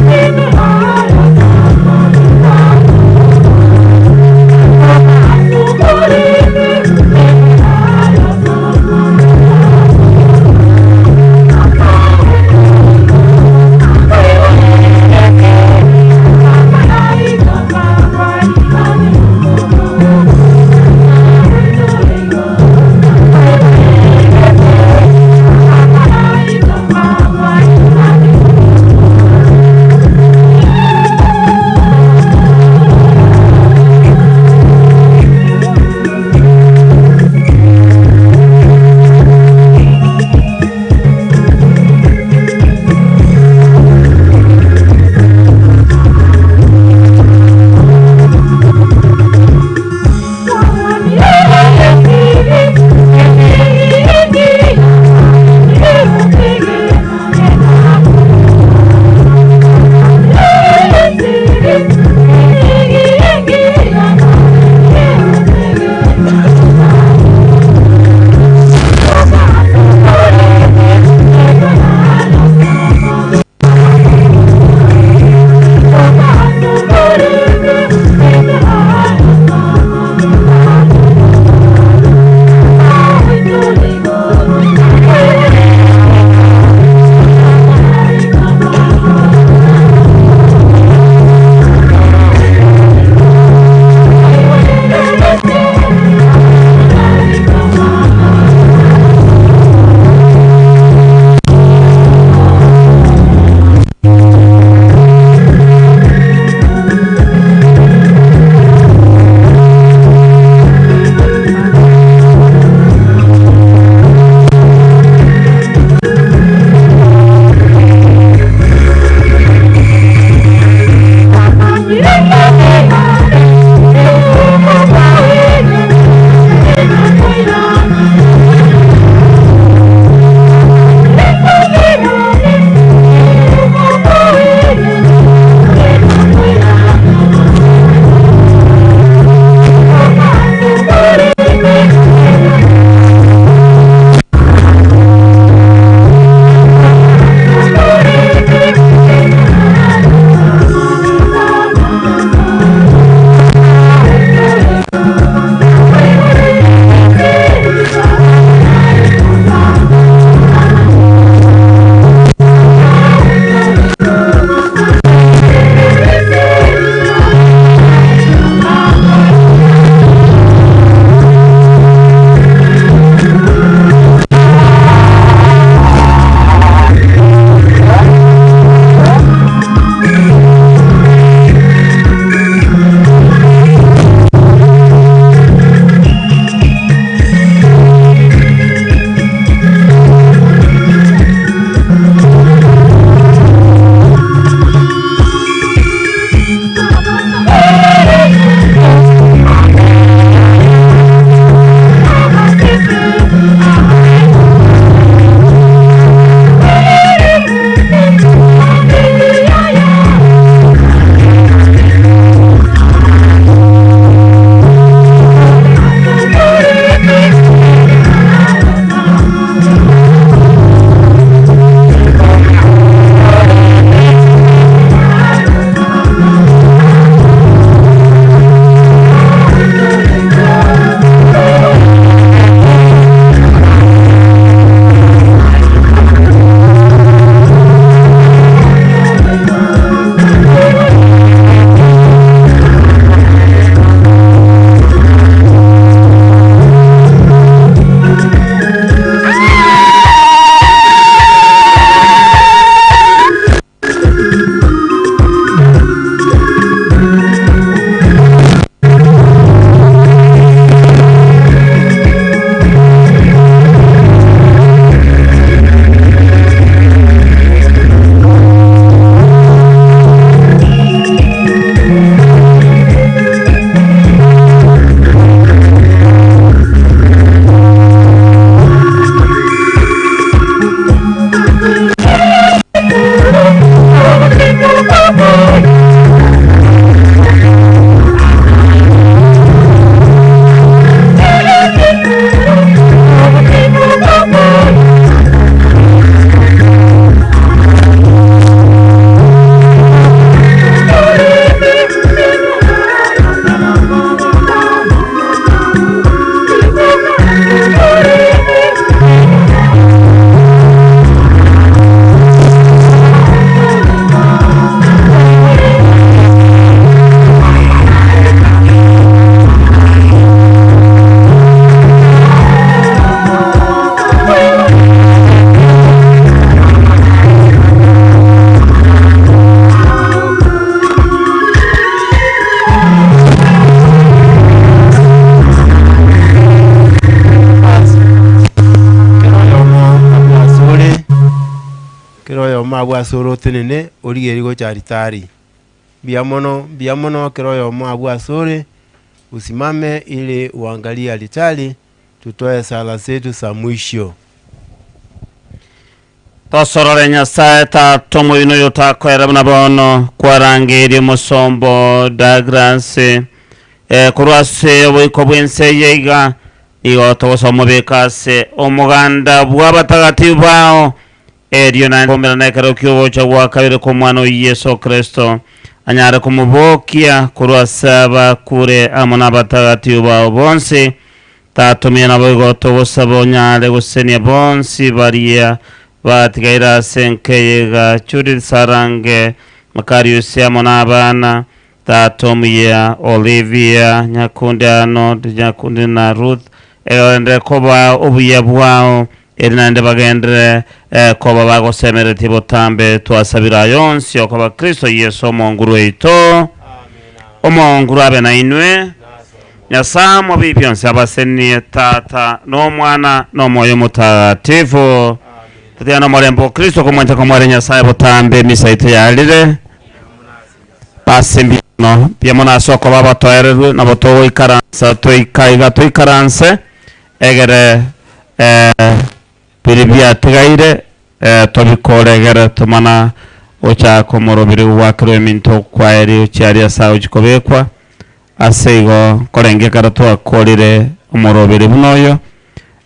oyomo abwo ase ore otenene, origererie gocha alitari. Mbuya mono, mbuya mono kera oyomo abwo ase ore, usimame ili uangalie alitari, tutoe sala zetu za mwisho. Tosorore Nyasae Tata omoino oyo otakoera buna bono kwarangeirie omosomba Douglas eh, korwa ase oboiko bw'ense eye iga, nigo togosaba omobeke ase omoganda bw'abatagatifu bao, erio naende koumerana ekero ki'ogocha gwa kabere kw'Omwana o Yeso Kristo, anyare komobokia korwa ase abakure amo nabatagatifu bao bonsi. Tata omuya naboigo togosaba onyare gosesenia bonsi baria batigaire ase enka eye iga, Judith Sarange, Makariusi amo nabana, Tata omuya, Olivia, Nyakundi Arnold, Nyakundi na Ruth, egenderere koba obuya bwao, eri naende bagenderere koba bagosemeretie botambe. Twasabire aya onsi okoba Kristo Yeso Omonguru oito. Omonguru abe nainwe. Nyasae omobii bionsi abasenie, Tata, na Omwana, na Omoyo Omotagatifu. Totigane nomorembe o Kristo komwancha komware Nyasae botambe emisa yaito yarire. Ase mbuya mono, mbuya mono ase okoba abatoererwe, nabo togoikaransa toika iga toikaranse, egere eh, biria biatigaire eh, tobikore egere tomana gochaka omorobiri gwakerwa eminto kwaeri gochia aria ase agochia kobekwa. Ase igo nkorenge ekero twakorire omoroberi buna oyo,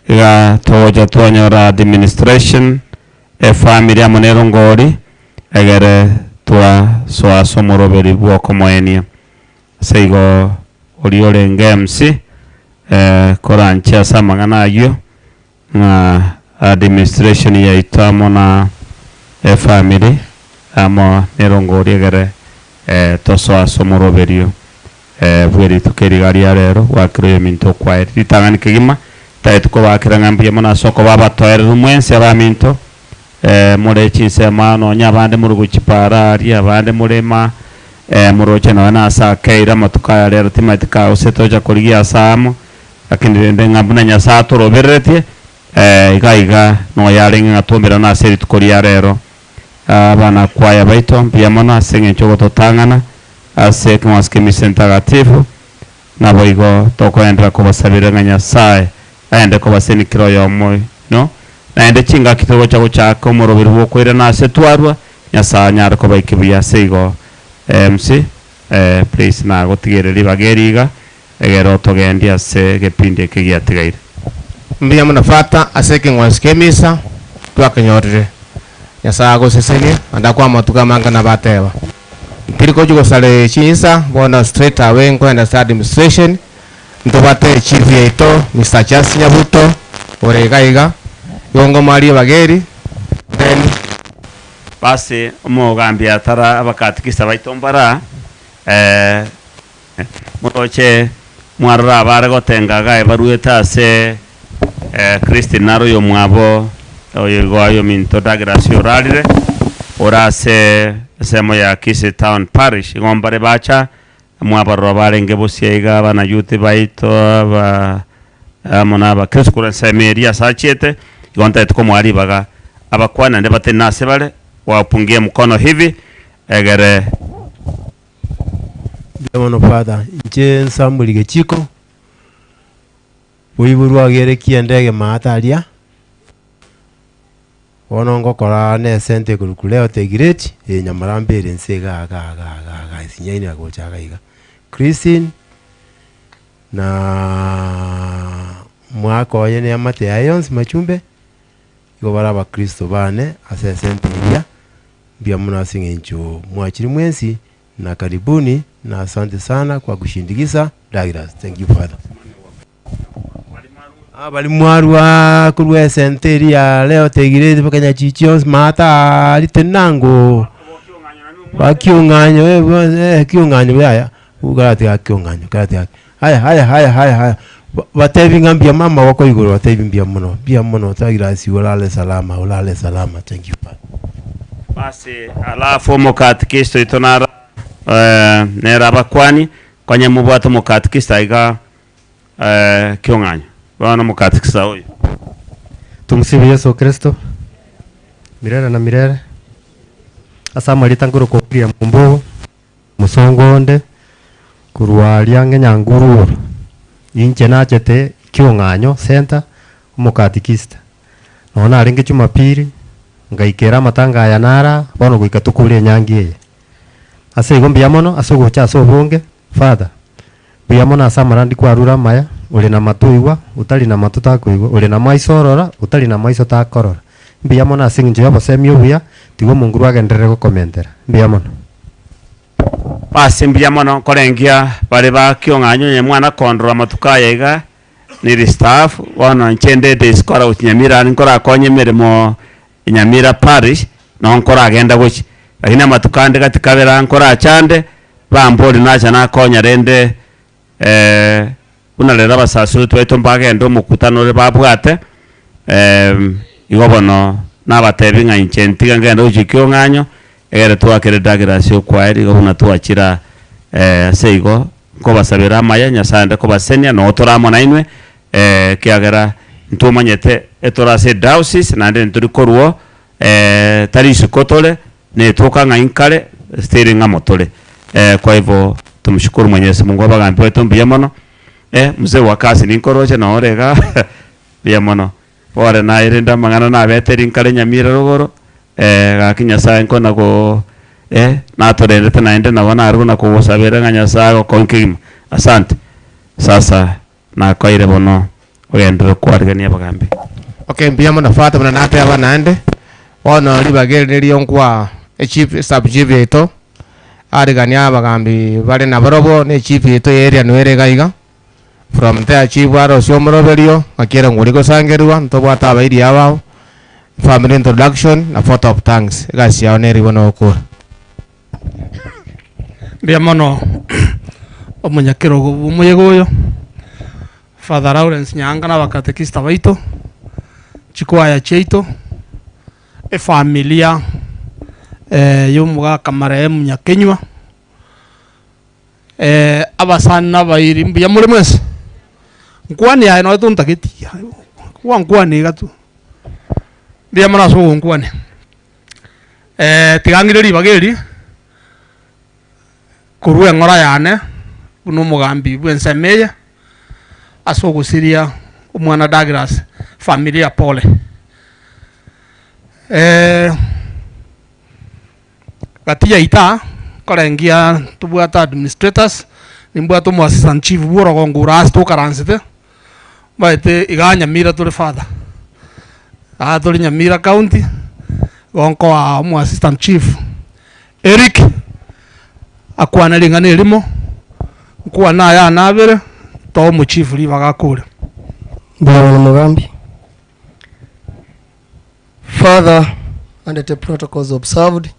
iga togocha twanyora administration, efamiri amo na erongori, egere twasoa ase omoroberi bw'okomoenia. Ase igo oria orenge MC, koranche ase amang'ana ayio, ng'a administration yaito amo na efamiri amo na erongori egere tosoe ase omoroberio bwe rituko eri iga ria rero gwakera oyominto okwaye ritang'ani kegima tari kobakera ng'a mbuya mono ase okoba abatoereru mwensi abaminto more chinsemo aa nonya abande more gochia para aria abande more ma moroche nonya na ase akeire amatuko aya rero timanyeti kagose tocha korigia ase amo Lakini rende ng'a buna Nyasae atorobereretie, iga iga noyo arenge ng'a twaumerane ase rituko ria rero. Abana kwaya baito, mbuya mono ase eng'encho ogototang'ana ase ekeng'wanso ki'emisa entagatifu. Naboigo tokoenderera kobasabera ng'a Nyasae aende kobasenia kera oyomo oino, naende chingaki togocha gochaka omoroberi bw'okoirana ase twarua, Nyasae anyare kobaikia buya. Ase igo MC, please nagotigeire ribaga eri iga, Egere otogendie ase egepindi eke giatigaire. Mbuya mono Fata ase ekeng'wanso ki'emisa twakenyorire. Nyasae agosesenie naende akoe amatuko amange nabo ateba. Ntiri gochia gosara chinsa bono straight away nkoenda ase administration ntobwate echief yaito Mister Charles Nyabuto ore iga iga igo ngomoa ribaga eri then. Basi omogambi atara abakatikista baito mbara eh. Moroche mwarora abare gotenga iga baruete ase Christine naro oyomwabo oyo igo oyominto Douglas orarire ore ase ensemo ya Kisii Town Parish igo mbare bacha mwabarora barenge bosia iga abana youth baito aba amo na abakristo korwa ensemo eria ase achiete igo ntagete komoa ribaga abakwane naende batenene ase bare wapungie mkono hivi egere Mbuya mono Father, inche Samuel Gechiko, boiborwa agere kianda egemaata aria, bono ngokora na esenta ekorokwa Leo the Great, eye Nyamarambe ere inse iga iga iga iga iga esinyaine ya gocha iga iga. Christine, na mwaka oye na eamate yaye yonsi Machumbe, igo bare abakristo bane ase esenta eria. Mbuya mono ase eng'encho mwachire mwensi na karibuni na asante sana kwa kushindikiza Douglas. Thank you father. Abari mwarwa korwa esente eria ya leo tegireti mpaka nyachichi yonsi maata aria tenango bakiong'anyo eh bonsi eh kiong'anyo yaya karatiga kiong'anyo karatiga haya haya haya haya haya batebi ng'a mbuya mono amaboko igoro batebi mbuya mono mbuya mono Douglas olale salama olale salama thank you father. Basi alafu omokatikista oito nara eh, nere abakwani, konya mobwate omokatikista iga eh, kiong'anyo. Bono omokatikista oyo. Tumsifu Yesu Kristo milele na milele. Ase amarieta nkorokwa William Ombogo, omosongo onde, korwa aria ang'e Nyanguru igoro. Inche nachete Kiong'anyo Centre, omokatikista. Nonya narenge Jumapili, ngaikera amatanga aya naro aa, bono goika tokore enyangi eye. Ase igo mbuya mono ase ogocha ase obonge, Father, mbuya mono ase amarandi kwarure amaya, ore namato oigwa, otari namato takoigwa, ore namaiso orora, otari namaiso takorora. Mbuya mono ase eng'encho y'obosemia obuya, tiga omonguru agenderere gokomentera. Mbuya mono. Ase mbuya mono nkorengia bare ba kiong'anyo onye mwana kondora amatuko aya iga niri staff bono inche ndete isiko ara gochia Nyamira aria nkorakonye emeremo Nyamira parish noo nkoragenda gochia lakini amatuko ande gati kabere aa nkorachande bambori nacha nakonya rende buna rero abasaserdoti baito mbagende omokutano ore babwate igo bono nabatebi ng'a inche ntiga ngende gochia kiong'anyo egere twakere Douglas okwaeri igo buna twachira ase igo nkobasabera amaya Nyasaye ande kobasenia noo tore amo nainwe ekiagera ntomanyete etore ase ediocese naende ntori korwa tari isiko tore netoka ng'a inkare still ng'amo tore kwa hivyo tumshukuru mwenyezi Mungu abagambi baito mbuya mono mzee wa kazi ninkoroche noo ore igaa mbuya mono pore naye rende amang'ana nabete rinkare Nyamira rogoro gaki Nyasaye nkona go natorendete naende nabo nare buna kogosabera ng'a Nyasaye agokonye kegima asante sasa. Nakoeire bono ogenderere kwarigania abagambi. Okay, mbuya mono Father buna nateba naende, bono ribaga eri nirio nkwa echief esub chief yaito, ariganie abagambi bare nabarobwo na echief yaito ya area noere iga iga, from there chief arosie omoroberio, ng'aki ere ngori gosangerigwa, ntobwate abairi abao, family introduction na vote of thanks, egasi yao nere igo nogokora. Mbuya mono omonyakerogo bw'omoyega oyo, Father Lawrence Nyaanga na abakatekista baito, chikwaya chiaito, efamilia y'omogaka marehemu Nyakenywa, abasani na abairi mbuya more mwensi? Nkwane aye nonye tontageti, gwankwania iga tu, mbuya mono ase ogonkwania. Tiga ng'ire ribaga eri korwa eng'ora yane buna omogambi bw'ensemo eye ase ogosiria omwana Douglas, familia pole. Gati yaito aa nkorengia tobwate administrators, nimbwate omo assistant chief bwa orogongo ore ase tokaransete, omanyete igaa Nyamira tore father, aa tore Nyamira county, igo nkoa omo assistant chief Eric, akwane ring'ana erimo, nkwane ayane abere, toe omochief ribaga akore. Mbuya mono Mogambi. Father and the protocols observed.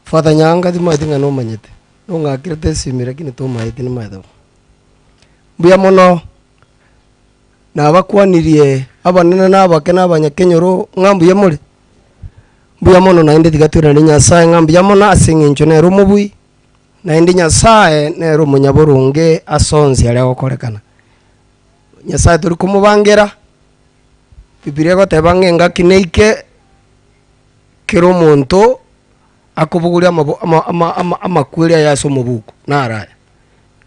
Father Nyanga timanyeti ng'a nomanyete, nong'akerete esimi lakini tomaeti nimaete bo. Mbuya mono nabakwanirie abanene na abake na abanyakenyoro ng'a mbuya more? Mbuya mono naende tiga toirane Nyasaye ng'a mbuya mono ase eng'encho nere omobui, naende Nyasaye nere omonyaboronge ase onsi aria agokorekana. Nyasaye tori komobangera, Bibilia egoteba ng'a engaki neike. Kera omonto akobogoria amabo ama ama ama amakweri aye ase omobuko, naro aya.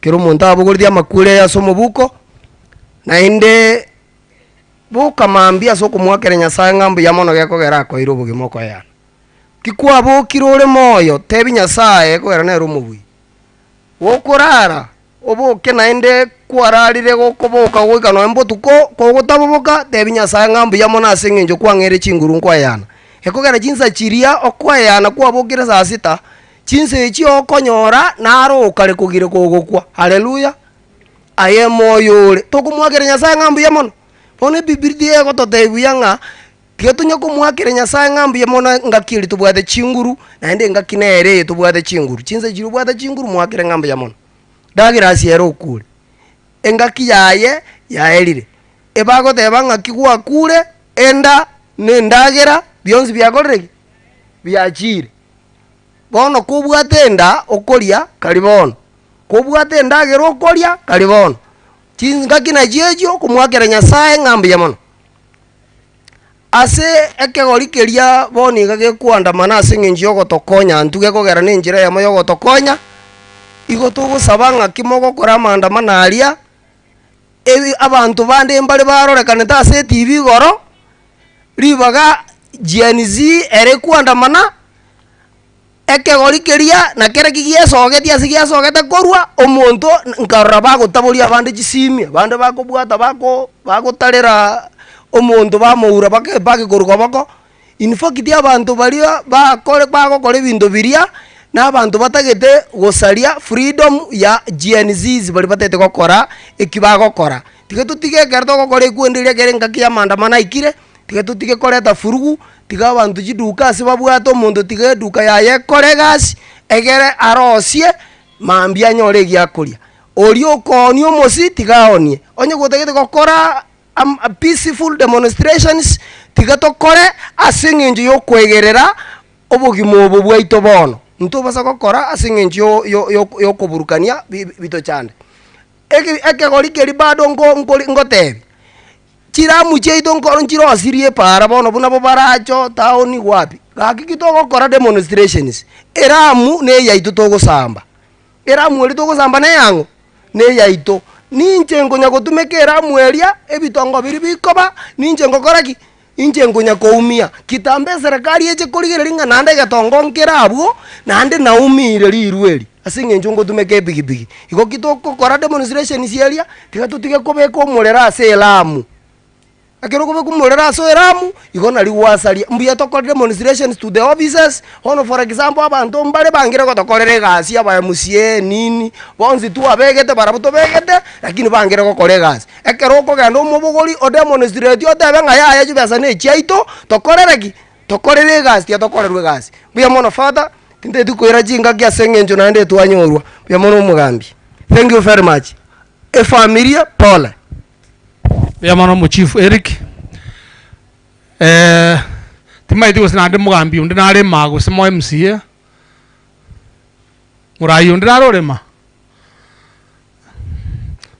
Kera omonto abogoretie amakweri aye ase omobuko, naende boka mambia ase okomoakera Nyasaye ng'a mbuya mono gekogera akoeire obogima okoeana. Ki kwabokire ore moyo, tebi Nyasaye ekogera nere omobui. Gokorara, oboke naende kwararire gokoboka goika nonya mbotuko, kogotaboboka, tebi Nyasaye ng'a mbuya mono ase eng'encho kwang'eire chinguru nkoeana. Ekogera chinsa chiria okoeana kwabokire saa sita, chinsa echio okonyora naro okare kogire kogokwa, haleluya! Aye moyo ore, tokomoakera Nyasaye ng'a mbuya mono? Bono ebibiri tiga egototebia buya ng'a. Tiga tonya komoakera Nyasae ng'a mbuya mono engaki eria tobwate chinguru, naende engaki nere eye tobwate chinguru. Chinsa chiria obwate chinguru moakere ng'a mbuya mono. Douglas ere okure, engaki yaye yaerire, ebagoteba ng'aki gwakure, enda na endagera bionsi biakorire ki? Biachire. Bono kobwate enda okoria kari bono, kobwate endagera okoria kari bono, chingaki nachio echio okomoakera Nyasae ng'a mbuya mono. Ase ekegori keria bono iga gekoandamana ase eng'encho y'ogotokonya intwe gekogera nenchera eyemo y'ogotokonya, igo togosaba ng'aki mogokora amaandamano aria, ebi abanto bande mbare barorekanete ase etibi igoro, ribaga Gen Z ere ekoandamana, Ekegori keria na kereki giesogetie ase giasogete korwa, omonto nkarora bagotaboria abande chisimi, abande bakobwata bako bagotarera omonto bamoura bake bage korwa koboko. In fact abanto baria bakore bagokora ebinto biria, na abanto batagete gosaria freedom ya Gen Zs baria batagete gokora eki bagokora. Tiga totige ekero togokora ekwende eria ekere engaki ya amaandamano aikire, Tiga totige koreta furugu, tiga abanto chiduka ase babwate omonto tiga eduka yaye ekore egasi, egere arosie, mambia anyore egiakoria. Oria okoonia omosie tiga aonie, onye gotagete gokora am peaceful demonstrations, tiga tokore ase eng'encho ya okoegerera obogima obo bwaito bono. Ntobasa gokora ase eng'encho yo yo yo ya okoburukania bi bitochande. Eke ekegori keria bado nko nkori ngotebia. Chiramu chiaito nkoro nchirosirie epaara bono buna bo baracho town wapi, gaki ki togokora demonstrations, eramu neyaito togosamba, eramu eria togosamba neyang'o? Neyaito. Ninche nkonya gotumeka eramu eria, ebitongo biria bikoba, ninche ngokora ki? Inche nkonya koumia. Kitambo eserekari eche korigereria ng'a naende egetongo nkere abwo, naende naumire rirwe eri, ase eng'encho ngotumeka epikipiki. Igo ki togokora demonstrations eria, tiga totige kobeka omorero ase elamu. Ekero okobeka omorero ase elamu, igo naria gwasaria. Mbuya tokore demonstrations to the offices, bono for example abanto mbare bangire gotokorera egasi aba MCA nini, bonsi twabegete barabwo tobegete, lakini bangire gokora egasi. Ekero okogenda omobogori odemonstrate otebe ng'a yaya chibesa ne echiaito, tokorere ki? Tokorere egasi tiga tokorerwe egasi. Mbuya mono father, tintageti koira chingaki ase eng'encho naende etwanyorwa, mbuya mono omogambi. Thank you very much. Efamilia pole. Mbuya mono omochief Eric, timaeti gose naende mogambi onde nare maa gose mo MCA, morai onde nare orema?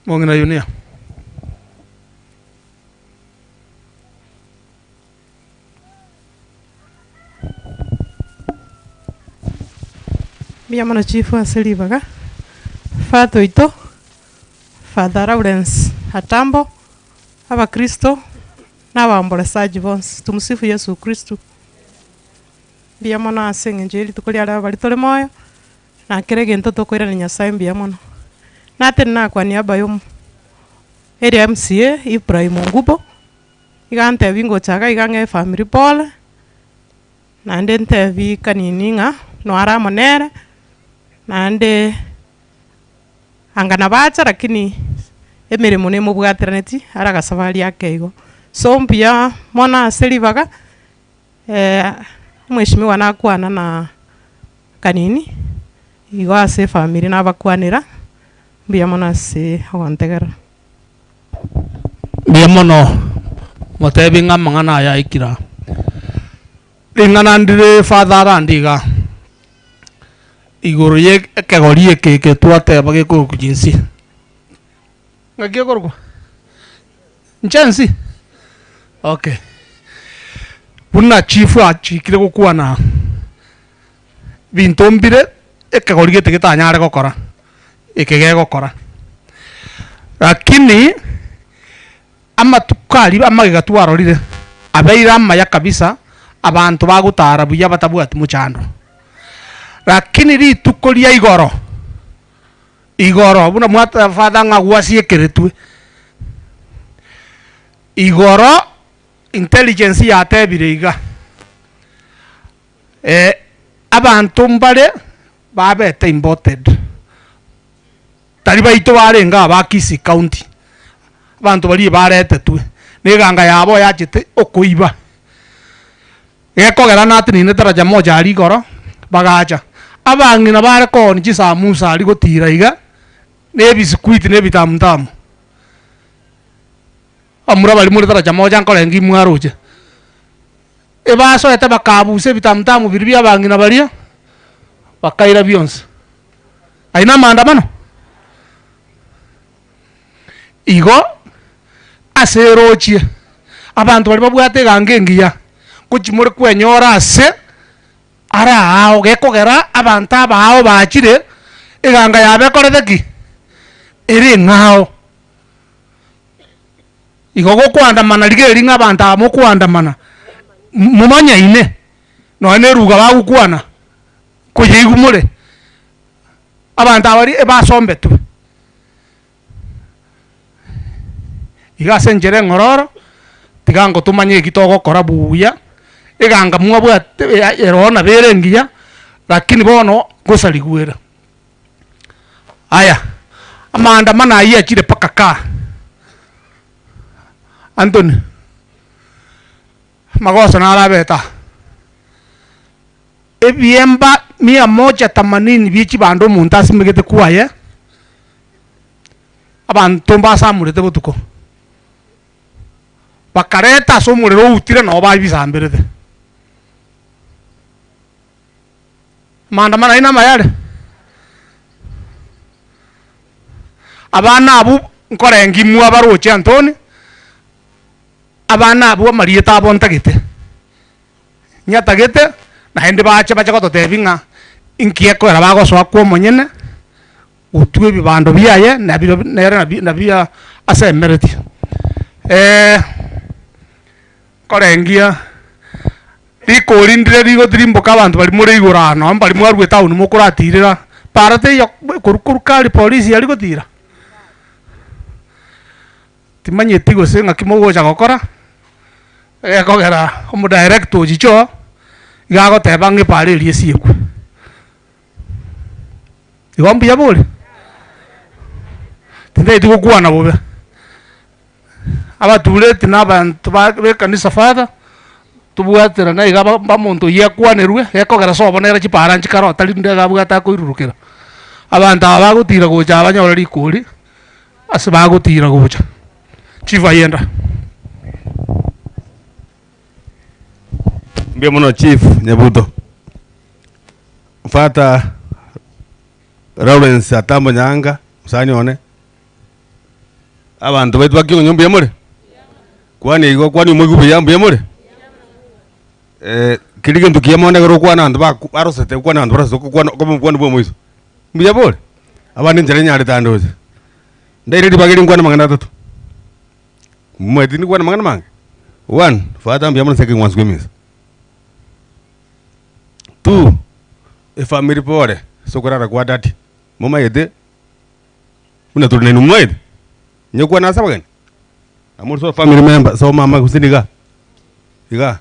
Mong'ina Yunia. Mbuya mono chief ase ribaga, father oito, father Lawrence Atambo, abakristo, na abaombolesaji bonsi, tumsifu Yesu Kristo. Mbuya mono ase eng'encho ya rituko ria rero baria tore moyo, Na kera egento tokoirania Nyasae mbuya mono. Natenena kwa niaba ya area MCA Ibrahim Ongubo, iga antebie ngocha iga iga ng'e efamiri pole, naende ntebie kanini ng'a noare amo nere, naende anga nabacha lakini emeremo nemobwateranetie are agasabari ake igo. So mbuya mono ase ribaga, omweshimiwa nakwana na Kanini, igo ase efamiri nabakwanera, mbuya mono ase ogontegerera. Mbuya mono motebi ng'a amang'ana aya aikire aa. Ring'ana ndire father arande igaa, igoro ya ekegori eke eke twateba gekorokwa jinsia. Ng'aki gekorokwa? Nchensi? Okay. Buna chief achikire gokwana aa, binto mbire ekegori gete getanyare gokora, eke gegokora. Lakini amatuko aria amagega twarorire, abeire amaya kabisa, abanto bagotara buya batabwati mochando. Lakini rituko ria igoro. Igoro, buna mwateba Father ng'a gwasiekeretwe. Igoro intelligence yatebire iga, abanto mbare babete imported, tari baito barenge aba ba Kisii county, abanto baria baretetwe, na eganga yabo yachete okoiba. Gekogera natenenete daraja moja aria igoro, bagacha. Abang'ina bare koonia chisamusa aria gotiira iga, na ebisikuiti na ebitamutamu. Abamura baria more daraja moja nkorenga imwaroche. Ebasoete bakabusa ebitamutamu biria bia abang'ina baria, bakaira bionsi. Ayio na amaandamano? Igo ase erochie. Abanto baria babwate eganga engiya, ngochia more kwenyora ase are aao, gekogera abanto abaao bachire, eganga yabo ekorete ki? Ere eng'ao. Igo gokoandamana rigereria ng'a abanto aba mokoandamana, momanyaine, nonya na eruga bagokwana, koyeigwa more, abanto aba baria ebasombetwe. Iga ase enchera eng'ororo, tiga ngotomanye eki togokora buya, eganga mwabwate eroho nabo ere engiya, lakini bono ngosarigwa ere. Aya, amaandamano ayio achire mpaka kaa, Anthony, amagoso naro abete aa, ebiemba mia moja themanini bie chibando omonto asimegete kwaye, abanto mbasamorete botuko, bakareta ase omorero outire nabo babisamberete. Amaandamano ayio namaya are? Abana abwo nkorengi mwabaroche Antony, abana abwo amarieta abo ntagete, nyatagete naende bache bache gototebia ng'a inki ekoera bagosoa kwa omonyene, gotwa ebibando biaye nabirobio nere nabi nabia asemeretie. Nkorengia rikori ndire rigotirimboka abanto baria more igoro aa nonye mbaria mwarwa etown mokoratirera para teiyo korwa korwa kare polisi yari gotira? Timanyeti gose ng'aki mogocha gokora, egekogera omodirector ochiche oo, iga agoteba ng'a epara eria esiekwe. Igo mbuya bori? Tintageti gokwana bobe. Abatureti na abanto ba b'ekanisa father, tobwaterane iga ba bamonto oyio akwanerwe, gekogera sobo nere chipara nchikare otari rinde iga abwate akoirurukera. Abanto aba bagotira gocha aba banyore rikori, ase bagotira gocha. Chief ayenda. Mbuya mono chief Nyabuto. Father Lawrence Atambo Nyaanga, mosani one. Abanto baito ba Kiong'onyo mbuya more? Kwana igo kwana omoigwa buya mbuya more? Keria gento kiya mono ekero okwana abanto baku barosete okwane abanto barosete okokwana okoba omokwana bwa omoiso. Mbuya bore? Abande enchera enyarete ande oche. Ndaire ribaga eri nkwane amang'ana atato. Momaete ndikwana amang'ana amange? One, father mbuya mono ase ekeng'wanso kia emesa. Two, efamiri pore ase okorara kwa daddy, momaete. Buna tore nainwe momaete, onye kwana ase abageni, amo so family member, so mama gose niga, iga.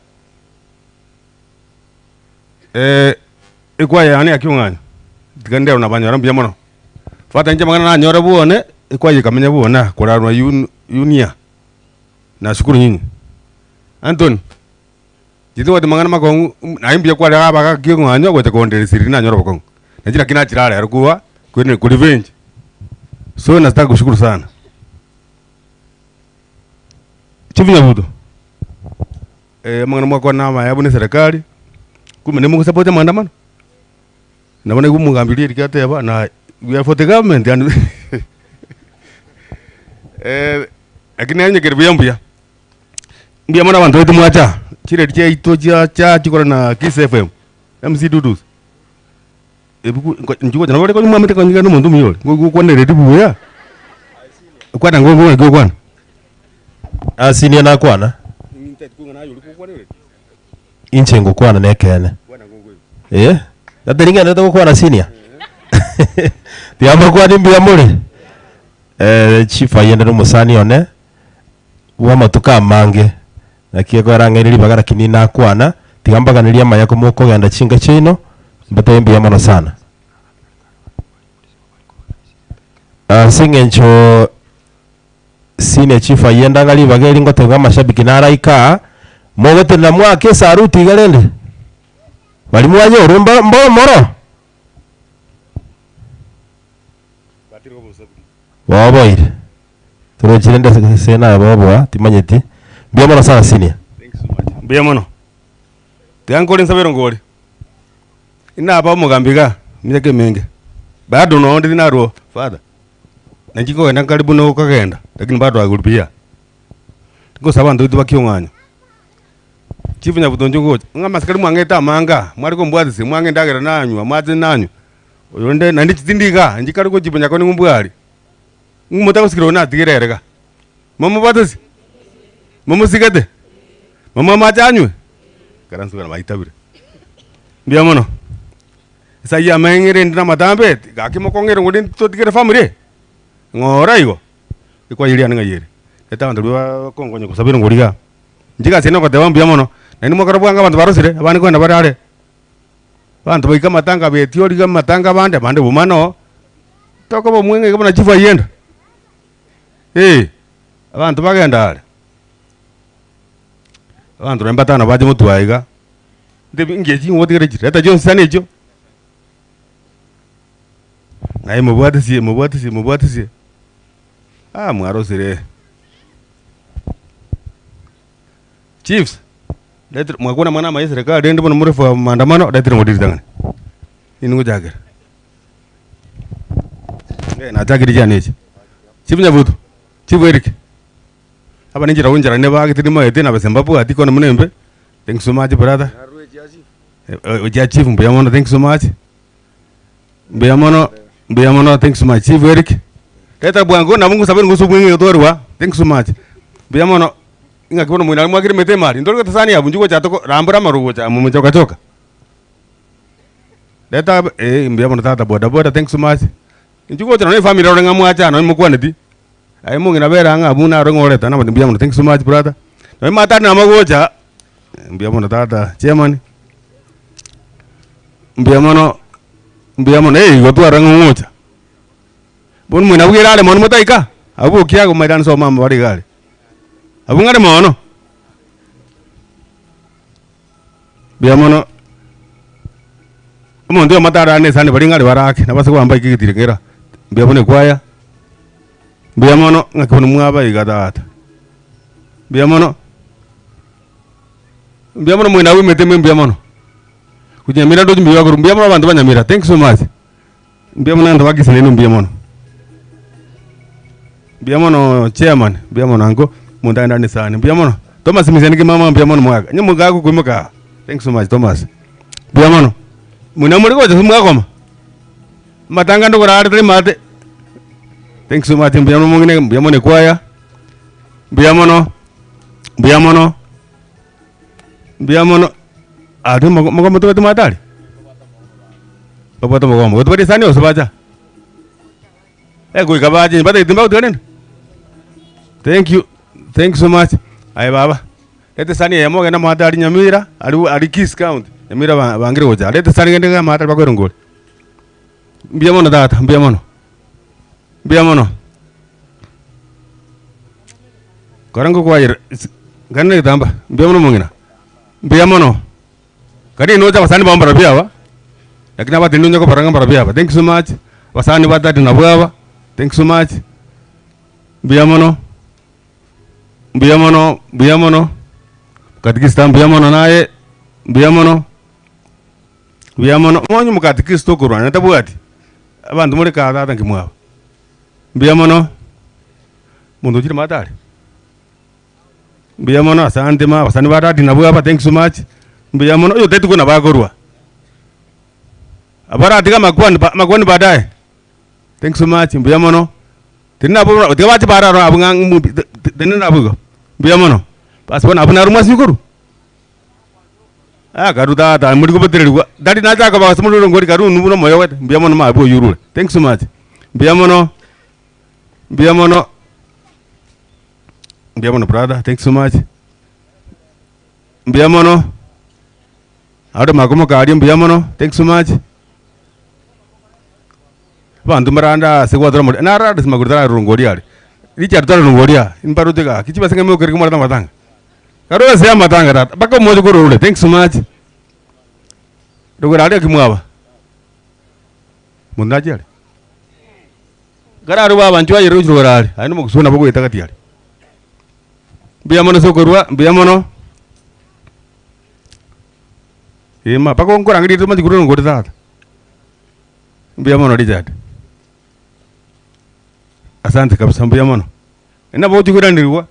Ekwaya yane ya kiong'anyo, tiga ndero nabanyora mbuya mono. Father inche amang'ana nanyore bwone, ekwaya ekamenya bwone aa korarwa uni unia, nashukuru nyinyi. Anthony, inche tobwati mang'ana makong'u, naye mbuya kware aba kiong'anyo gocha konderesia riria nanyora obokong'u. Nainche naki nachire rero korwa kore revenge. So nataka kushukuru sana. Chief Nyabuto, eh, amang'ana mwakwana amaya buna eserekari, kumbe nimogosapoti amaandamano? Nabo naigwa omogambi oria erike ateba na we are for the government and eh, lakini nanyekire buya mbuya. Mbuya mono abanto baito mwacha aa, chiredi chiaito chiacha chikore na Kiss FM, MC Dudus. Ebuku nko inchuo gocha nabo ore konywa mwamete konywa na omonto omuya ore, ngoigwa okwane redi buya, kwana ngo ng'aki okwana. Ase nakwana, inche ngokwana nekeene. Eh, tari ng'enderete gokwana senior? Tiga mbakwanie mbuya more? Chief ayende na omosani one, bw'amatuko amange, naki ekero ang'eire ribaga lakini nakwana, tiga mbaganerie amaya komokogenda chinka chiaino, mbatebie mbuya mono sana. Ase eng'encho senior chief ayende ang'a ribaga eri ngoteba amashabiki naraike aa, mogotenena mwake esaruti iga rende, baria mwanyorwa mba mbo moro? Boboire. Torochi rende ase naye boboa timanyeti. Mbuya mono sana senior. Mbuya mono. Tiga nkore nsabe erongori. Inaba omogambi igaa emiaka emenge, bado nonde tinarwo father, nainche nkogenda nkaribu na okogenda lakini bado I will be here. Ngosaba abanto baito bakiong'anyo. Chief Nyabuto inche ngocha, ng'a amasikani mwang'ete amanga, mware kombwatisia, mwang'a endagera nanywa, amache nanywa, oyonde naende tindi igaa, inche kare gochia bonyakoni nigo mbware. Ng'o motagosikera oyo natigere ere igaa? Momobwatisi? Momosigete? Momoe amache anywe? Ikaranse igoro baitabire. Mbuya mono. Esai yameng'ire inde namatambe, gaki mokong'eire ng'o rende totigere family eye? Ng'ora igo, ekwaya eria yane ng'ai ere? Reta abanto baria bakongonya gosabera ngori igaa. Inche egasi yane nogoteba mbuya mono, naende mwakora bwango abanto barosire, abande kogenda bare are. Abanto baika amatanga betiori iga amatanga abande, abande bomano, tokoba omweng'e iga buna chifu ayio enda. Eh, abanto bagenda are. Abanto nonye mbatano bache motwe aye iga, ntebi nki echi ngotigere echi, reta chionsi sana echio. Naye mobwatisie mobwatisie mobwatisie, ah mwarosire. Chiefs, retire mwakwana amang'ana amaya eserekari rende bono more for maandamano retire ng'o ritang'ani. Nini ngochakera? Eh, nachakire chiane echi. Chief Nyabuto, Chief Eric, aba ninchera goinchera nebagete nimaete na bese mbabwati kona buna embe, thank you so much brother. Eh, chia chief mbuya mono, thank you so much. Mbuya mono, mbuya mono, thank you so much Chief Eric. Reta bwango nabo ngosabere ngose obweng'e twarwa, thank you so much. Mbuya mono, ing'aki bono moino aria mwakire emete emari, ntore gotesani abwo inchuo gocha toko rambora amaru gocha amo mochoka choka. Reta eh mbuya mono tata boda boda thank you so much. Inchuo gocha nonye efamiri orore ng'a mwacha nonye mokwaneti, aye omong'ina bera ang'e abwo naro ng'a oreta nabande mbuya mono thank you so much brother. Nonye matari namagocha, mbuya mono tata chairman. Mbuya mono, mbuya mono, eh igo twarora ng'a ng'ocha. Bono moino abwo are mono motaika, abwo okiago mairani sobo mama bare iga are. Abwo ng'are mono. Mbuya mono, omonto oyomo atarara na esani baria ng'are bare ake, nabase kogamba eke egetiri kera, mbuya mono ekwaya, mbuya mono ng'aki bono mwaba iga tata. Mbuya mono. Mbuya mono moino abwo emete ime mbuya mono. Gochia Nyamira ndoche mbuya bakorwa mbuya mono abanto ba Nyamira thank you so much. Mbuya mono abanto ba Kisii nainwe mbuya mono. Mbuya mono chairman, mbuya mono uncle, omonto agende ande esani, mbuya mono. Thomas Misiani kimama mbuya mono mwaka, onye mogaaka okoimoka aa, thank you so much Thomas. Mbuya mono. Moino more gocha ase mwakoma, amatanga ande okorara tari maate. Thank you so much mbuya mono omong'ina, mbuya mono ekwaya, mbuya mono. Mbuya mono, mbuya mono, aria omogo omogomo tobwate omwate aria? Babwate omogomo, gotubwate esani gose bacha? Eh goika bache batagete mbagotiga rende? Thank you, thank you so much. Aye baba, reta esani eyemo ogende omwate aria Nyamira, aria aria Kisii county, Nyamira ba bangire gocha, reta esani gende iga amaate aria bakoirongore. Mbuya mono tata, mbuya mono, mbuya mono. Kora ngokwayera isi genda na egetamba, mbuya mono omong'ina, mbuya mono. Kare nocha abasani bao mbarabwo aba, lakini abatindi onye kobara ng'a mbarabwo aba, thank you so much, abasani ba daddy nabwo aba, thank you so much, mbuya mono, mbuya mono, mbuya mono, katikista mbuya mono naye, mbuya mono, mbuya mono, onye omokatikista okorwana tabwati, abanto more kaa tata nki mwaba, mbuya mono. Omonto ochire maate are? Mbuya mono asante ma abasani ba daddy nabwo aba thank you so much, mbuya mono oyo oteti buna bakorwa. Abaratiga amakwani ba amakwani baadaye, thank you so much mbuya mono, tiri nabo tiga bache bararo abwo ng'a ng'u tiri nabwo igo, mbuya mono. Basi bono abwo naro mwasibia korwa? Ah karu tata mori kobotererigwa, tari nachaka koba ase morero ngori karu inwe buna omoyo ogete, mbuya mono maabwo oywo orure, thank you so much, mbuya mono. Mbuya mono, mbuya mono brother, thank you so much. Mbuya mono, aro makomoka aria mbuya mono, thank you so much. Abanto mbarande ase gwatora omorero, naro ase magoro tararorongwa oria are, Richard tararorongwa oria, mbaroche gaki, chibesa ng'a emokereke mwarete amatanga. Karue ase amatanga tata, mpaka omoche korwa ore, thank you so much. Rogoro aria naki mwaba? Monto nachia are? Kararue abanchwa aye roche rogoro are, aye nomogusuu nabo ogoeta gati are. Mbuya mono ase okorua, mbuya mono. Ema, mpaka nkorangeria tomanye korwa ngore tata. Mbuya mono Richard. Asante kabisa, mbuya mono. Nabo ogochi koiranerigwa.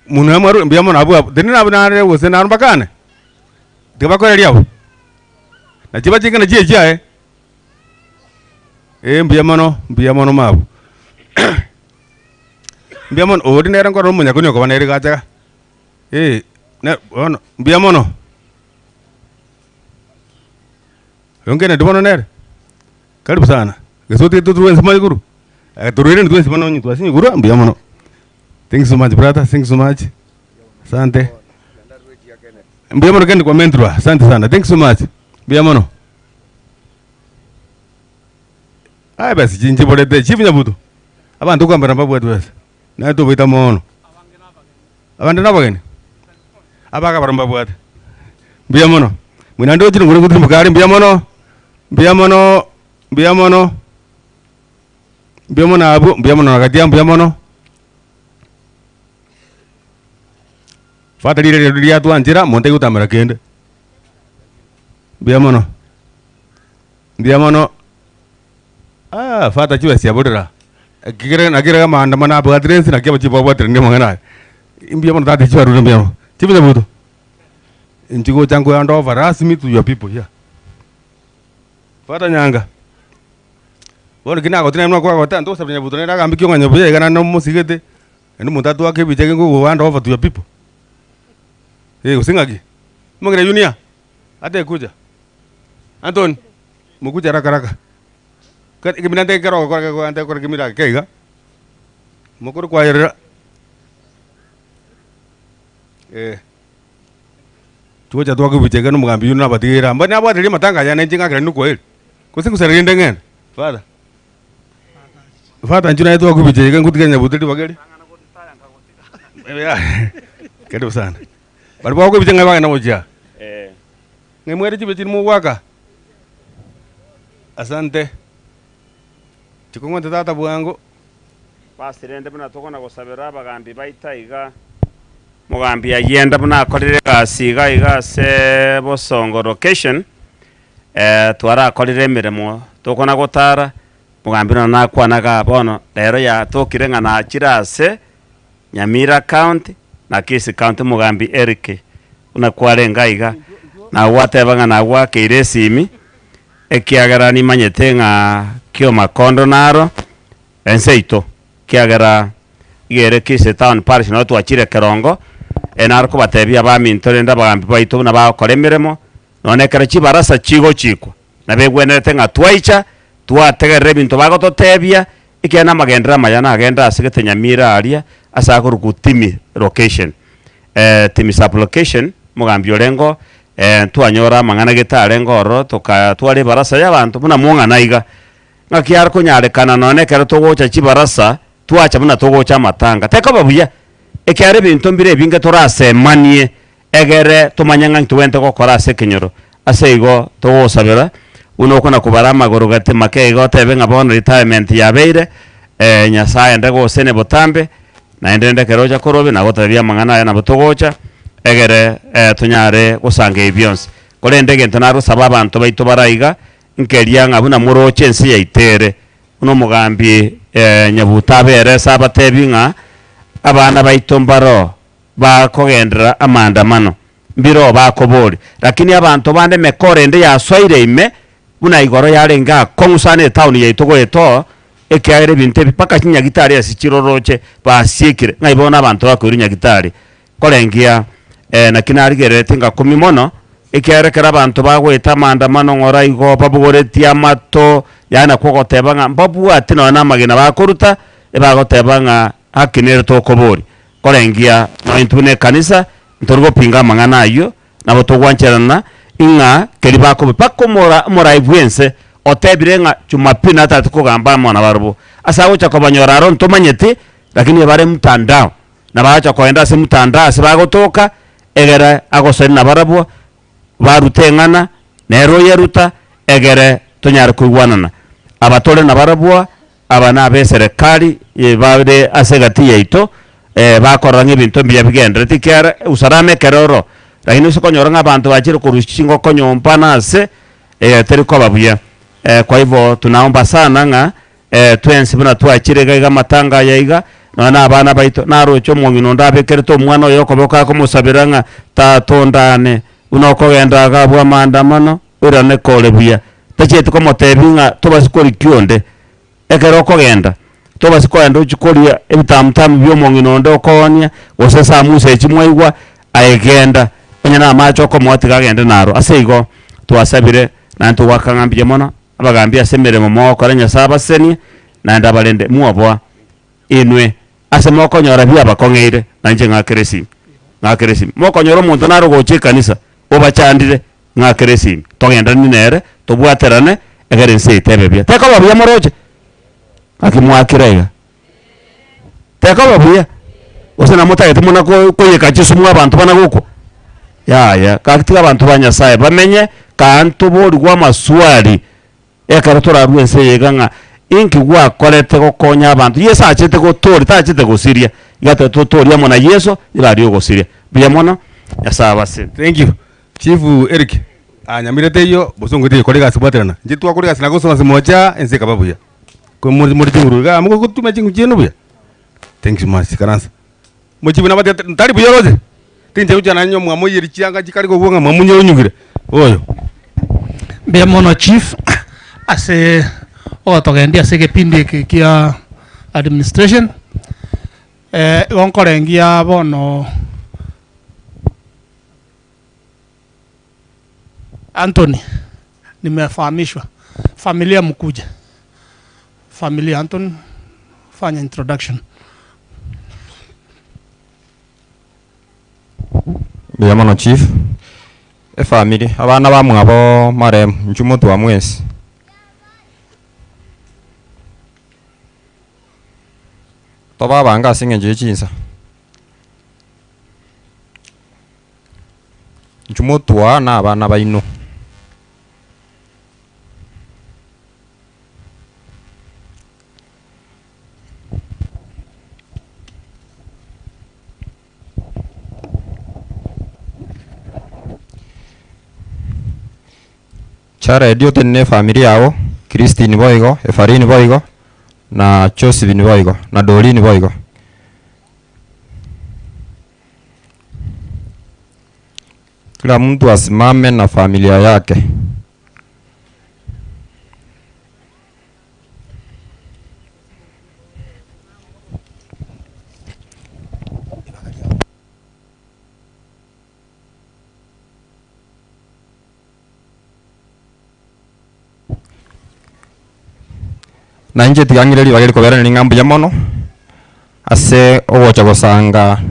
Munwe mwaru mbuya mono abwo abwo, tindi nabo nare gose naro mbakane? Tiga bakorerie abwo. Nachi bachike nachi echiaye. Eh mbuya mono, mbuya mono mabu. Mbuya mono, oria nere nkorora omonyakoni okoba nere iga acha eh, ne bono mbuya mono. Oyo Kennedy bono nere, karibu sana, gose otigete torwe ensemo igoro, torwerende twensi bono onye twasinywa korwa mbuya mono. Thank you so much brother, thank you so much, asante. Mbuya mono Kennedy kwamentirwa, asante sana, thank you so much, mbuya mono. Aye basi chinchiborete chief Nyabuto, abanto okwambera mbabwati besa, naye tobaita mono. Abande nabageni, abakabara mbabwate. Mbuya mono. Buna ndochire ngure ngotirimboka are mbuya mono, mbuya mono, mbuya mono, mbuya mono abwo, mbuya mono nagatia mbuya mono. Fata riria riria riatwanchera monto aigotamera kende. Mbuya mono, mbuya mono, ah fata chibesa chiaborera, ekigera naki kere amaandamano abwatire ense naki abachief babwateranie amang'ana aya. Mbuya mono tata chibarure mbuya mono. Chief Nyabuto, inche gocha nko hand over rasmi to your people here. Fata Nyanga, bono ki nagotire naende kwagoteba ntogosabera Nyabuto nere agambe ki ong'anya buya iga naende omosigete, naende omonto atwake ebicha ege nkogo hand over to your people. Eh gose ng'aki? Omong'ina Junior, atekucha, Anthony, mokuche haraka haraka. Ekemira nte ekero ogokora gekogera nte gokora ekemira ake iga, mokore kwayerera eh. Togocha twake ebicha iga na omogambi oyio nabatigeire aa, mbani nabwate riria amatanga aya nainche ng'akera rinde okwaheri, gose ngosera rinde ng'ende? Father, father inchuo naye twake ebicha iga ngotiga nyabuto ribaga eri, karibu sana. Baria bagokwa ebicha ng'ai bagenda gochia aa? Ng'ai mwere chibe chiri mogoaka? Asante. Chikong'ote tata bwango. Basi rende buna tokona gosabera abagambi baito aiga, mogambi ayienda buna akorire egasi iga iga ase Bosongo location, twarakorire emeremo tokona gotara, mogambi nonya nakwana igaa bono, rero yatokire ng'a nachire ase Nyamira county na Kisii county omogambi Eric buna kwarenge aiga, nabo gwateba ng'a nagwakeire esimi, ekiagera nimanyete ng'a kiomakondo naro ense yaito, ekiagera iga ere Kisii town parish nabo twachire ekerongo, naro kobatebia abaminto rende abagambi baito buna bagokora emeremo, nonye ekero chibarasa chigochikwa, nabegwenerete ng'a twaicha, twategerera ebinto bagototebia, Ekiagera namagenderero amaya nagende ase gete Nyamira aria ase akorokwa Timi location, Timi sub location, omogambi orenge ntwanyora amang'ana gete arenge ororo tokatwara ebarasa y'abanto buna mwong'ana iga. Ng'aki are konyarekana nonye ekero togocha chibarasa, twacha buna togocha amatanga, tekoba buya, ekiagera ebinto mbire ebinge torasemanie egere tomanye ng'a ntobwenerete gokora ase ekenyoro. Ase igo togosabera, buna okona kobara amagoro gati make iga otebe ng'a bono retirement yabeire, Nyasaye ende gosene botambe, naende rende ekero ocha korwa obe nagotebia amang'ana aya nabo togocha, egere tonyare gosanga ebi bionsi. Korende egento narosaba abanto baito bare aiga, nkeria ng'a buna moroche ense yaito ere, buna omogambi Nyabuto abere ase abatebi ng'a abana baito mbaroo, bakogenderera amaandamano, mbiroo bakoboria. Lakini abanto bande emekora ende yasoire ime, buna igoro yarenge akong'u sana etown yaito goeta oo, ekiagera ebinto ebi mpaka chinyagitari ase chiroroche basiekire, ng'ai bono abanto bakoirwa nyagitari. Korengia naki narigereretie ngakumia mono, ekiagera ekero abanto bagoeta amaandamano ng'ora igo babogoretie amato, yaani nakwo ogoteba ng'a mbabwati nonya na amagena bakoruta, ebagoteba ng'a haki nere tokoboria. Korengia nonya intwe buna ekanisa, ntori gopinga amang'ana ayio, nabo togwancherana ing'a keria bakobe mpaka omora omorai bw'ense otebire ng'a Jumapili natagete kogamba amo nabarabwo. Ase agocha kobanyora aro ntomanyeti, lakini bare mtandao, na bagacha kogenda ase mtandao ase bagotoka, egere agosani nabarabwo, barute eng'ana, nere oyeruta, egere tonyare koigwanana. Aba tore nabarabwo Aba nabeserekari bare ase egati yaito, bakorora ng'a ebinto mbuya bigenderete, ekiagera usalama ekero oro, lakini ase okonyora ng'a abanto bachire korusia chingoko nyomba na ase, teri koba buya. Kwa hivyo tunaomba sana ng'a twensi buna twachire iga iga amatanga aya iga, Nonya na abana baito, naroche omong'ina onde abekerete omwana oye okoboko akomosabera ng'a, Tata ondane, buna okogenda iga abwo amaandamano, oirane kore buya. Tachieti komotebia ng'a tobasi korikia onde. Ekero okogenda, tobasi kogenda ochie koria ebitamutamu bia omong'ina onde okoonia, gose esamusa echi mwaigwa, aye genda, onye na amache okomoa tiga agende naro. Ase igo, twasabire naende togoaka ng'a mbuya mono, abagambi ase emeremo mogokora Nyasae abasesenie, naende abarende. Mwoboa inwe ase mokonyora biabakong'eire, na inche ng'akere esimi, ng'akere esimi. Mokonyora omonto nare ogocha ekanisa, obachandire, ng'akere esimi, togendanie nere, tobwaterane, egere ense eye tebe buya. Tekoba buya moroche? Ng'aki mwakire iga? Tekoba buya? Gose namotagete muna ko koyeka chisumu abanto bana gokwa? Yaya, gaki tiga abanto ba Nyasaye bamenye, kaa ntoborigwe amaswali Ekero torarue ense eye iga ng'a inki gwakorete gokonya abanto, Yeso achete gotoria, tachete gosiria. Iga tari totorie amo na Yeso, nigo aria ogosiria. Mbuya mono, Nyasae abasenie. Thank you. Chief Eric, ah Nyamira teiyo, bosongo teiyo, kora egasi bwaterana. Inche twakora egasi nagosoma ase mocha, ense ekaba buya. Ko more more chinguru igaa, mogotumia chinguru chiaino buya. Thank you much, ikaransa. Mochibu nabatebia ntari buya oroche? Tinche gochia nanye mwamoiyeria chianga chikare kobua ng'a mwamunyonyugire oyo. Mbuya mono chief ase ogotogendia ase egepindi eke kia administration. Igo nkorengia bono Anthony nimefahamishwa familia mkuje familia Anthony fanya introduction. Mbuya mono chief, efamiri, abana bamwabo marehemu inchuo motwa mwensi. Tobe abange ase eng'encho ye chinsa. Inchuo motwa na abana baino. Jared otenene efamiri yao, Christine boigo, Efarine boigo, na Josephine boigo, na Doreen boigo. Kila mtu asimame na familia yake. Na inche tiga ng'ire ribaga eri koberania ng'a mbuya mono, ase ogocha gosanga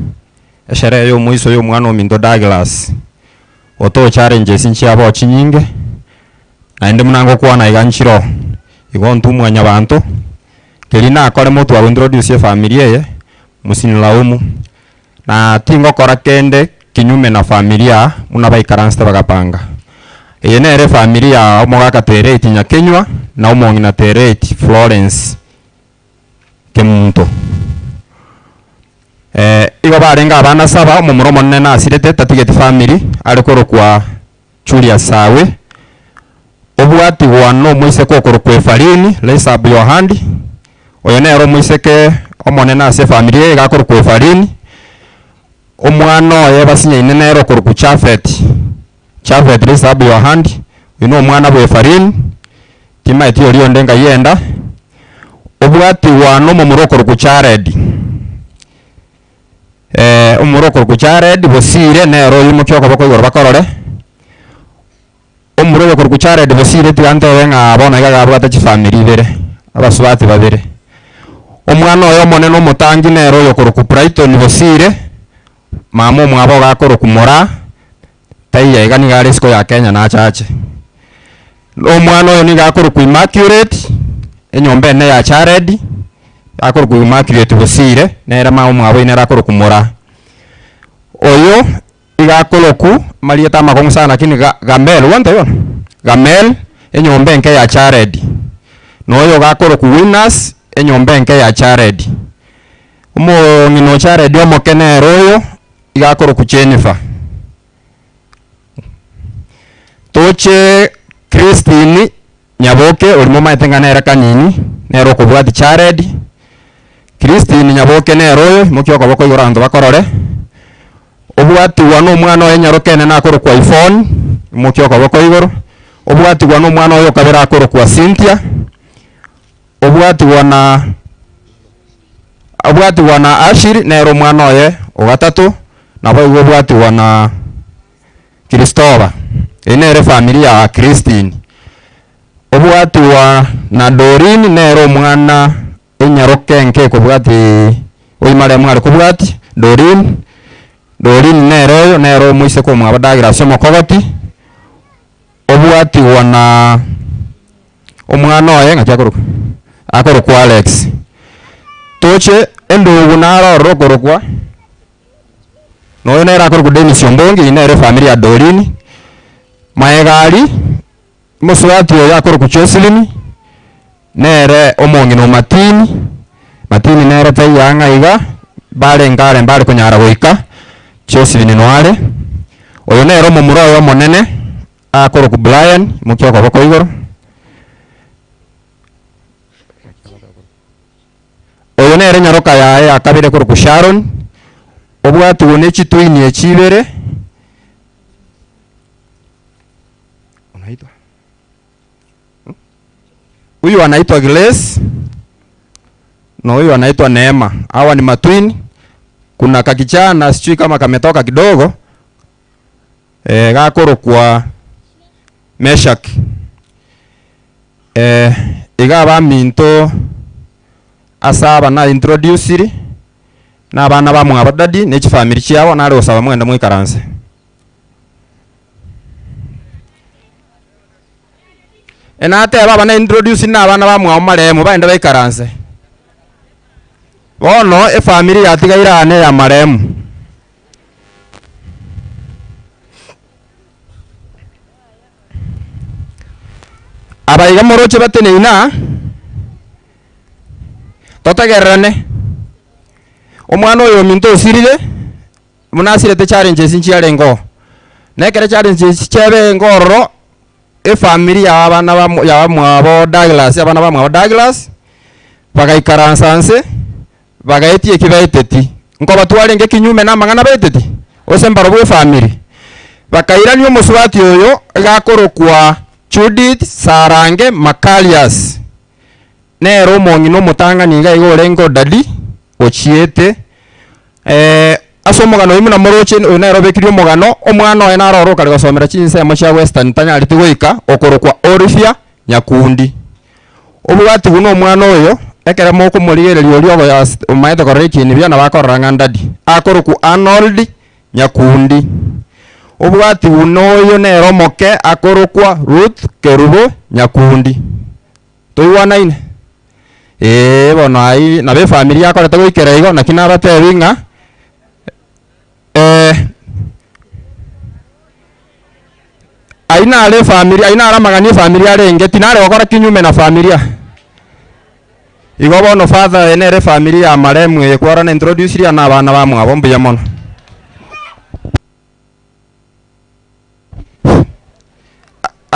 esherehe ya omoiso ya omwana ominto Douglas, otoe challenges nchiabo chinyinge, naende buna ngokwana iga nchiroo, igo intwe mwanyabanto, keria nakore motwe ago introduce efamiri eye, mosinilaumu, na tingokora kende kinyume na familia buna baikaransete bagapanga. Eye nere efamiri ya omogaka Tereti Nyakenywa na omong'ina Tereti Florence Kemunto. Igo barenge abana saba, omomura omonene nasirete tatigeti famiri, are korokwa Julius Sawe, obwatigwa nomoiseke okorokwa Efarini, raise up your hand, oyo nere omoiseke omonene ase efamiri eye iga akorokwa Efarini, omwana oye basinyaine nere okorokwa Jafet, Jafet raise up your hand, oyo na omwana bwa Efarini, timaeti oria onde ngai enda, obwatigwa nomomura okorokwa Jared. Omomura okorokwa Jared Bosire nere oimokia okoboko igoro bakorore, omomura oyo okorokwa Jared Bosire tiga ntebe ng'a bono iga gabwate chifamiri ibere, abasubati babere. Omwana oye omonene omotangi nere oyo okorokwa Brighton Bosire, mama omwabo iga akorokwa Moraa, taiyo iga nigo are isiko ya Kenya nache ache. Omwana oyo nigo akorokwa Immaculate, enyomba ene ya Jared, akorokwa Immaculate Bosire, nere mama omwabo oyio nere akorokwa Moraa. Oyo iga akorokwa amarieta amakong'u sana lakini Ga- Gamel, gwantebi bono? Gamel, enyomba enke ya Jared. Na oyo iga akorokwa Winners, enyomba enke ya Jared. Omong'ina o Jared omoke nere oyo, iga akorokwa Jennifer. Toche Christine Nyaboke oria momaete ng'a nere Kanini, nere okobwatia Jared. Christine Nyaboke nere oyo, imokia okoboko igoro abanto bakorore. Obwatigwa na omwana oye nyaroke enene akorokwa Yvonne, imokia okoboko igoro. Obwatigwa na omwana oye okabere akorokwa Cynthia, obwatigwa na obwatigwa na Ashiri nere omwana oye ogatato, naboigo obwatigwa na Christopher. Eye nere efamiri ya Christine. Obwatigwa na Doreen nere omwana enyaroke enke ekobwati oyio maremo are kobwati Doreen, Doreen nere oyo nere omoiseke omwabo Douglas omokogoti, obwatigwa na omwana oye ng'aki akorokwa? Akorokwa Alex. Toche endugu naro ororo okorokwa na oyo nere akorokwa Dennis Ombongi, eyio nere efamiri ya Doreen, magega aria. Omosubati oyo akorokwa Joseline, nere omong'ina o Matini, Matini nere taiyo ang'e aiga, barenge are mbare konyara goika, Joseline noyo are. Oyo nere omomura oye omonene, akorokwa Brian, imokia okoboko igoro. Oyo nere nyaroka yaye ya kabere ekorokwa Sharon, obwatigwe ne chitwini echi ibere. Unaitwa? Hmm? Huyu anaitwa Grace na huyu anaitwa Neema. Hawa ni matwin. Kuna kakichana sijui kama kametoka kidogo eh, gakorokwa Meshak. Eh, iga abaminto ase aba na introduciri na abana bamwabo daddy ne chifamiri chiabo nare gosaba mwende moikaranse. Nateba aba na introduce na abana bamwabo marehemu baende baikaranse. Bono efamiri yatigaire aa neya marehemu. Aba iga moroche bateneine aa, totegererane, omwana oyo ominto osirire. Buna asirete challenges nchiarenge oo. Na ekero challenges chiabenge ororo, efamiri ya abana ba ya bamwabo Douglas, abana bamwabo Douglas, bagaikaransa nse, bagaetia eki baeteti. Nkoba twarenge kinyume na amang'ana baeteti, gose mbarobwo efamiri. Bakairania omosubati oyo, iga akorokwa Judith Sarange Makarius. Nere omong'ina omotang'ani iga iga orenge o Dadi, ochiete ase omogano oyio buna moroche, oyo nere obekirie omogano, omwana oye naro ore okare gosomera chinsemo chia Western tanyareti goika, okorokwa Olivia Nyakundi. Obwati buna omwana oyo, ekero mokomorigereria oria ogoya omaete korora ekieni buya nabo akorora ng'a ndadi, akorokwa Arnold Nyakundi. Obwati buna oyo nere omoke akorokwa Ruth Kerubo Nyakundi. Toigwanaine? Ee, bono ayio nabo efamiri yakorete goikera igo, naki nabatebi ng'a ayio naro efamiri, ayio naro amang'ana efamiri arenge, tinare gokora kinyume na familia. Igo bono father eye nere efamiri ya marehemu eye kwarora na introduce ria na abana bamwabo mbuya mono.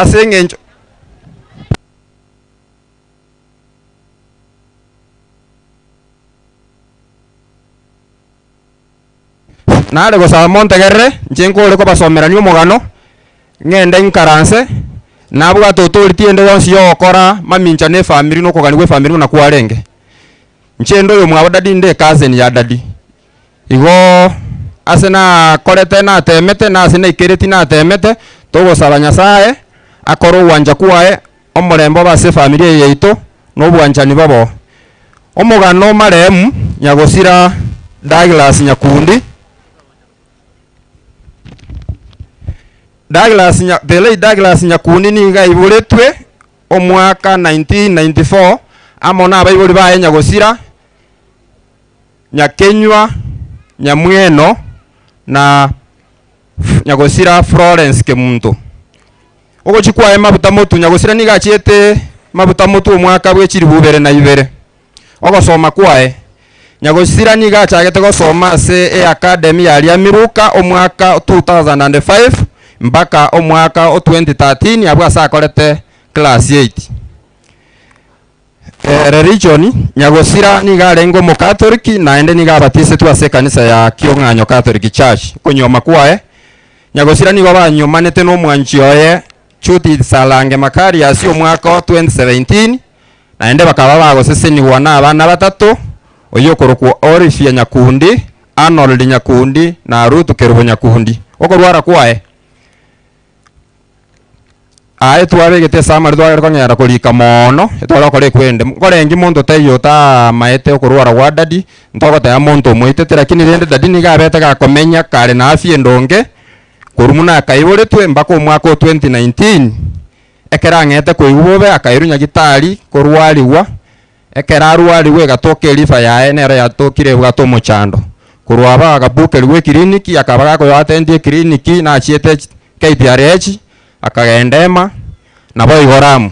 Ase eng'encho. Nare gosaba montegerere, inche nkore kobasomerania omogano, ng'ende inkaranse, nabwate authority ende yonsi yogokora mamincha na efamiri na okogania gwa efamiri buna kwarenge. Inche inde oyomwabo daddy inde ecousin ya daddy. Igo ase nakorete natemete, na ase naikereti natemete, togosaba Nyasaye akore ogwancha kwaye, omorembe obe ase efamiri eye yaito, na obwanchani bobe oo. Omogano marehemu nyagosira Douglas Nyakundi, Douglas Nya the late Douglas Nyakundi nigo aiboretwe omwaka 1994 amo na abaibori baye nyagosira, Nyakenywa, Nyamweno na Nyagosira Florence Kemunto. Ogochia kwaye mabuta motwe, Nyagosira nigo achiete mabuta motwe omwaka bwe chilifu ibere na ibere. Ogosoma kwaye, Nyagosira nigo achagete gosoma ase eacademy ya Riamiruka omwaka 2005 mpaka omwaka o 2013 abwo ase akorete class eight. Religion, Nyagosira nigo arenge Omokatoliki naende nigo abatisetwe ase ekanisa ya Kiong'anyo Catholic Church. Okonyuoma kwaye, Nyagosira nigo banyuomanete nomwanchi oye Judith Salange Makarius omwaka o 2017 naende bakaba bagosesenigwa na abana batato, oyio okorokwa Olivia Nyakundi, Arnold Nyakundi na Ruth Kerubo Nyakundi. Okorwara kwaye. Aye twabegete ase amari twagere konyara korika moono, etware gokora ekwende. Nkorengi monto taiyo otaamaete okorwara gwa daddy, ntogoteba monto omoitete lakini rende daddy nigo abete gakomenya kare na afya endonge, korwa buna akaiboretwe mpaka omwaka o 2019, ekero ang'ete koigwa bobe akairwa nyagitari korwariwa, Ekero arwarigwe egatoka erifa yaye nero yatokire ebwate omochando. Korwa abwo agabukerigwa ekiriniki, akaba gakoyoatendia ekiriniki nachiete KPRH, akagenda ema, naboigo Lamu.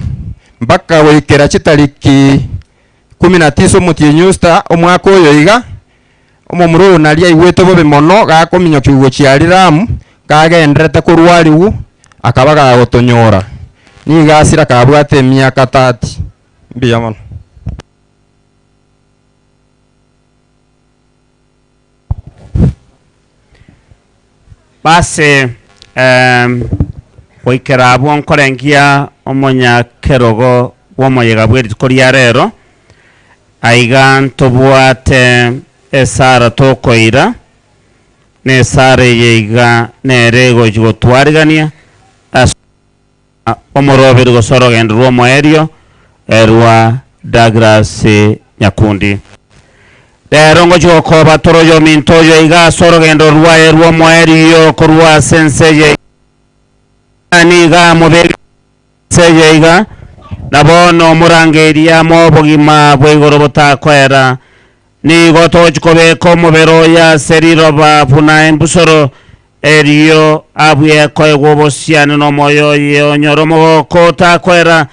Mpaka goikera chitariki kumi na tisa omotienyi o sita omwaka oyo iga, omomura oyo naria aigwete bobe mono gakominyokiwa gochia aria Lamu, kagendererete korwarigwa, akaba gagotonyora. Nigo asira kabwate emiaka 30. Mbuya mono. Base goikera abwo nkorengia omonyakerogo bw'omoyega bwe rituko ria rero, aiga ntobwate esara tokoira, na esara eye iga nere egochi gotwarigania ase. Omoroberi gose orogendo rw'omoerio rwa Douglas Nyakundi. Rero ngochia gokoba tore oyominto oyo iga ase orogendo rwaye rw'omoerio korwa ase ense eye iga nigo amobegete ense eye iga, na bono omorangeirie amo obogima bwa igoro botakoera. Nigo togochia kobeka omobere oye ase riroba buna embusuro, Erio abue koegwa obosiani nomoyo oye onyore omogoko otakoera.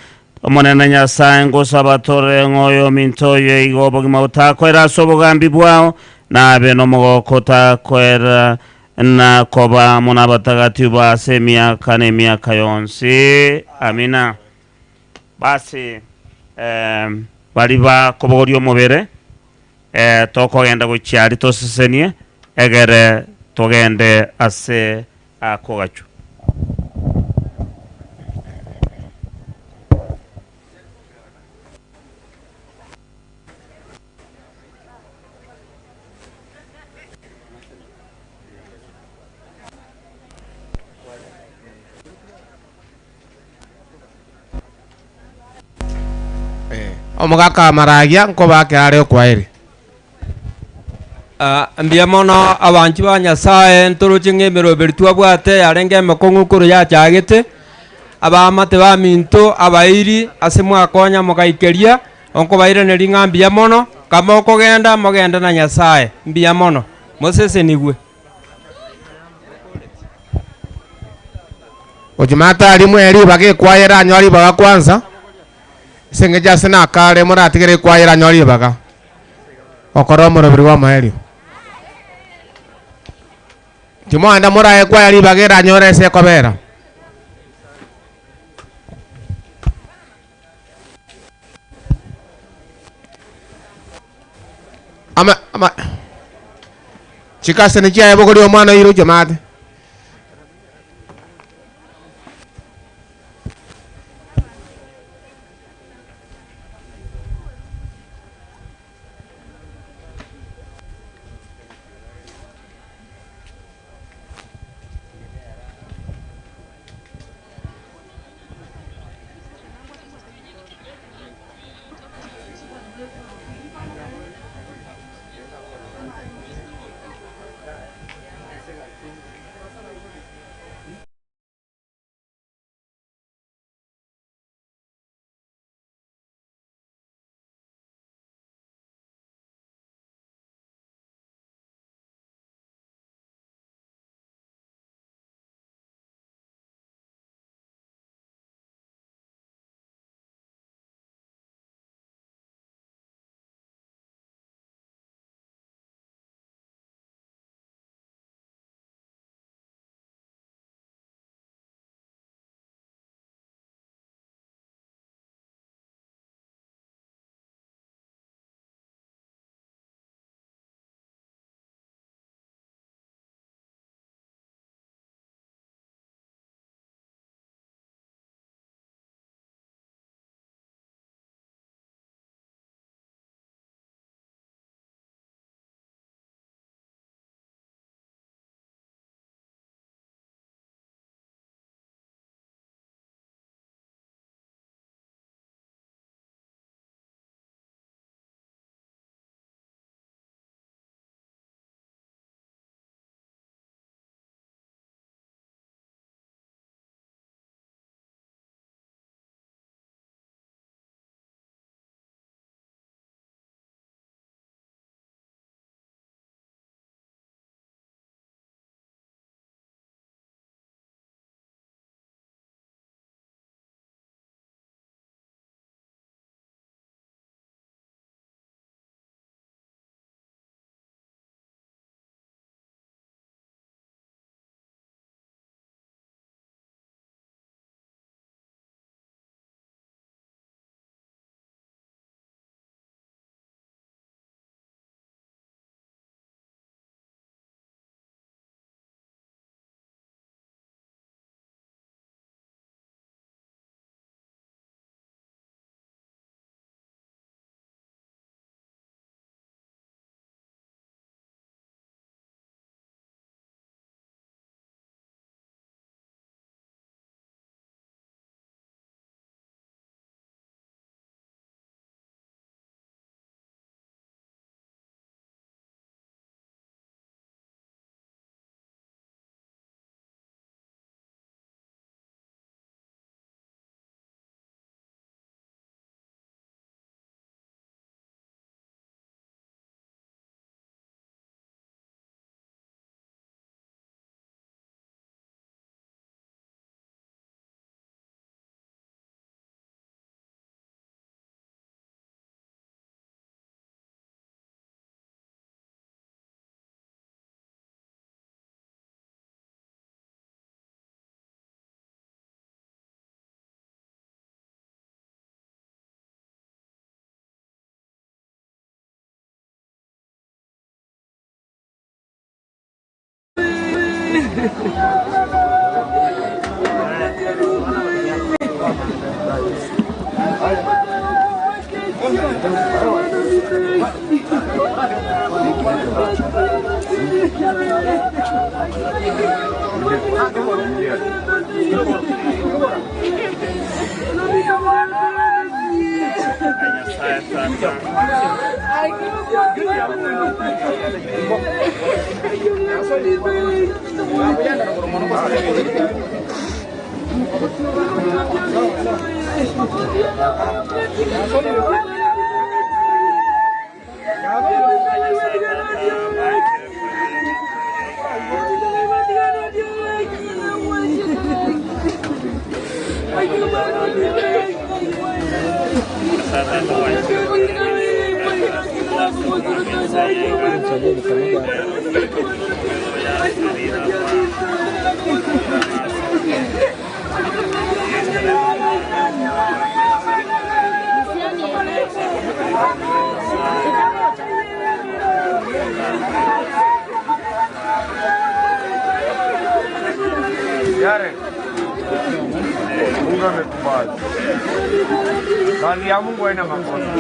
Omonene Nyasae, ngosaba tore ng'a oyominto oyo iga obogima botakoera ase obogambi bwao, nabe nomogoko otakoera, na koba amo nabatagatifu bao ase emiaka na emiaka yonsi. Amina. Basi, baria bakobogoria omobere, Tokogenda gochia aria tosesenie, egere togende ase akogachwa. Omogaka amaragia nkobake are okwaeri. Ah, mbuya mono abanchi ba Nyasaye ntoroche ng'a emeroberi twabwate yarenge emekong'u korwa yachagete, abaamate baminto, abairi, ase mwakonya mogaikeria, onkobairaneria ng'a mbuya mono, kama okogenda mogende na Nyasaye, mbuya mono, mosesenigwe. Gochia arimwe ribaga ekwaya eranyore ribaga kwanza, ase eng'encho ase nakare moratigere ekwaya eranyore ribaga, gokora omoroberi bwa omoerio. Timoenda morae ekwaya ribaga eranyore ase ekobera. Ama ama chikaseni chiaye bogoria omwana oire ochie maate. Yare. Mungu amekubali. Kazi ya Mungu haina makosa.